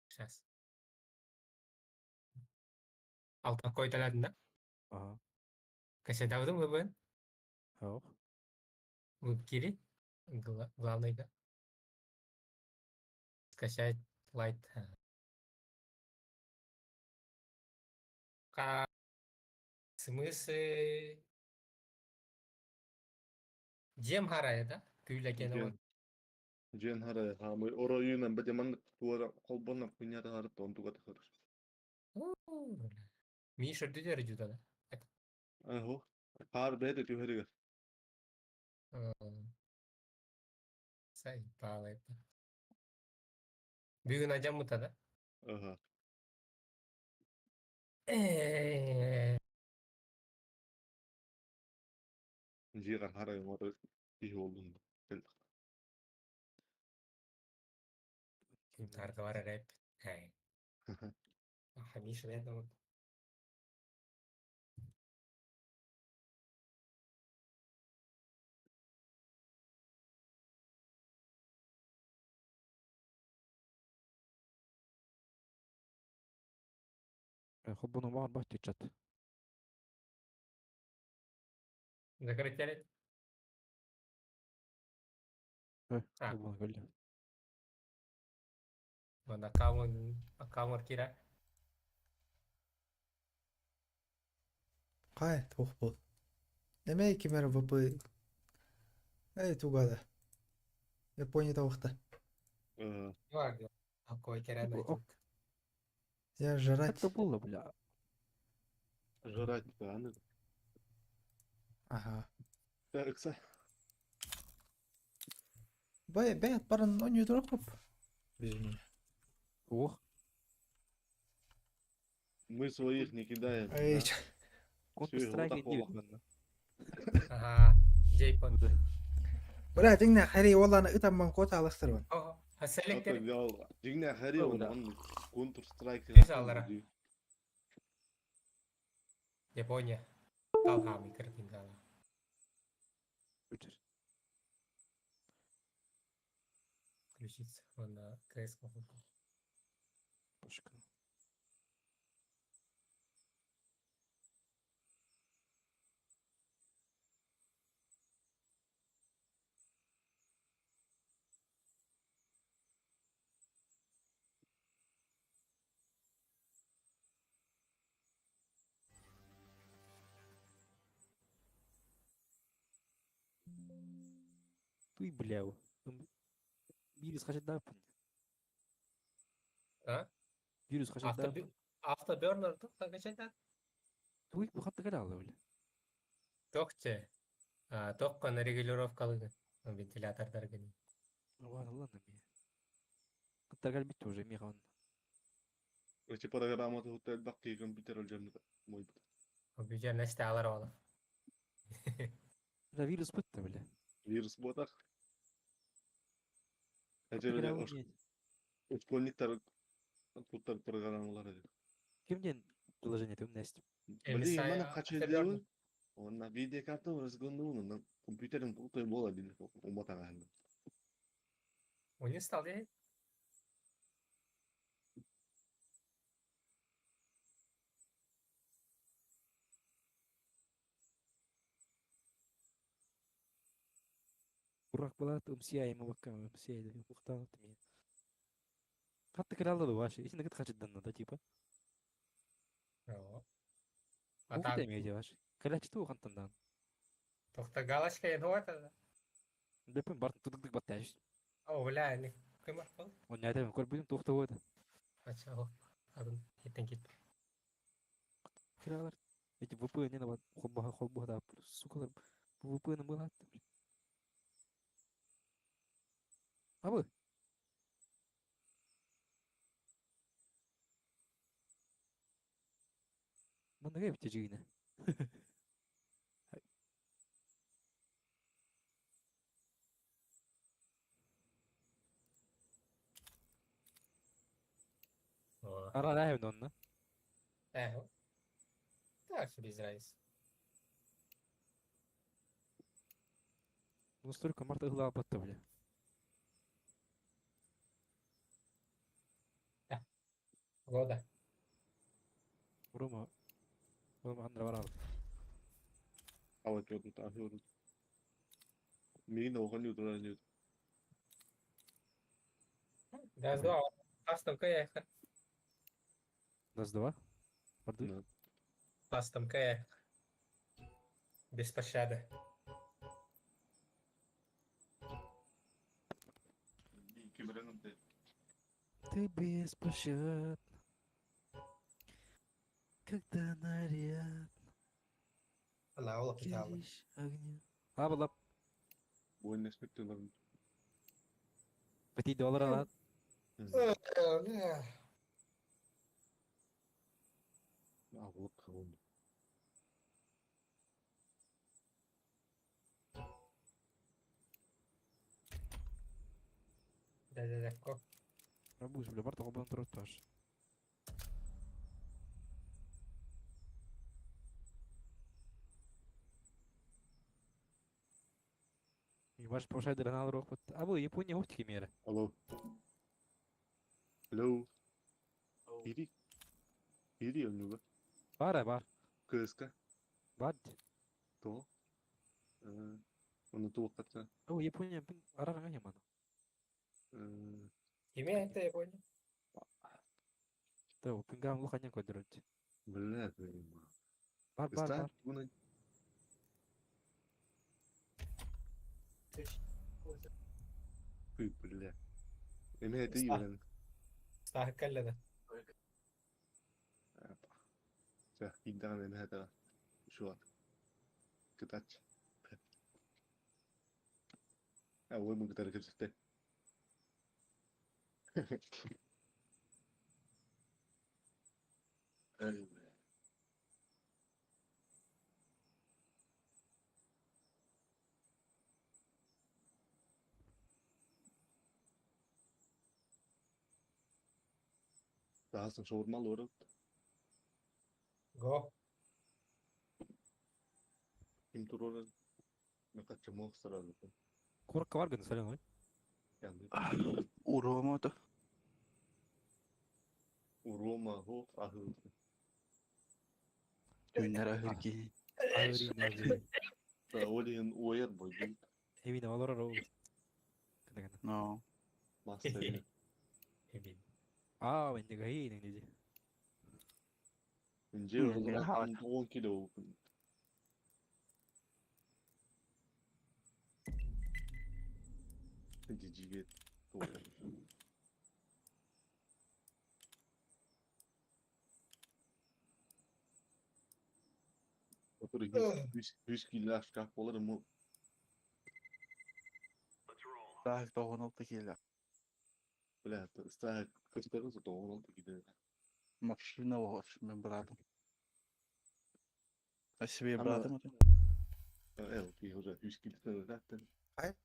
Сейчас. Алтан кой таладын да? Ага. Качадавдым вбн? Ох. Веб-кири? Главный, да? Скачать лайт. Как? В смысле? Дем харая, да? Күләкен Дем. Дьиэн хара хаамый оройунан бэдэ маннык туора холбонор күннята харыт онтуга тахыр. Миша үрдүдэр дьудана. Аһо. Хаар бэйдэ түһэригэр. Сай паалайта. Бүгүн ажаммыта да? Аха. Дьиэҕэ хара оҥоро киһи буоллун. Аргылар эрэп. Миша бэйэн Холбонумаҕар бах чат. Закрыть Холбону көллө. Вон аккаунт, аккаунт кира. Хай, туох буол. Эмээ ким эрэ ВП Эй, тугада. Япония табахта. Какой керен Я жрать. Это было, бля. Жрать, да, ну. Ага. Так, са. Бай, бэт баран он юдурап. Извини. Ох. Мы своих не кидаем. Эй, да? Counter Strike не видно. Ага, Джейпон. Бля, дьиҥнэ хари уоллааны ытамман куота алыстырбын. О, селектор. Дьиҥнэ хари он Counter Strike. Үс аллара. Япония. Талхами картинкала. Өтөр. Включиться на КС. Пошка. Ты, бля, вирус хочет да? А? Вирус хочет да? Автобернер тут качать да? Туй, бу хатты калалы, бля. Тохче. А, тохка на регулировкалыгы. Вентилятордар гени. Ладно, ладно, мне. Кыттаргал бит уже, михан. Эти программа тут элбакки компьютер өлжемді. Мой. Компьютер нэсте алар ола. Да вирус бытты, бля. Вирус ботах. Эти бля, школьниктар туттар программалар. Кимден приложение ты Настя? Блин, мана качелеуин. Онна видеокарта разгону на компьютерин тутой бола били умотаган. Он стал я? Урак была МСА ему вакка МСА или ухтал ты меня. Хатты кыралды да вообще. Исин кыт хачыт данна да типа. О. А там эти вообще. Калячы ту хантандан. Тохта галочка я это. Депен бар тудык батташ. О, бля, не кым арпал? Он не атам көр будем тухта вот. Ача, о. Адын хиттен кит. Кыралар. Эти ВП не на холбаха холбаха да сука ВП на была. Абы. Манныга бит жигине. Ара рахим онна. Э. Так, без разницы. Ну столько марта гла батта, бля. Да. Года. Рома. Рома андра барал. А вот тут ахыр. Мин оған юдуран юд. Да, два. Кастом кая. Раз два. Пардон. Кастом кая. Без пощады. Киберен Ты беспощадна, когда наряд Алла, ол киталы. горишь огнем. А, была. Буйный спектакль. Пяти долларов. Аҕылык хаҕын. Да-да-да. Рабуш, бля, бар тоҕо турар тоже. Ваш повышает дронал рохот. А вы Япония оптики меры. Алло. Hello. Ири. Ири оннуга. Бар, бар. КСК. Бар. То. Оны туоххата. О, Япония, арага яман. Кими это Япония? Да, пингам луханя кодеруть. Бля, твою Бар, бар, бар. Ты, бля. Эме это Иван. Стахкаллада. Чэ, идаан эме это шуат. Кытач. А ой, мы кытары кепсетте. Эй, бля. Таһасын шаурма олорор. Го. Ким турорар? Мекачы мох сразу. Курка варган соленой. Урома то. Урома хо ахы. Түүнэр ахырги. Да, олин оер бойду. Эвина олорор ол. Но. Мастер. А, мен дегаи не Инже он кило. Жиге. Который 100 кило шкаф болар му. Так, тоғын кило. Бля, стак көстөрүн тоғын кило. Машина ваш, мен братом. А себе братом это? Эл, ти уже 100 кило заттан. Ай?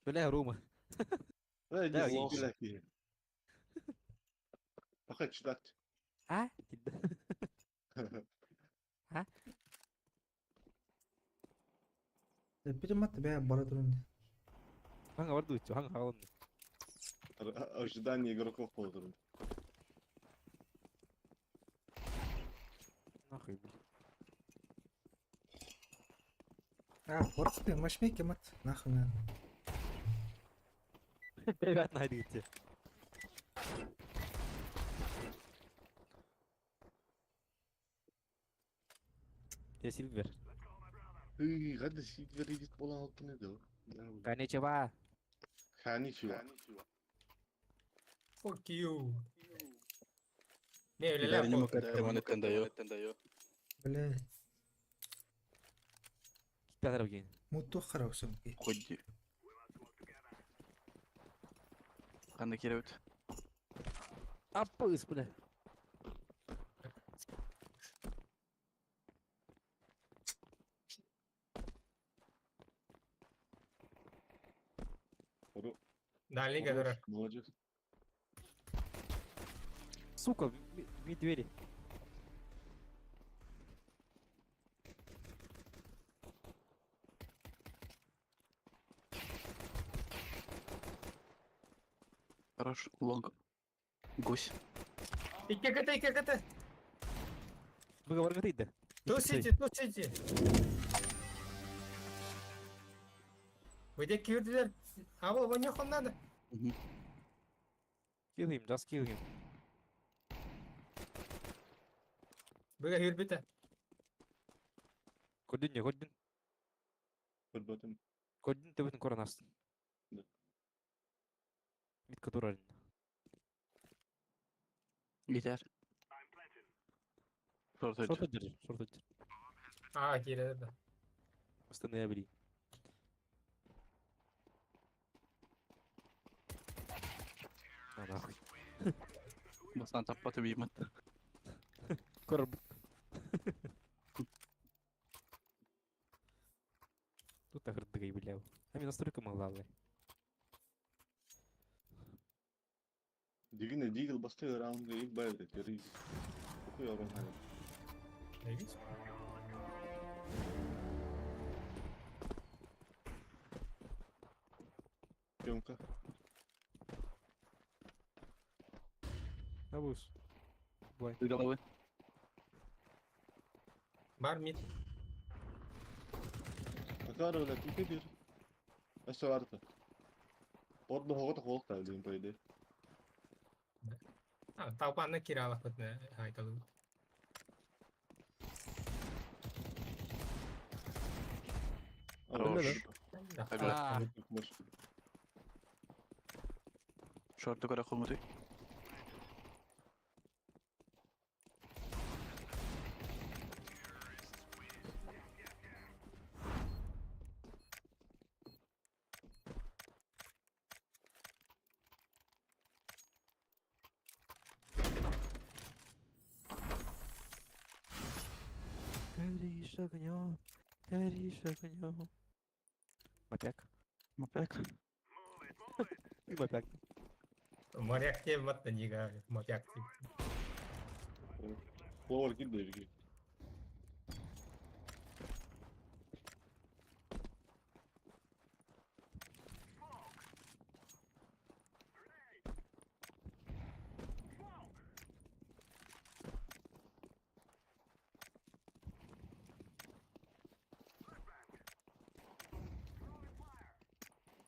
Бля, Рома. Да, не Пока читать. А? А? Бир мат бә бара турун. Ханга барды үтчү, ханга хаалын. Ожидание игроков болдурун. Нахуй, блин. А, порцпе машмеке мат. Нахуй на. Ребят, найдите. Я Сильвер. Ый, гада Сильвер идит бола алтын эди. Коничева. Коничева. Fuck you. Не, ля, ля, Бля. Китадар ген. Муту харасым. Ходи. Қандай кереует? Аппыс, бля. Дальний который. Молодец. Сука, ми двери. Хорош, лонг. Гусь. Икки КТ, икки КТ. Вы говорите, да? Тусите, тусите. Вы где кирдилер? А вот, вон он надо. Kill him, just kill him. Быга юрбита. Көрдүн не, көрдүн. Көрбөтүм. Көрдүн төбөтүн коронас. Да. Митка турар. Gider. Шорт Шорт держи, шорт держи. Аа, киирэр да. Остальные бери. А нахуй. Бастан таппаты биймат. Короб. Тут ахырдыгай бля. А мен настройка малалы. Дигине Дигл бастыгы раундга ilk байбет рейс. Какой орон хали? Видите? Съемка. Абус. Бай. С головы. Бар мид. Акара бля, тихо бир. Өссө барта. Порду хоҕото хоолта билин по идее. А, толпаны киралах вот на айталы. Хорош. Да. А. Шорты көрө холмуты. Горишь огнем, горишь огнем. Мопяк. Мопяк. Ты мопяк. Моряк тем вот на нига, моряк тем. Повар кирде бир.